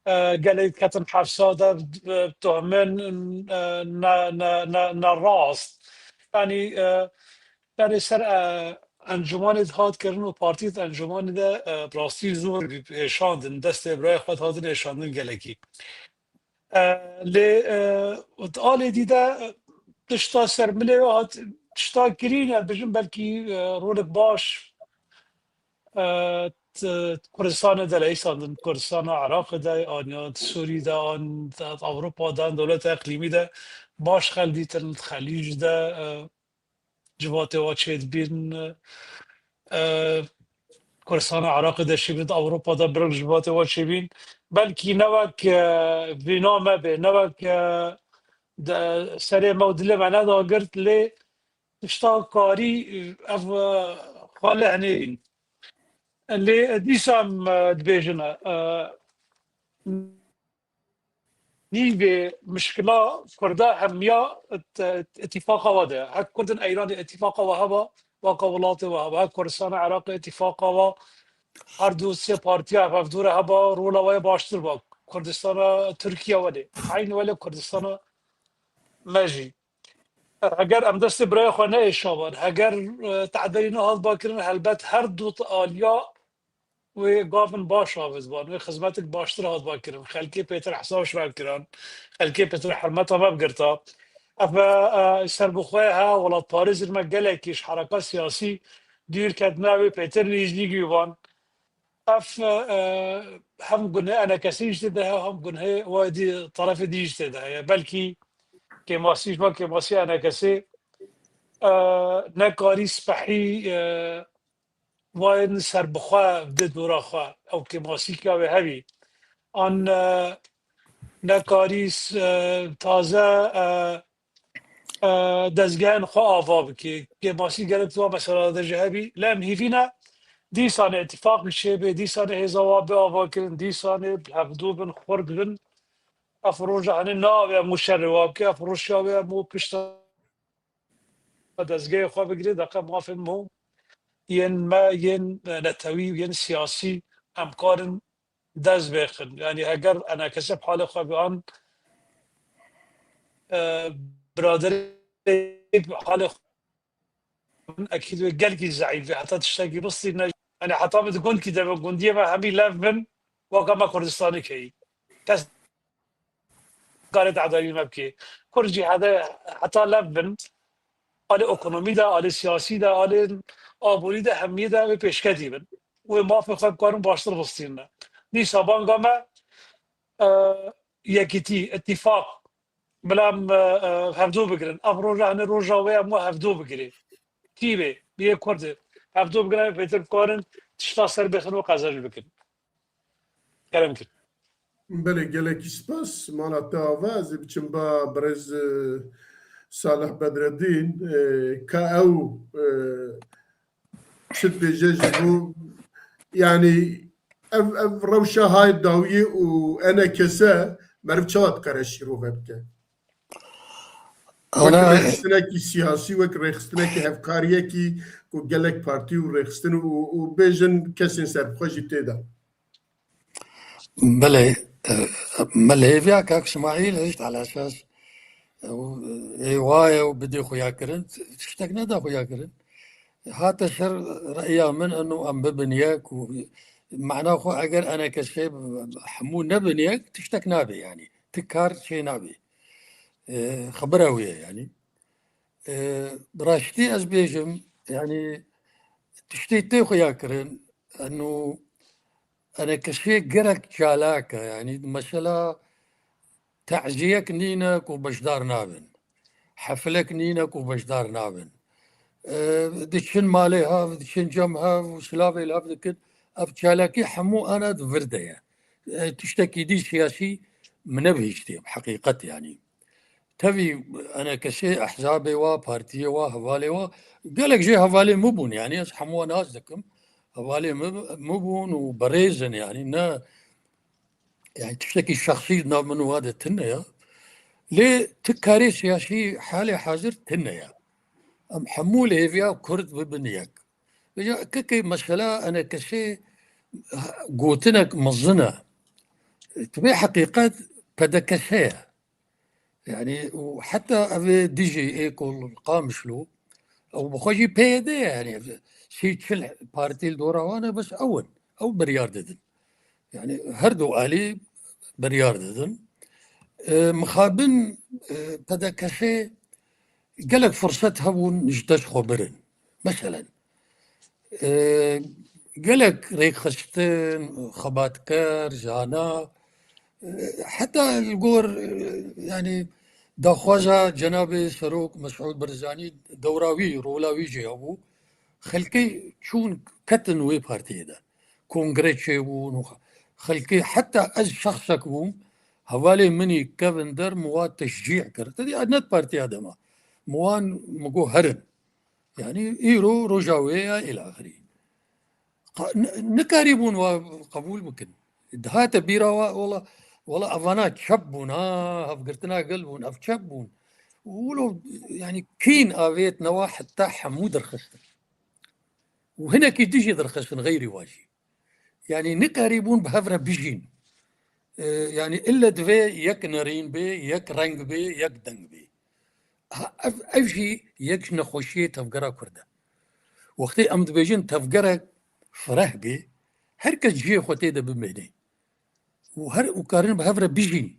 e, gelek ketin hepsa de, e, tohmên, e, ne, ne, ne, ne rast. Yanî, e, serê ser, e, encûmanê dihat kirin û partî di encûmanê de, e, bi rastî zor bî êşandin, destê birayê xwe dihatin êşandin gelekî. E, lê, e, di alê dî de, e, tişta ser milê hat, tişta girîn e, bijim belkî, e, rolek baş, e, t-, Kurdistanê de leyîsandin, Kurdistana Iraqê de, an ya Sûrî de, an Ewropa de, an dewleta iqlîmî de baş xel dîtin, Xelîc de, e, civatê wa çêdibîn, e, Kurdistana Iraqê de şîbîn, Ewropa de birek civatê wa çêbîn. Belkî ne wek, e, vîna me bê, ne wek, e, de, serê me û dilê me nedagirt, lê tişta karî, e, ev, e, xwe leh neyîn. Lê dîsa em, e, dibêjin, e, nîvê mişkila Kurda hemiya it-, it-, îtîfaqa we de. Hek Kurdin Eyranê îtîfaqa we heba, weka welatê we heba. Hek Kurdistana Iraqê îtîfaqa we, her du sê partiya hevdûre heba, rola we yê baştir ba. Kurdistana Tirkiye welê. Eyn welê Kurdistana me jî. Heger em destê birayê xwe neêşaban, heger, e, tehdêrî nehatba kirin, helbet her du aliya wê gavin baş avêt ban, wê xizmetik baştir hatba kirin, xelkê pêtir hesab ji me bikiran, xelkê pêtir hurmeta me bigirta. Ev, e, e, serbixwe he, welatparêzên me gelekî ji hereka siyasî dûr ketine, wê pêtir nêzîk wî ban. Ev, e, hem gunehê enekesî jî tê de heye, hem gunehê wê dî, terefê dî jî tê de heye. Belkî kêmasî ji bo kêmasî enekesê, e, nekarî spehî, e, wayên serbixwe di dora xwe, ew kêmasî ka wê hebî. An, e, nekarî s-, e, taze, e, e, dezgehên xwe ava bike. Kêmasî gerek tu wa mesela de jî hebî. Lê em hîvî ne dîsanê îtîfaq çêbe, dîsanê hêza wa bê avakirin, dîsanê bi hevdû bin, xurt bin. Ev roja henê navê em û şerê wa bike, ev roja wê em û pişta dezgehê xwe bigire, deqe mafên mû yên me, yên netewî, yên siyasî em karin dest bêxin. Yanî heger enekese bi halê xwe bian, e, biraderê bi halê xwe bin, ekîd wê gelkî zeîf be. Heta tiştekî bistîne. Yanî heta min di gundkî de be, gundiyê me hemî lev bin, weka me Kurdistanê keyî. Kes kare tehdayî me bike. Kurd jî hede, heta lev bin, alê ekonomî de, alê siyasî de, alê aborî de hemiyê de ew ê pêşketî bin. Wê mafê xwe bikarin baştir bistînin. Dîsa banga me, e, yekîtî, îtîfaq, bila em, e, e, hevdo bigirin. Ev roja hene roja wê em we hevdo bigirê. Kî bê, bi yê Kurdê. Hevdo bigirin, em ê bêtir bikarin tişta ser bêxin û qezenc bikin. Kerem kir. Belê, gelekî spas. Mala te ava, ez ê biçim ba birêz, e, Salih Bedreddîn, e, ka ew, e, çi dibêje ji bo, yanî ev, ev rewşa hay dawiyê û enekese meriv çawa dikare şîrove bike? Wek Ana rêxistinekî siyasî, wek rêxistinekî hevkariyekî ku gelek partî û rêxistin û, û bêjin kesên serbixwe jî tê de. Belê, e, me li hêviya kak Smaîl hişt ala esas, e, û, e, ê waye û bidê xuya kirin, tiştek neda xuya kirin. Hate ser reya min eno em bibin yek û mana xwe eger enekesê hemû nebin yek, tiştek nabe yanî. Ti kar çê nabe. E, xebera wê ye yanî. E, bi raştî ez bêjim, yanî tiştê tê xuya kirin, eno enekesê gerek çalak e, yanî mesela taziyek nîne ku beşdar nabin. Heflek nîne ku beşdar nabin. E, diçin malê hev, diçin cem hev û silavê li hev dikin. Ev çalakî hemû ana di vir de ye. E, tiştekî dî siyasî min nebihîştiye, heqîqet yanî. Tevî enekesê ehzabê wa, partiyê wa, hevalê wa, gelek jê hevalê min bûn, yanî ez hemû nas dikim. Hevalê min, min bûn û berêz in, yanî ne, yanî tiştekî şexsî di nav min û wa de tune ye. Lê ti karê siyasî halê hazir tune ye. Em hemû li hêviya Kurd bibin yek. Vêca kekê mesela enekesê gotinek mezin e. Tibê heqîqet P D K S ye. Yanî û heta ev ê dijî ê ku li Qamişlo, ew bi xwe jî P Y D ye, yanî sî çil partî li dora wan e, bes ew in. Ew biryar didin. Yanî her du alî biryar didin. E, mixabin, e, P D K S gelek firset hebûn ji dest xwe birin. Meselen, e, gelek rêkxistin, xebatker, zana, e, heta li gor, e, yanî daxwaza Cenabê Serok Mesûd Barzanî dewra wî, rola wî jî hebû. Xelkê çûn ketin wê partiyê de. Kongre çêbûn û xelkê, heta ez şexsek bûm, hevalê min î kevin der, min wa teşcî kir. Te dî ne partiya dema. Min wan, min got herin. Yanî îro roja wê ya îlaxirî. Qa-, n-, nikarîbûn wa qebûl bikin. Dihate bîra wa, wela, wela evana çep bûn, ha, hevgirtina gel bûn, ev çep bûn. Wilo, yanî kîn avêt newa heta hemû derxistin. Û hinekî dijî derxistin, xeyrî wa jî. Yanî nikarîbûn bi hev re bijîn. E, yanî ille divê yek nerîn bê, yek reng bê, yek deng bê. Ha, ev, ev jî yek ji nexweşiyê tevgera Kurd e. Wextê em dibêjin tevgerek fireh bê, her kes cihê xwe tê de bimêne. Û her, û karin bi hev re bijîn.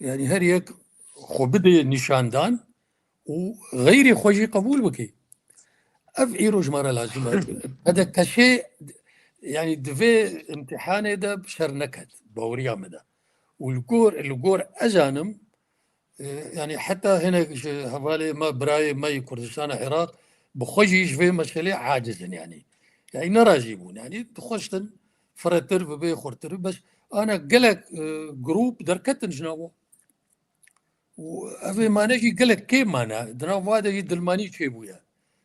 Yanî her yek xwe bidê nîşandan û xeyrê xwe jî qebûl bike. Ev îro ji me re lazim e. P D K S, yanî divê imtîhanê de bi ser neket, baweriya me de. Û li gor, li gor ez zanim, e, yanî heta hinek ji hevalê me, birayê me yê Kurdistana Iraq, bi xwe jî ji vê meselê aciz in, yanî. Yanî nerazî bûn, yanî dixwestin firehtir bibe, xurtir, bes ana gelek, e, grûp derketin ji nav wan. Û ev ê mane jî gelek kêm mane. Di nav wa de jî dilmanî çêbûye.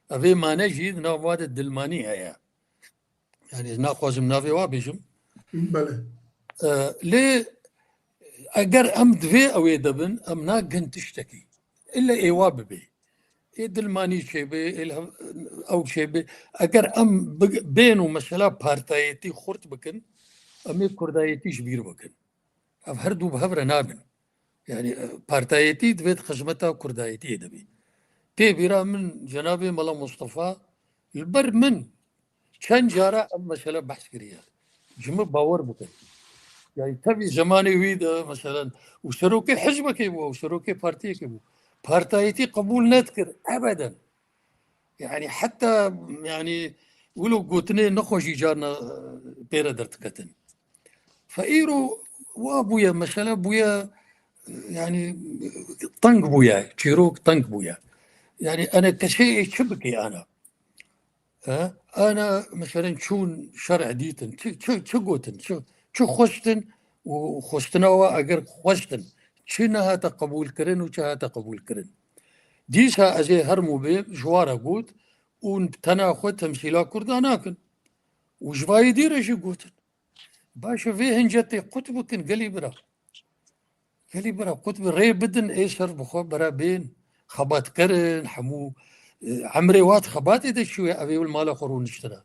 Ev ê mane jî di nav wa de dilmanî heye. Yanî ez naxwazim navê wa bêjim. Belê. E, lê eger em di vê ew ê de bin, em nagin tiştekî. Îlle ê wa bibe. Ê dilmanî çêbe, ê li hev-, ew çêbe. Eger em bi-, bên û mesela partayetî xurt bikin, em ê kurdayetî ji bîr bikin. Ev her du bi hev re nabin. Yanî, e, partayetî divê di xizmeta kurdayetiyê de bî. Tê bîra min cenabê Mela Mustafa, li ber min çend cara ev mesele behs kiriye. Ji min bawer bikin. Yanî tevî zemanê wî de, meselen, û serokê hizbekê bû, û serokê partiyekê bû. Partayetî qebûl nedikir, ebeden. Yani heta yani wilo gotinê nexweşî carna, e, pê re derdiketin. Fe îro wa bûye, mesele bûye, e, yani teng bûye, çîrok teng bûye. Yani ene kesê çi bikê ana? E, ana meselen çûn şer'e dîtin, çi, çi, çi gotin, çi, çi xwestin û xwestina wa eger xwestin, çi nehate qebûlkirin û çi hate qebûlkirin. Dîsa ez ê hermû bêm, ji wa re got, û tena xwe temsîla Kurda nakin. Û ji vayê dî re jî gotin. Baş e, vê hincetê qut bikin, gelî bira. Gelî bira, qut bi rê bidin, ê ser bi xwe bira bên. Xebatkerin, hemû, e, emrê wat xebatê de çûye, ev ê li mala xwe rûniştine.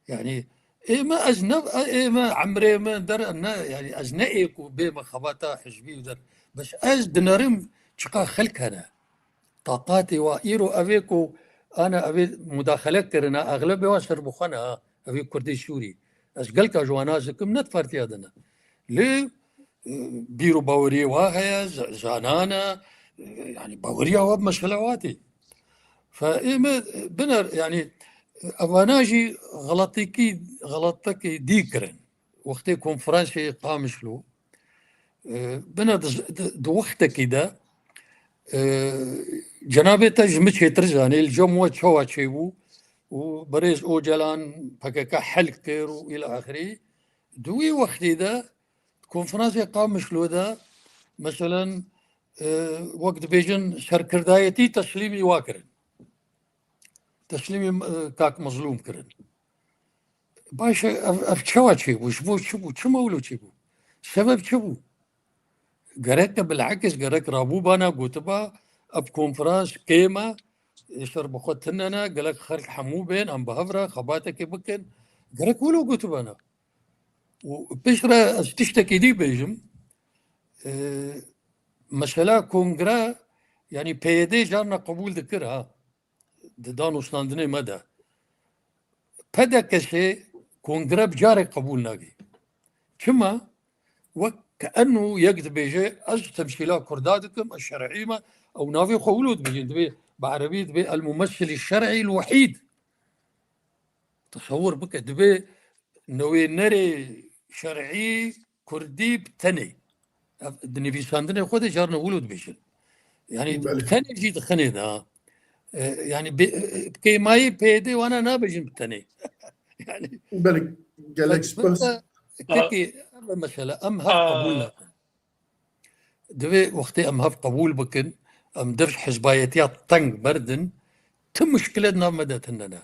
Yani, ê me ez ne, ê me emrê me der ne, yani ez ne ê ku bê me xebata hizbî der. Bes ez dinerim çiqa xelk hene. Taqatê wa îro ev ê ku ana ev ê mudaxele kirine, exlebê wa ser bi xwe ne ha, ev ê Kurdê Sûrî. Ez gelka ji wan nas dikim, ne di partiya de ne. Lê, e, bîr û baweriyê wa heye, z-, zanan e, e, yani baweriya wa bi mesela wa tê. Fe ê me, e, biner, yani, e, evana jî xelatîkî, xelatekî dî kirin. Wextê konferansê Qamişlo, e, bine di, di, di wextekî de, e, cenabê te ji min çêtir zanê, li cem we çawa çêbû û birêz Ocalan P K K helk kir û îl axirî. Di wî wextî de, konferansê Qamişlo de, meselen, e, wek dibêjin serkirdayetî teslîmî wa kirin. Teslîmî, e, kak Mezlûm kirin. Baş e, ev, ev çawa çêbû? Ji bo çi bû? Çima wilo çêbû? Sebeb çi bû? Gerek te bilekis, gerek rabûbana gotiba, ev konferans kêm e, ê ser bi xwe tune ne, gelek xelk hemû bên, em bi hev re xebatekê bikin. Gerek wilo gotibana. Û piştre ez tiştekî dî bêjim, e, mesela kongre, yani P Y D carna qebûl dikir ha, di danûstandinê me de. P D K S kongre bi carê qebûl nake. Çima? Wek ke enû yek dibêje, ez temsîla Kurda dikim, ez şer'î me, ew navê xwe wilo dibêjin, dibê bi erebî dibê el mumessilî şer'î el wehîd. Tesewir bike, dibê newênerê şer'î Kurdî bi tenê. Ev di nivîsandinê xwe de carna wilo dibêjin. Yani bi Belê. tenê jî dixinê de ha. E, yani bê-, e, kêmayî P Y D wana nabêjin bi tenê. Yani Belê, gelek spas. Kekê, ev e mesele, em hev Aa. qebûl nakin. Divê wextê em hev qebûl bikin, em dev ji hizbayetiya teng berdin, ti muşkile di nav me de tune ne.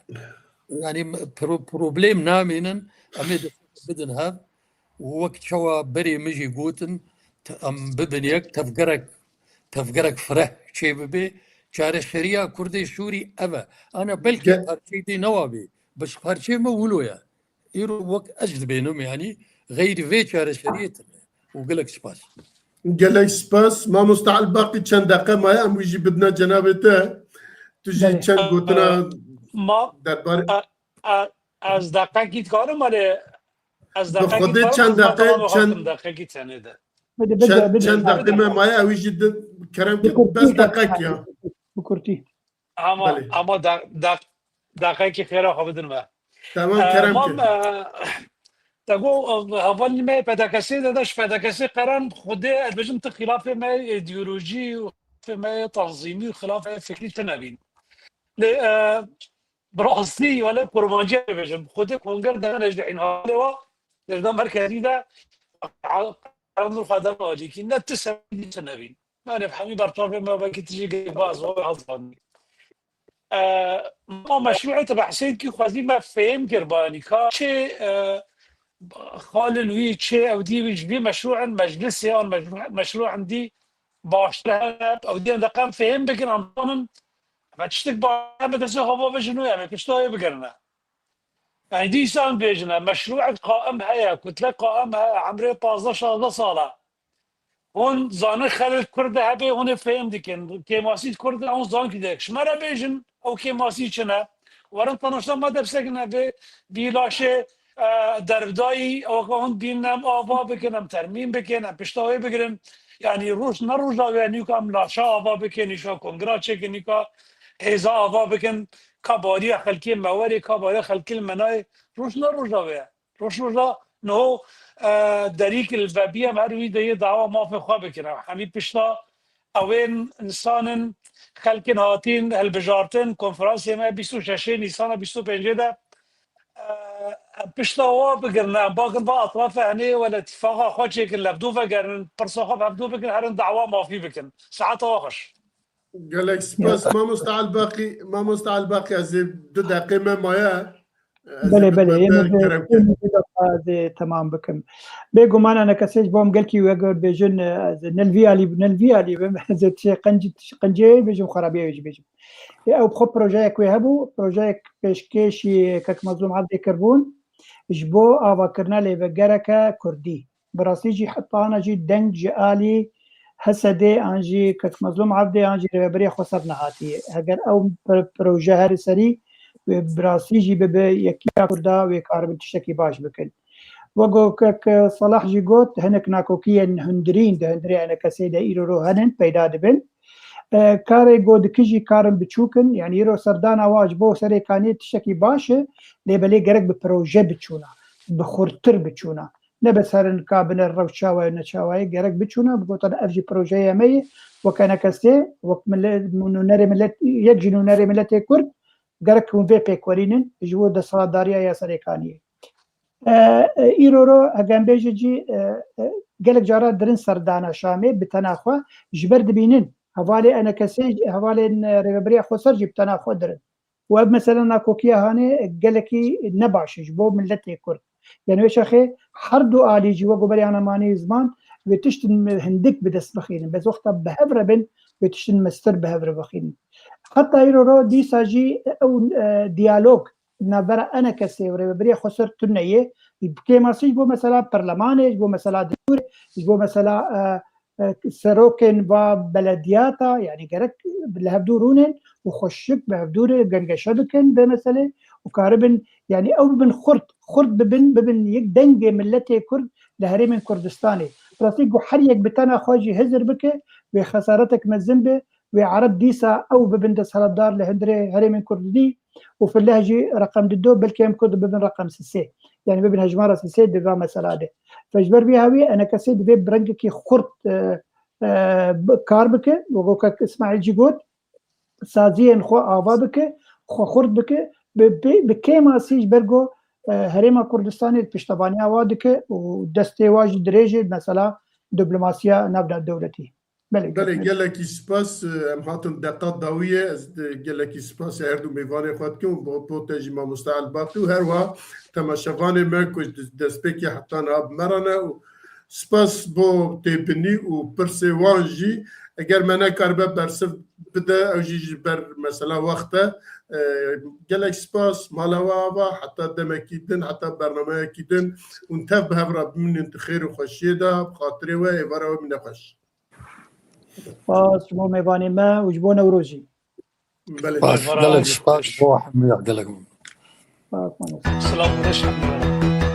Yani me pro-, problem namînin, em ê dest bidin hev. Û wek çawa berê min jî gotin, te-, em bibin yek, tevgerek, tevgerek fireh çêbibe. Çareşeriya Kurdê Sûrî ev e. Ana belkî Ge- parçeyê dê newa bê. Bes parçeyê me wilo ye. Îro wek ez dibênim, yanî xeyrî vê çareseriyê tune. Û gelek spas. Gelek spas. Mamosta Elbaqî çend deqe maye, em wî jî bidine cenabê te. Tu jî Belê. çend gotina Ma, derbarê a, a, ez deqekî dikarim, erê, ez Bi deqekî Xwedê dikarim, çend ez deqe, deqe çend, hatim, deqekî tenê de. Bide, bide, çend, bide. çend deqe me maye, ew jî di, kerem Bi ki kurtî bes deqek ya. Bi kurtî. Ama, Belê. ama da, da, deqekî xêra xwe bidin me. Tamam, Ee, kerem mam, ki. ee, te go, ee, hevalî me P D K S de, de ji P D K S qeran Xwedê, ez bêjim, ti xilafê me îdeolojî û xilafê me tanzîmî û xilafê fikrî tine bîn. Lê, ee, bi rastî, wele kurmancî bêjim, Xwedê konger de ne ji dehîn halê wa, ji da merkezî de, qeran xwe de alîkî, ne ti sebebî tine bîn. Yani hemî berçavê me belkî tu jî gelek baz we hezanî. E, ma meşruê te behsê dikî, xwezî me fêm kir banî ka çê, e, xalin wî çê ew dî wî ji vî meşruên meclisê an meşru-, meşruên dî baştir hene, ew dî em deqem fêm bikin, em zanin me tiştik ba-, me destê xwe bavêjin û em ê pişta wê bigirine. Yani dîsan bêjine, meşruek qaim heye, kutlek qaim heye, emrê pazdeh şazdeh sal e. Hûn zanin xelil Kurd de hebe, hûn ê fêm dikin. Kêmasî Kurd de hûn zan ki dek. Ji me re bêjin, ew kêmasî çi ne? Werin tanişta me de bisekine vê, vî laşê, e, derbdayî, ew ka hûn bînin em ava bikin, em termîm bikin, em pişta wê bigirin. Yani roj, ne roja wê nîka em laşa ava bikin, nîka kongra çêkin, nîka hêza ava bikin. ka bariya xelkê me werê, ka bariya xelkê li me nayê, roj ne roja wê ye. Roj roja niho, e, derîk li vebiya em her wî de yê dawa mafê xwe bikin. Em hemî pişta ewên însan in, xelkin hatîn hilbijartin, konferansê me bîst û şeşê Nîsana bîst û pêncê de, e, em pişta wa bigirin, em bakin va etrafa henê wele tîfaqa xwe çêkin, levdû vegerin, pirsa xwe bi hevdû bikin, herin dawa mafî bikin. Saeta wa xweş. Gelek spas, mamosta Elbaqî, mamosta Elbaqî, ez ê du deqê me maye. Ez ê Belê, bi belê, te ême de kerem ême kim. de ez ê temam bikim. Bêguman, ene kesê ji bo em gelkî wê ger bêjin, ez ê ne li vî alî, ne li vî alî bim, ez ê tişê qenc-, tişê qenciyê bêjim, xerabiyê jî bêjim. Ê, ew bi xwe projeyek wê hebû, projeyek pêşkêşî kek Mezlûm Evdê kirbûn, ji bo avakirina lêvegereke kurdî. Bi rastî jî heta ana jî deng ji alî H S D'ê an jî kek Mezlûm Evdê an jî Rêveberiya Xweser nehatiye. Heger ew pro-, proje here serî wê bi rastî jî bibe yekiya Kurda wê karibin tiştekî baş bikin. Wek ku kek Salah jî got, hinek nakokiyên hundirîn di hundirê enekesê de îro ro henin peyda dibin. E, karê ku dikijî karin biçûk in, yanî îro serdana wa ji bo Serêkaniyê tiştekî baş e, lê belê gerek bi proje biçûna, bi xurttir biçûna. Ne bes herin ka bine rewşa we ne çawa ye, gerek biçûna, bi gotin ev jî projeyê me ye, wek enekesê, wek millet, nûnerê millet, yek ji nûnerê milletê Kurd, gerek hûn vê pêk werînin, ji bo desthilatdariya ya Serêkaniyê. E, e, îro ro, hege em bêje cî, e, e, gelek cara dirin serdana Şamê, bi tena xwe, ji ber dibînin, hevalê enekesê, hevalên, e, Rêveberiya Xweser jî bi tena xwe dirin. Û ev mesela nakokiya hanê gelekî ne baş e ji bo miletê Kurd. Yani wê çaxê her du alî jî wek beriya nemanî ziman wê tiştin hindik bi dest bixînin. Bes wexta bi hev re bin, wê tiştin mestir bi hev re bixînin. Heta îro ro dîsa jî ew, e, diyalog navbera enekesê û Rêveberiya Xweser tune ye. Bi kêmasî ji bo mesela perlemanê, ji bo mesela destûrê, ji bo mesela, e, e, serokên va belediyata, yani gerek li hevdû rûnin û xweşik bi hevdû re gengeşe bikin vê meselê û karibin, yani ew bibin xurt, xurt bibin, bibin yek dengê miletê Kurd li herêmên Kurdistanê. Rastî ku her yek bi tena xwe jî hizir bike, wê xesaretek mezin be, wê Ereb dîsa ew bibin desthilatdar li hundirê herêmên Kurdî û fileh jî reqem dido, belkî em Kurd bibin reqem sisê. Yani bibin hejmara sisê di va mesela de. Fe ji ber vê hawî enekesê divê bi rengekî xurt, e, e, bi-, kar bike. Wek kek Îsmaîl jî got, saziyên xwe ava bike, xwe xurt bike, bi, bi, bi kêmasî ji ber ku, e, Herêma Kurdistanê piştevaniya wa dike û destê wa jî dirêj e, mesela diplomasiya navnedewletî. Belê, Belê, gelekî spas. Em hatin deqa dawiyê. Ez de gelekî spasê her du mêvanê xwe dikim û bo, bo te jî mamosta Elbaqî û her wiha temaşevanê me ku ji destpêkê heta niha bi me re ne û spas bo têbinî û pirsê wan jî. Eger me nekaribe bersiv bide, ew jî ji ber mesela wext e. E, gelek spas, mala we ava, heta demekî din, heta bernameyekî din. Hûn tev bi hev re bimînin di xêr û xweşiyê de, bi xatirê we, êvara we bimîne xweş. Spas ji bo mêvanê me û ji bo Newrozî. Belê. Spas, gelek spas bo hemiya, gelek. Spas, mamoste. Silav û rêz hemiya.